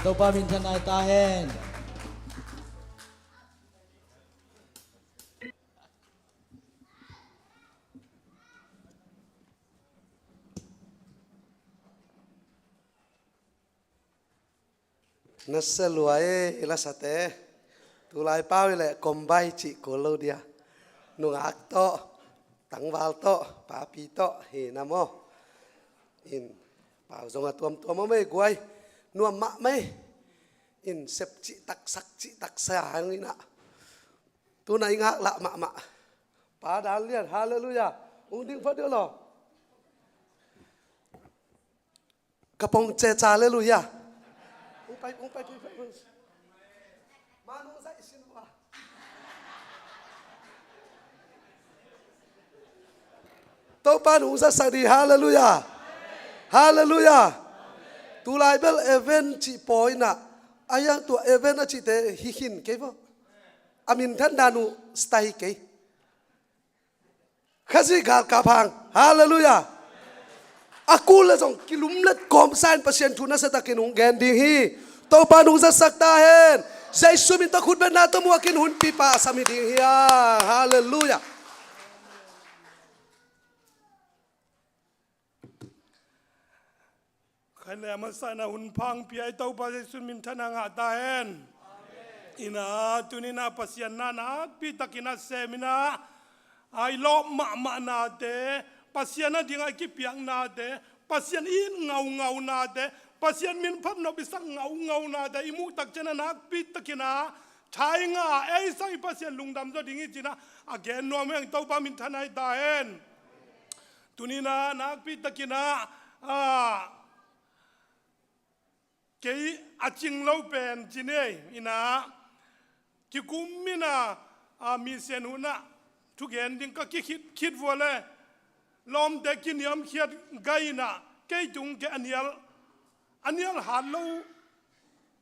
Topa minthan nai ta hen. Na sia lua e, i lasate. Tulai pau i le kombai cih kul lo dia. Nungak tawh, tangval tawh, papi tawh hi na maw. In, pau zong a tuamtuam om ei guai. Nuam mahmah ei. In, sep cih taksak, cih taksa hang in ah. Tuna i ngak lah mahmah. Pa dan lian, halleluiah. Ung ding pha dia law. Ka pong ceca, halleluiah. Ung pai, ung pai, pai, pai, pai. Ma nung zai sin ua. Topa nung zat sak di, halleluiah. Halleluiah. Tulai bel event cih pawi in ah. A yang tua event a cihte hi khin kei vaw. A minthan dan uh style kei. Khazih galkap hang. Halleluiah. A kul le zong kilumlet kawmsa in Pasian thu nasia takin hong gen ding hi. Topa nung zatsak ta hen. Jesu min tawh khutbetna tawh muakin hunpi pa a sam hi ding hi a. Halleluiah. Khaile a masa in ah hun pha hong pia i Topa Jesu minthan a ngah ta hen. In ah tuni in ah Pasian na nakpi takin a sem in ah, a i lawp mahmah nate, Pasian a ding a i kipiak nate, Pasian i it ngaungau nate, Pasian min phat nop i sak ngaungau nate i muh tak ciang a nakpi takin ah tha i ngah a, ei sang i Pasian lungdam zaw ding hi ci in ah a gen nuam hi hang. Topa minthan nai ta hen. Tuni in ah nakpi takin ah, a, kei a cing lo pen ci ni ei in ah, kikum in ah, a, Misian hun ah thugen ding ka kikhit khit vua le, lawmte kiniamkhiat gai in ah kei tung kei a nial, a nial hat lo,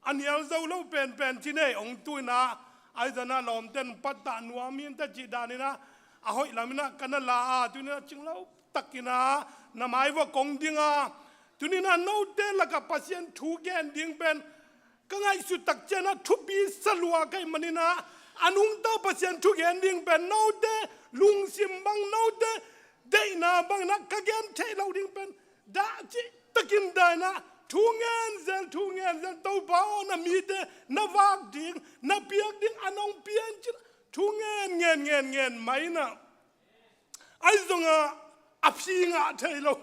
a nial zo lo penpen ci ni ei. Hong tu in ah, ahi zongin ah lawmte in pattah nuam hi inteh cih dan in ah, a hoih lam in ah ka na la a, tuni in ah cing lo takin ah na mai vua kong ding a. Tuni in ah note lakah Pasian thu gen ding pen ka ngaihsut tak ciang ah thupi sa lua ka hih manin ah, a nungta Pasian thu gen ding pen note lungsim bang, note deihna bang in ah ka gen theih loh ding pen dah cih takin dah in ah, thu ngen zel, thu ngen zel, Topa aw, na mite na vak ding, na piak ding a nong pia in ci in ah, thu ngen, ngen, ngen, ngen mai in ah. Ahi zongin ah a phi ngah thei lo.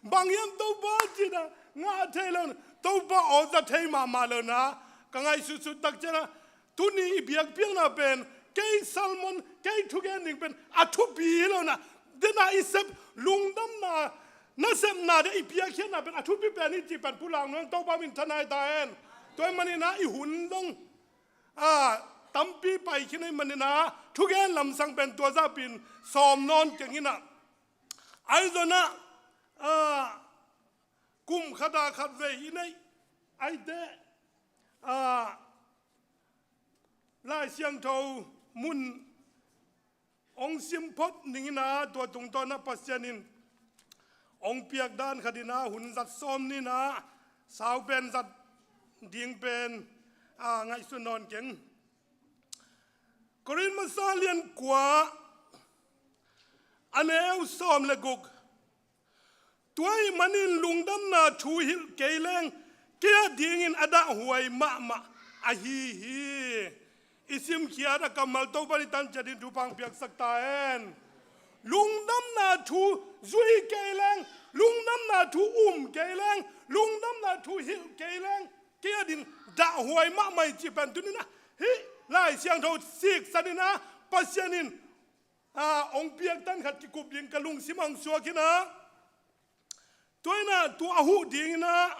Bang hiam Topa ci in ah ngah thei lo. Topa aw, za thei mahmah lo in ah ka ngaihsutsut tak ciang ah, tuni i biakpiakna pen, kei sermon, kei thugen ding pen a thupi hi lo in ah, den a i sep lungdamna, nasepna den i piakkhiatna pen a thupi pen hi cih pen pulak nuam, Topa minthan nai ta hen. Tua ahih manin ah i hun dong, a, tampi pai khin ahih manin ah thugen lamsang pen tua zahpi in sawm nawn keng in ah. Ahi zongin ah, a, kum khat ah khat vei i neih ahih teh, a, Lai Siangtho mun hong sim phot ning in ah, tua tungtawn ah Pasian in hong piak dan khat in ah hun zat sawm ni in ah, sau pen zat ding pen, a, ngaihsun nawn keng. Korin masa lian kua, a neu sawm le guk. Tua ahih manin lungdamna thu hilh kei leng kei a dingin a dahhuai mahmah ahi hi. I simkhiat a kammal Topa in i tan ciat in thupha hong piaksak ta hen. Lungdamna thu zui kei leng, lungdamna thu um kei leng, lungdamna thu hilh kei leng kei a dingin dahhuai mahmah hi cih pen tuni in ah hih Lai Siangtho siksan in ah Pasian in, a, hong piak dan khat kikup ding ka lungsim ah hong suak in ah, tua in ah tua a huh ding in ah,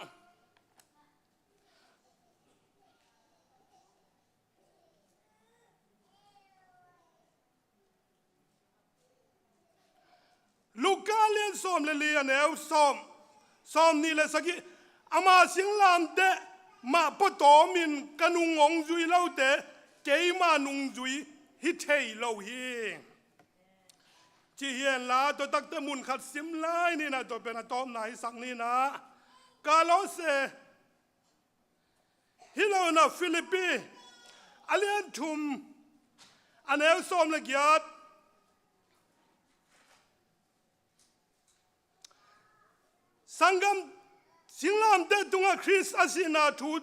Luka lian sawm le li, a neu sawm, sawm nih le sagih. Ama singlamteh mah pua tawmin ka nung hong zui lote keima nungzui hi thei lo hi, ci hi hen la. Tua takteh mun khat sim lai ni in ah, tua pen a tawpna hisak ni in ah. Kolose Hi lo in ah Philippi a lian thum, a neu sawm le giat. Sanggam, singlamteh tungah Khrist a sihna thu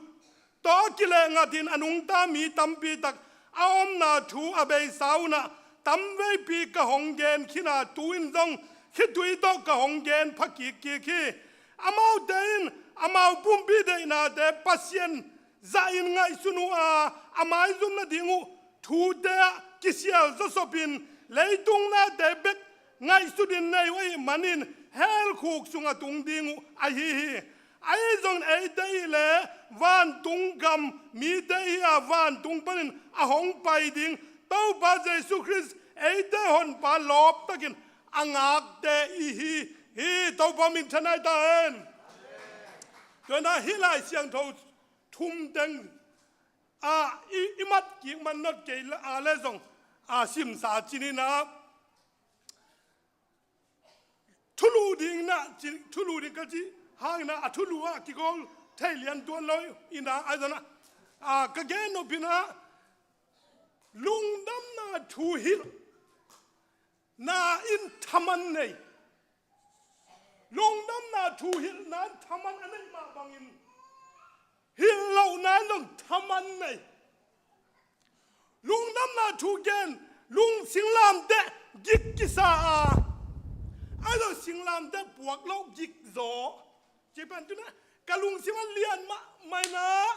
tawh a kileh ngatin a nungta mi tampi tak a omna thu a beisa un ah tamveipi ka hong gen khin a, tu-in zong khitui tawh ka hong gen pha kikkik hi. Amaute in amau pumpi deihnate Pasian zahin ngaihsun uh a, a maizum nading uh thute ah kisial zawsopin leitung nate bek ngaihsutin nei uh ahih manin hell khuk sungah tung ding uh ahi hi. Ahi zongin eite hi leh vantung gam mite hi a, vantung panin a hong pai ding Topa Jesu Khrist, eite Honpa lawptakin a ngakte i hi hi. Topa minthanna hi ta hen. Tua in ah hih Lai Siangtho thum teng ah i, i mat kik man not kei a leh zong a simsa cin in ah thulu ding in ah, ci, thulu ding ka cih hangin ah a thulu ah kigawl thei lian tuan lo in ah, a zong ah, a, ka gen nop in ah lungdamna thu hilhna in thaman nei. Lungdamna thu hilhna in thaman a neih mah bangin hilh lohna in zong thaman nei. Lungdamna thu gen, lung singlamteh gik kisa a, a lo singlamteh puak lo gik zaw. Ci pen tu in ah ka lungsim a lian mahmah in ah,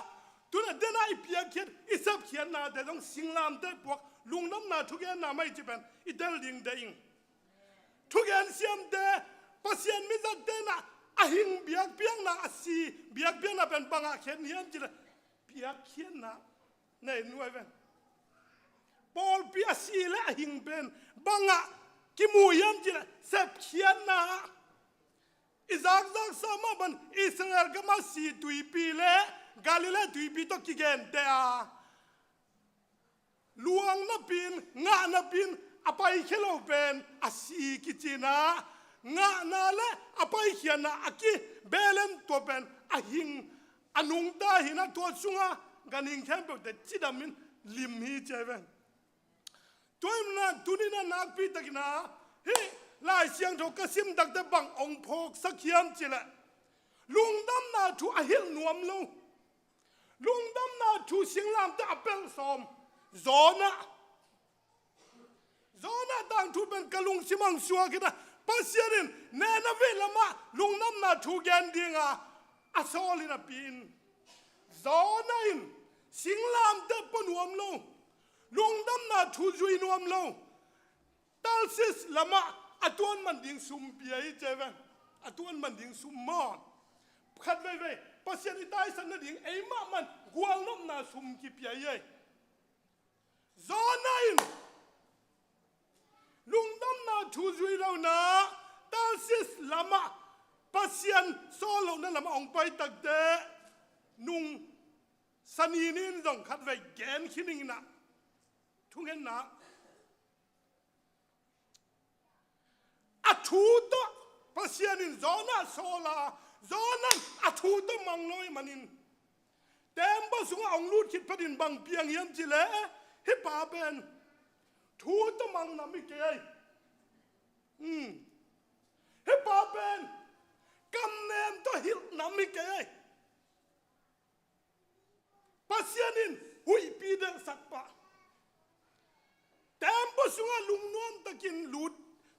tu in ah den a i piakkhiat, i sepkhiatnate zong singlamteh puak, lungdamna thugenna mah hi ci pen i tel ding deih ing. Thugen siamte, Pasian mizatte in ah a hing biakpiakna, a si biakpiakna pen bangah khen hiam cih leh piakkhiatna nei nuai ven. Pawlpi a si leh a hing pen bangah kimu hiam cih leh sepkhiatna ah. I zakzaksa mah bang Israel gam a si tuipi leh Galilee tuipi tawh kigente a, luang napi in, ngah napi in a paikhia lo pen a si kici in ah, ngahna leh a paikhiatna a kibelem tua pen a hing, a nungta hi in ah, tua sungah ganhing khempeuhte cidamin lim hi ci hi ven. Tua ahih manin ah tuni in ah nakpi takin ah hih Lai Siangtho ka sim takteh bang hong phawksak hiam cih leh lungdamna thu a hilh nuam lo, lungdamna thu singlamteh a pelh sawm Jonah. Jonah tangthu pen ka lungsim ah hong suak in ah, Pasian in Nineveh lamah lungdamna thu gen ding a, a sawl in a pia in, Jonah in singlamteh pua nuam lo, lungdamna thu zui nuam lo, Tarsis lamah a tuan man ding sum pia hi ci hi ven. A tuan man ding sum maw. Khat veivei Pasian i taisan nading ei mahmah in gualnopna sum kipia hi ei. Jonah in lungdamna thu zui lo in ah Tarsis lamah, Pasian sawl lohna lamah hong pai takteh nung sani ni in zong khat vei gen khin ing in ah, thungetna a thu tawh Pasian in Jonah sawl a, Jonah in a thu tawh mang lo ahih manin, teembaw sungah hong lut khit phetin bang piang hiam cih leh, hih pa pen thu tawh mang nam hi kei ei. Hmm. Hih pa pen kamnem tawh hilh nam hi kei ei. Pasian in huihpi delhsak pah. Teembaw sungah lungnuam takin lut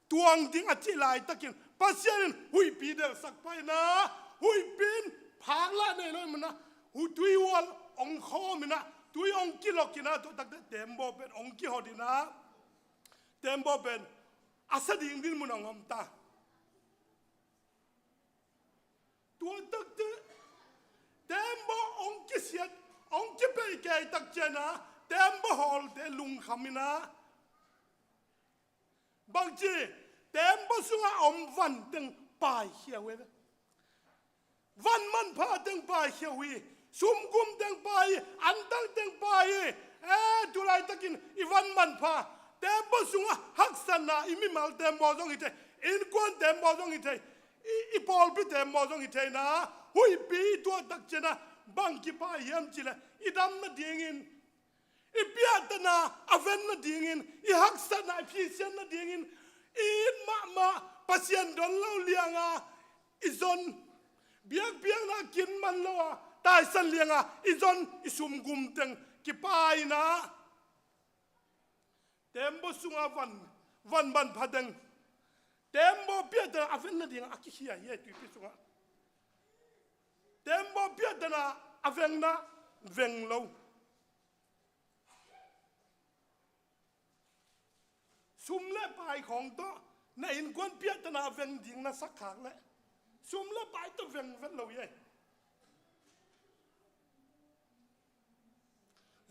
tuang ding a cih laitakin Pasian in huihpi delhsak pah in ah, huihpi in phaklah nei lo ahih manin ah, hu tui ual hong khawm in ah, tui hong kilok in ah, tua takteh teembaw pen hong kihot in ah, teembaw pen a sa ding dinmun hong om ta. Tua takteh teembaw hong kisiat, hong kipeih kei tak ciangin ah, teembaw hawlte lungkham in ah, bangci, teembaw sungah a om van teng paikhia uh hi. Van manpha teng paikhia uh hi. Sumgum teng pai hi, antang teng pai hi. Eh, tu laitakin i van manpha, teembaw sungah haksatna, i mimal teembaw zong hi thei, innkuan teembaw zong hi thei, i, i pawlpi teembaw zong hi thei in ah, huihpi i tuah tak ciangin ah, Bang kipai hiam cih leh i dam nadingin, i piahtana a ven nadingin, i haksatna, i phisian nadingin, i it mahmah Pasian don lo lianga i zon, biakpiakna kin man lo a taisan lianga i zon, i sumgum teng kipaina. Tembaw sunga van, van manpha teng, tembaw piahtana a ven nadinga a kikhia hi a, tuipi sungah. Tembaw piahtana a vengna veng lo. Sum le pai khawng tawh na innkuan piahtana a veng ding na sak khak leh sum le pai tawh veng vet lo hi.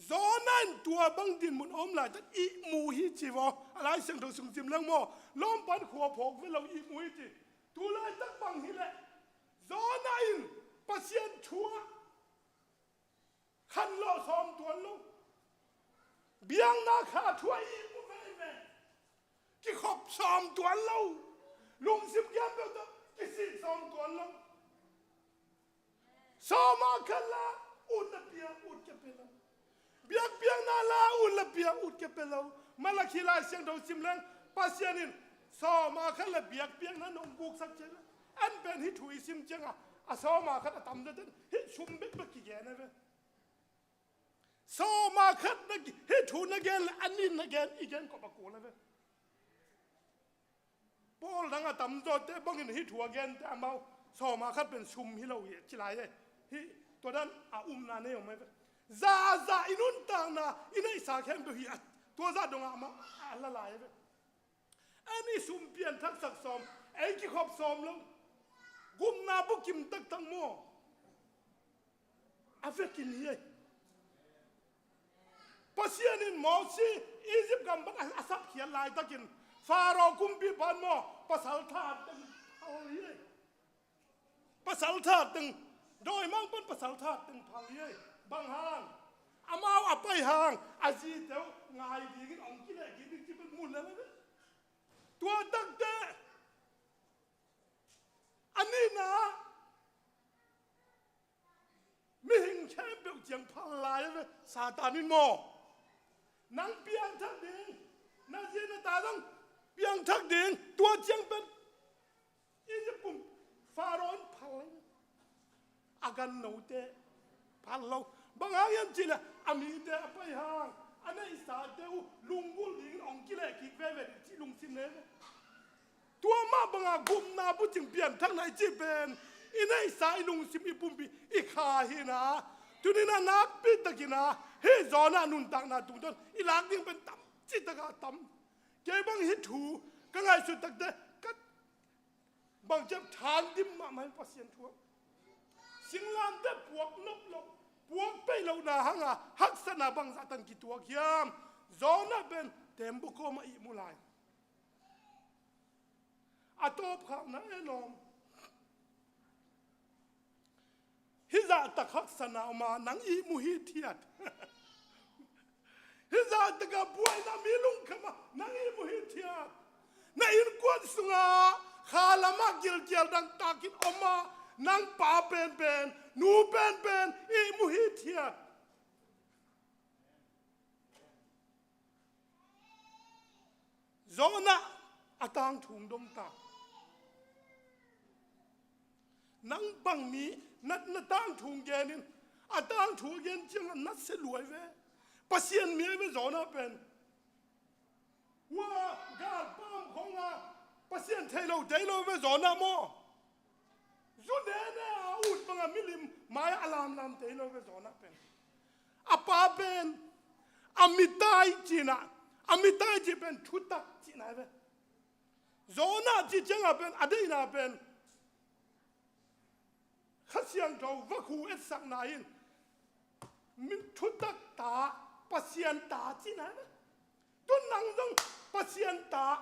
Jonah in tua bang dinmun a om laitak ihmu hi ci vaw. A Lai Siangtho sung sim leng maw, lawmpan khua phawk vet lo ihmu hi ci. Tu laitak bang hileh Jonah in Pasian thu ah khanlawh sawm tuan lo. Biakna kha thu ah ihmu veve. Kikhop sawm tuan lo. Lungsim kiam peuh tawh kisik sawm tuan lo. Sawma khat la ut le pia, ut kia pe lo. Biakpiakna la ut le pia, ut kia pe lo. Malakhi Lai Siangtho sim leng Pasian in sawma khat le biakpiakna nong buksak ciang, en pen hih thu i sim cianga a sawma khat a tam zaten hih sum bekbek kigen a ve. Sawma khat na hih thu na gen le a nih na gen i gen kop a kul a ve. Paul dang a tamzawte bangin hih thu a gente amau sawma khat pen sum hi lo hi ci lai e. Hih tua dan a umna nei om e. Zahzah i nuntakna i neihsa khempeuh hi a, tua zah dongah amah a la lai e. En i sum pianthaksak sawm, ei kikhop sawm lo. Gupna bukim taktak maw? A vekin hi ei. Pasian in Mosi Egypt gam pan a, a sapkhiat laitakin Pharaoh kumpipa in maw, pasal that teng phal hi ei. Pasal that teng, dawimang pan pasal that teng phal hi ei. Bang hang? Amau a pai hang a zite uh ngai dingin hong kileh kik ding ci pen mu lel a ve. Tua takte a nihna mihing khempeuh ciang phal lai a ve. Satan in maw, nang piangthak ding, na zi na ta zong piangthak ding, tua ciang pen Egypt kum Pharaoh in phal lai a, gannote phal lo. Bang hang hiam cih leh a mite a pai hang a neihsate uh lunggulh dingin hong kileh kik veve ding cih lungsim nei ve. Tua mah banga gupna bucing pianthakna i cih pen i neihsa i lungsim i pumpi i kha hi na. Tuni-in a nakpi takin a hih Jonah nuntakna tungtawn i lak ding pen tam cih taka tam. Kei bang hih thu ka ngaihsut takte ka bang ciam than dim mahmah hi Pasian thu ah. Singlamteh puak nop loh, puak peih lohna hanga haksatna bangzah tan kituak hiam? Jonah pen tembaw kawmah ihmu lai. A tawpkhakna e lawm. Hih zahtak haksatna om a nang ihmu hithiat. Hih zahtaka buaina mi lungkham a nang ihmu hithiat. Na innkuan sunga kha lamah gilkial dangtakin om a nang pa penpen, nu penpen ihmu hithiat. Jonah a tangthu dong ta. Nang bang mi na, na tangthu genin, a tangthu a gen ciangin na sia luai ve. Pasian mi ahi ve Jonah pen. Hua galpam khawngah Pasian thei lo, thei lo ve Jonah maw? Zu nene a ut banga milim mai-ah a lamlam thei lo ve Jonah pen. A pa pen a mitai cihna, a mitai cih pen thutak cihna ve. Jonah cih ciangah pen a deihna pen Kha Siangtho vakhu etsakna in min thutak ta, Pasian ta cihna ve. Tun nang zong Pasian ta,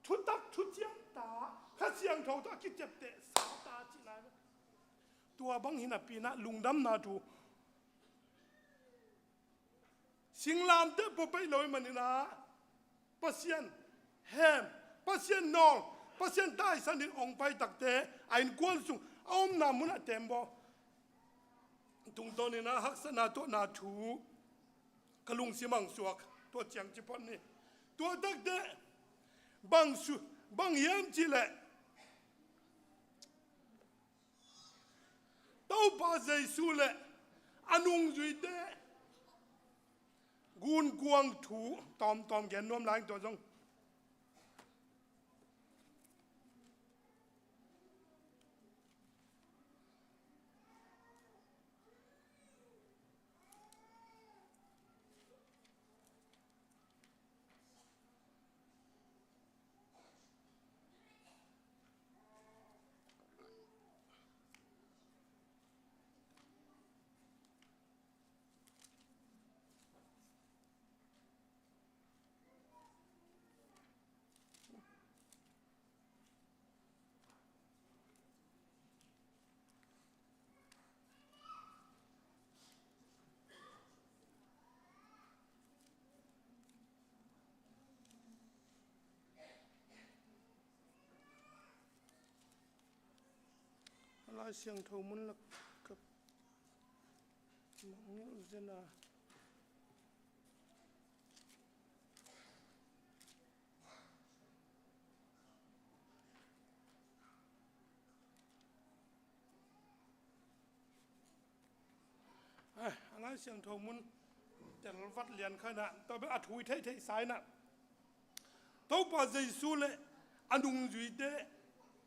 thutak thuciam ta, Kha Siangtho tawh a kiciaptehsa ta cihna ve. Tua bang hi napi-in ah lungdamna thu. Singlamteh pua peih lo ahih manin ah Pasian hem, Pasian nawl, Pasian taisan in hong pai takte a innkuan sung a omna munah tembaw tungtawnin a haksatna tuahna thu ka lungsim ah hong suak, tua ciang ci phot ni. Tua takteh bang su, bang hiam cih leh Topa Jesu le a nungzuite gunkuang thu tawmtawm gen nuam lai ing, tua zong. A Lai Siangtho mun lak ka mangngilh zen a. Ai, a Lai Siangtho mun tel vat lian kha in ah, tua bel a thu i theihtheih sa in ah, Topa Jesu le a nungzuite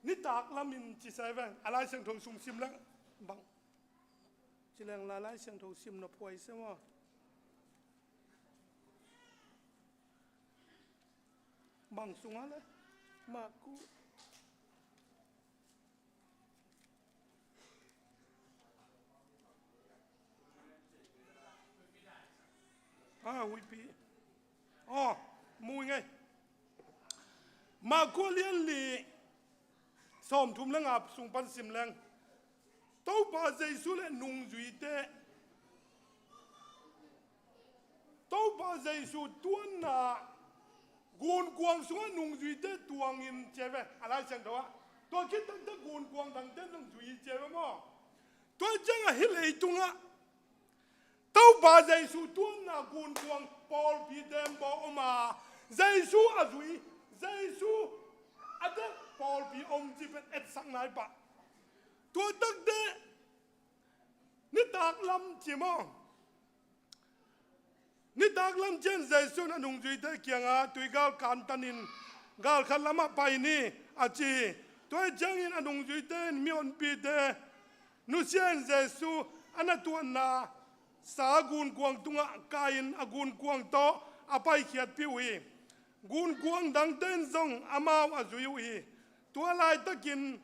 nitak lamin ci sa ve. A Lai Siangtho sung sim leng bang ci leng la, Lai Siangtho sim nop huai se maw? Bang sungah le Marku. Ah, huihpi. Aw, mu ing ei. Marku a lian li sawmthum le nga sung pan sim leng. Topa Jesu le nungzuite, Topa Jesu tuanna gunkuang sungah nungzuite tuangin ci ve, a Lai Siangtho ah. Tua khit taktak gunkuang dangte nungzui ci ve maw? Tua ciangah hih leitungah Topa Jesu tuanna gunkuang pawlpi tembaw om a, Jesu a zui, Jesu a deih pawlpi om cih pen etsak nai pah. Tua takte nitak lam ci maw? Nitak lam ciang Jesu in a nungzuite kiangah tuigal kantanin galkhat lamah pai ni, a ci. Tua ciangin a nungzuite in mihonpite nusia in Jesu a na tuanna sa gunkuang tungah kai-in a gunkuang tawh a paikhiatpih uh hi. Gunkuang dangte in zong amau a zui uh hi. Tua laitakin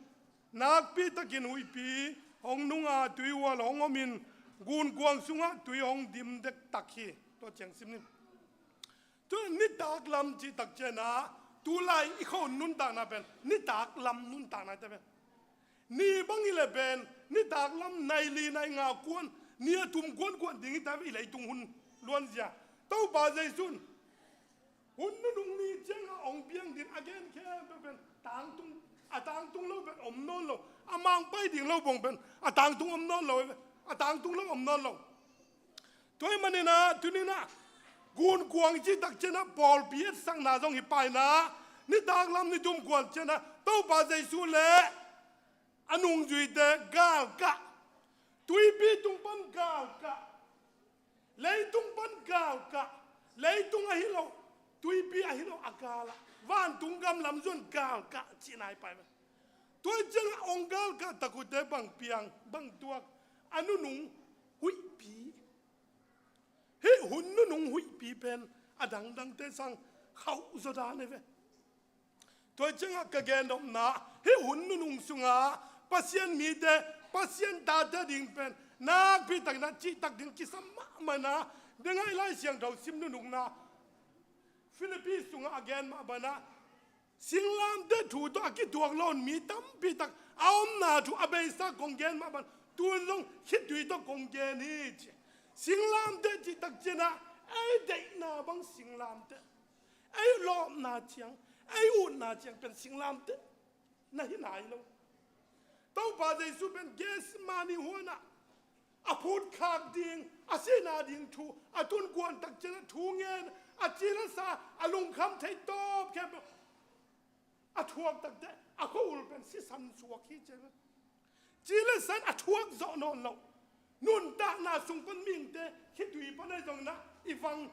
nakpi takin huihpi hong nung a, tuihual hong omin gunkuang sungah tui hong dim dektak hi. Tua ciang sim ni. Tu nitak lam cih tak ciangin ah, tulai i kho nuntakna pen nitak lam nuntakna hi ta pen. Ni bang hi leh pen nitak lam nai li nai nga kuan, ni a thum kuan kuan ding hi ta pen, i leitung hun luanzia. Topa Jesu in hun nunung ni ciangah hong piang ding a gen khempeuh pen tangtung, a tangtung lo pen om nawn lo. A mang pai ding lo bang pen a tangtung om nawn lo, a tangtung lo om nawn lo. Tua ahih manin ah, tuni-in ah gunkuang i cih tak ciangin ah pawlpi etsakna zong hi pah in ah, nitak lam ni thum kuan ciangin ah Topa Jesu le a nungzuite galkah, tuipi tung pan galkah, leitung pan galkah, leitung ahi lo, tuipi ahi lo a galah, vantung gam lam zong galkah cihna hi pah hi. Tua ciangah hong galkah tak uhteh bang piang, bang tuak? A nunung huihpi. Hih hun nunung huihpi pen a dangdangte sang khauh zaw dan hi ve. Tua ciangah ka gennopna, hih hun nunung sungah Pasian mite, Pasian tate ding pen nakpi takin ah cihtak ding kisam mahmah in ah, bia ngai Lai Siangtho sim nunung in ah, Philippi sungah a gen mah bangin ah, singlamteh thu tawh a kituak lo in mi tampi tak a omna thu a beisa kong gen mah bangin, tun zong khitui tawh kong gen hi ci. Singlamteh cih tak ciangin ah, ei deihna bang singlamteh, ei lawpna ciang, ei utna ciang pen singlamteh na hi nai lo. Topa Jesu pen Gethsemane huan ah a phutkhak ding, a sihna ding thu a tun guan tak ciangin a thu ngen, a ci le sa, a lungkham thei tawp khempeuh a thuak takte, a khua-ul pen sisan suak hi ci ve. Ci le sa in a thuak zawh nawn lo. Nuntakna sung pan mihingte khitui pan ahi zongin ah i vang,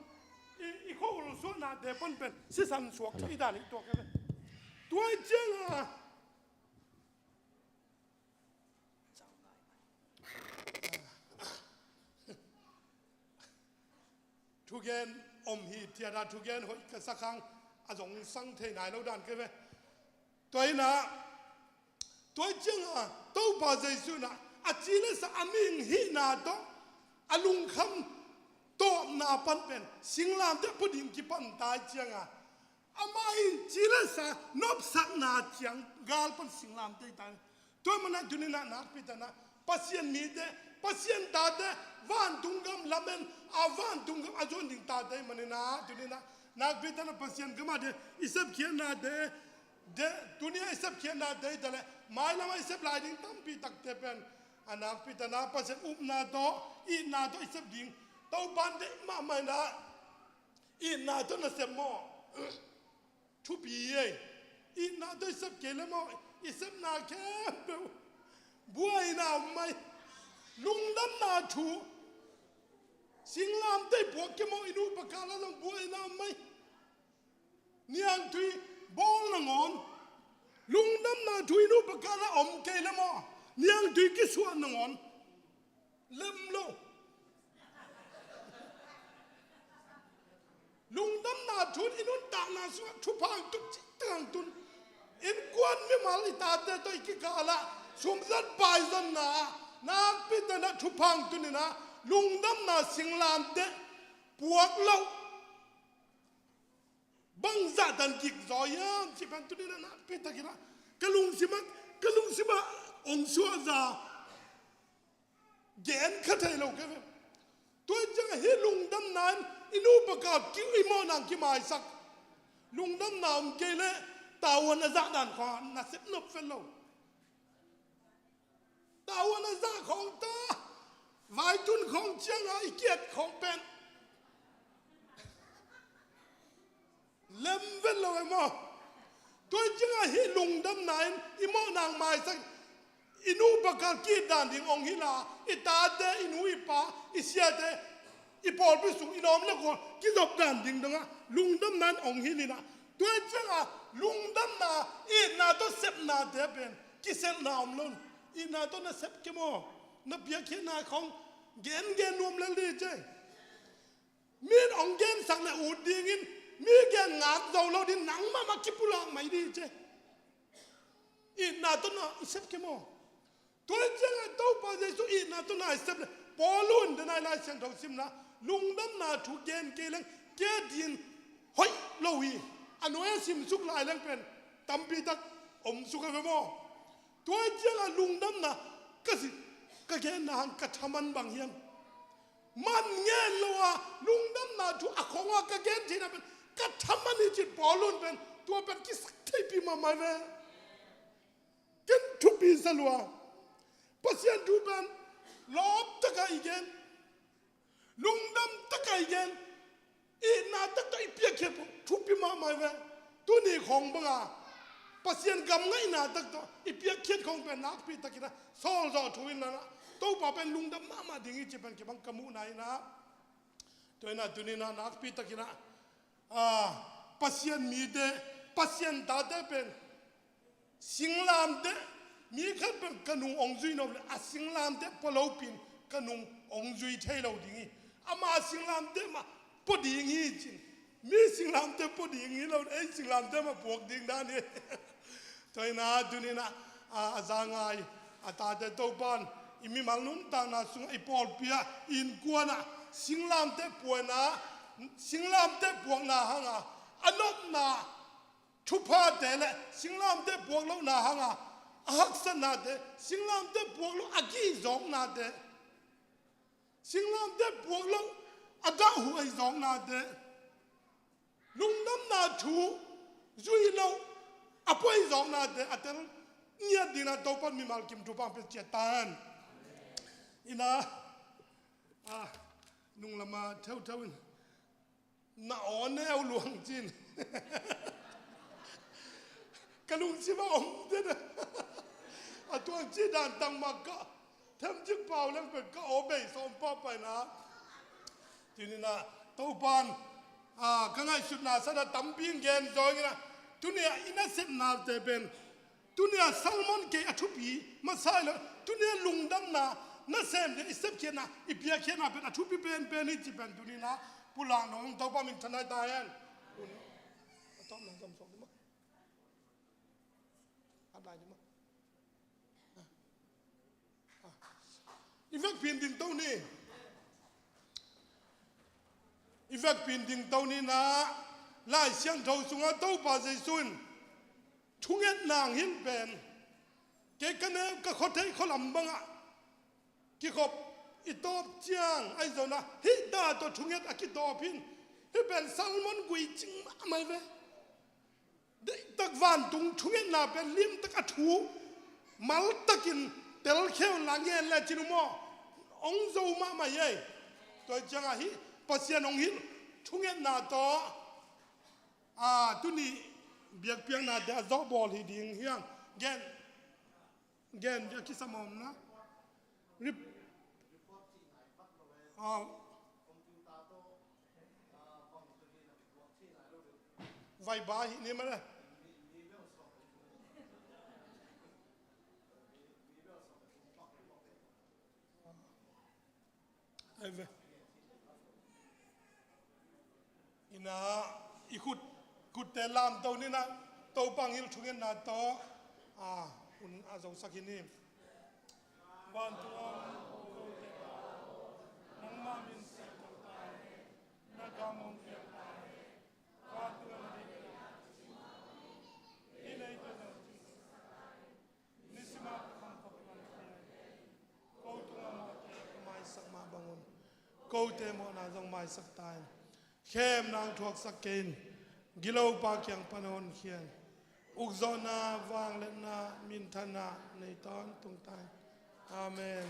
i, i khua-ul suahnate pan pen sisan suak thei dan hi tuak hi ve. Tua hi ciangin ah thugen om hi thiat a, thugen hoih ka sak hang a zong sang thei nai lo dan ka hi ve. Tua hi-in ah, tua hi ciangin ah Topa Jesuh in ah a ci le sa, a mihing hihna tawh a lungkham tawpna pan pen singlamteh pua ding kipan ta hi ciangin ah, amah in ci le sa nopsakna ciang gal pan singlamteh ta hi. Tua manin ah tuni-in ah nakpi takin ah Pasian mite, Pasian tate, vantung gam lamen a vantung gam a zuan ding tate ahih manin ah tuni-in ah nakpi takin ah Pasian gam ah te i sepkhiatnate, te tuni-a i sepkhiatnate hi ta leh mailam ah i sep lai ding tampi takte pen a nakpi takin ah Pasian upna tawh, itna tawh i sep ding. Topa in deih mahmah in ah itna tawh na sep maw? Thupi ei. Itna tawh i sep kei le maw, i sepna khempeuh buaina om mai. Lungdamna thu. Singlamteh i puak kei maw, i nu i pa kal ah zong buaina om mai. Niangtui bawl nangawn. Lungdamna thu i nu i pa kal ah om kei le maw, niangtui kisuah nangawn. Lem lo. Lungdamna thu in i nuntakna sungah thupha hong tun, cih tak hong tun. Innkuan mimal i tate tawh i kikal ah sumzat paizatna ah nakpi takin ah thupha hong tun in ah lungdamna singlamteh puak loh bangzah dan gik zaw hiam cih pen tuni-in ah nakpi takin ah ka lungsim ah, ka lungsim ah hong suahza gen kha thei lo ka hi ve. Tua hi ciangin hih lungdamna in i nu i pa kal kiu i mawhna hong kimaisak. Lungdamna om kei leh tavuan a zah dan khawng ah na sep nop vet lo. Tavuan a zah khawng ta, vaitun khawng ciangin i kiat khawng pen lem vet lo e maw? Tua hi ciangin hih lungdamna in i mawhna hong maisak, i nu i pa kal ki-it dan ding hong hilh a, i tate, i nu i pa, i siate, i pawlpi sung i lawm le gual kizop dan ding dongah lungdamna in hong hilh in ah, tua hi ciangin lungdamna, itna tawh sepnate pen kiselhna om lo. Itna tawh na sep kei maw, na piakkhiatna khawng gengen nuam lel ding ci. Mi in hong gensak leh ut dingin, mi gen ngak zo lo ding, nang mahmah kipulak mai ding ci. Itna tawh na i sep kei maw? Tua hi ciangin Topa Jesuh itna tawh na i sep leh, Paul in den a i Lai Siangtho simna, lungdamna thu gen kei leng, kei adingin hoih lo hi. A nuai a simsuk lai leng pen tampi tak om suk a ve maw? Tua hi ciangin lungdamna ka si, ka genna hang ka thaman bang hiam? Man ngen lo a, lungdamna thu a khong a ka gen theihna pen ka thaman hi ci-in Paul in pen tua pen kisaktheihpih mahmah hi ve. Ken thupi sa lua. Pasian thu pen lawp takin i gen, lungdam takin i gen, itna taktak i piakkhiat peuh thupi mahmah hi ve. Tuni khawng bang a Pasian gam ngaihna taktak i piakkhiat khawng pen nakpi takin a sawlzawh thu in la, Topa pen lungdam mahmah ding hi cih pen kei bang ka muhna hi a. Tua hi a tuni-in a nakpi takin a, a, Pasian mite, Pasian tate pen singlamteh, mi khat pen ka nung hong zui nop leh a singlamteh pua lopi-in ka nung hong zui thei lo ding hi. Ama singlamteh mah pua ding hi ci-in. Mi singlamteh pua ding hi lo, ei singlamteh mah puak ding dan hi. Tua hi a tuni-in a, a, a za ngai a tate Topa in i mimal nuntakna sungah, i pawlpi ah, i innkuan ah singlamteh puakna, singlamteh puakna hang a a nopna thuphate le singlamteh puak lohna hang a a haksatnate, singlamteh puak loh a gihzawknate, singlamteh puak loh a dahhuai zawknate, lungdamna thu zui loh a puai zawknate a tel ngiat dingin a Topa in mimal kim thupha hong pia ciat ta hen. Hi a, Ah, nunglama theutheu in na aw neu luang cin. Ka lungsim a om den a. A tuang ci dan tang mak ka themcik pau leng pen ka aw bei sawm pah pai na. Tuni-in ah Topan, ah, ka ngaihsutna sa-in ah tampi in gen zaw ing ah, tuni-a i nasepnate pen, tuni-a sermon kei a thupi masa hi lo, tuni-a lungdamna nasem le i sepkhiatna, i piakkhiatna pen a thupi penpen hi ci pen tuni-in ah pulak nong Topa minthanna hi ta hen. A tawpna zom suak ding maw? A dai ding maw? I vekpi in dingto ni. I vekpi in dingto ni-in ah Lai Siangtho sungah Topa Jesu in thungetna hong hilh pen, kei ka neu ka khuatheih khualam bangah kikhop i tawp ciang ahi zongin ah hih dah tawh thunget a kitawp hi. Hih pen sermon gui cing mahmah hi ve. Deihtak vantung thungetna pen limtak a thu maltakin telkhia un la ngen le cin uh maw? Hong zo mahmah hi ei. Tua hi ciangah hih Pasian hong hilh thungetna tawh, a, tuni biakpiaknate a zawh bawl hi ding hi hang. Gen, gen a kisam om na. Rip-, a, Vai ba hi ni mah le. Ai ve. Ina i khut, khutte lamto ni-in ah Topa hong hilh thungetna tawh, a, hun a zosak hi ni. Vantung a om ko te Pa aw, nangmah min siangtho ta hen. Na gam hong piang ta hen. Vantung a om na deih pen, i deih pen hong cih sa ta hen. Nisim a ka khamphang pia in. Ko tungah mawhte ka maisak mah bangun kote mawhna zong maisak ta in. Khemna hong thuaksak kei in. Gilopa kiang pan hong honkhia in. Ukzawhna, vangliatna, minthanna nei tawntung ta in. Amen.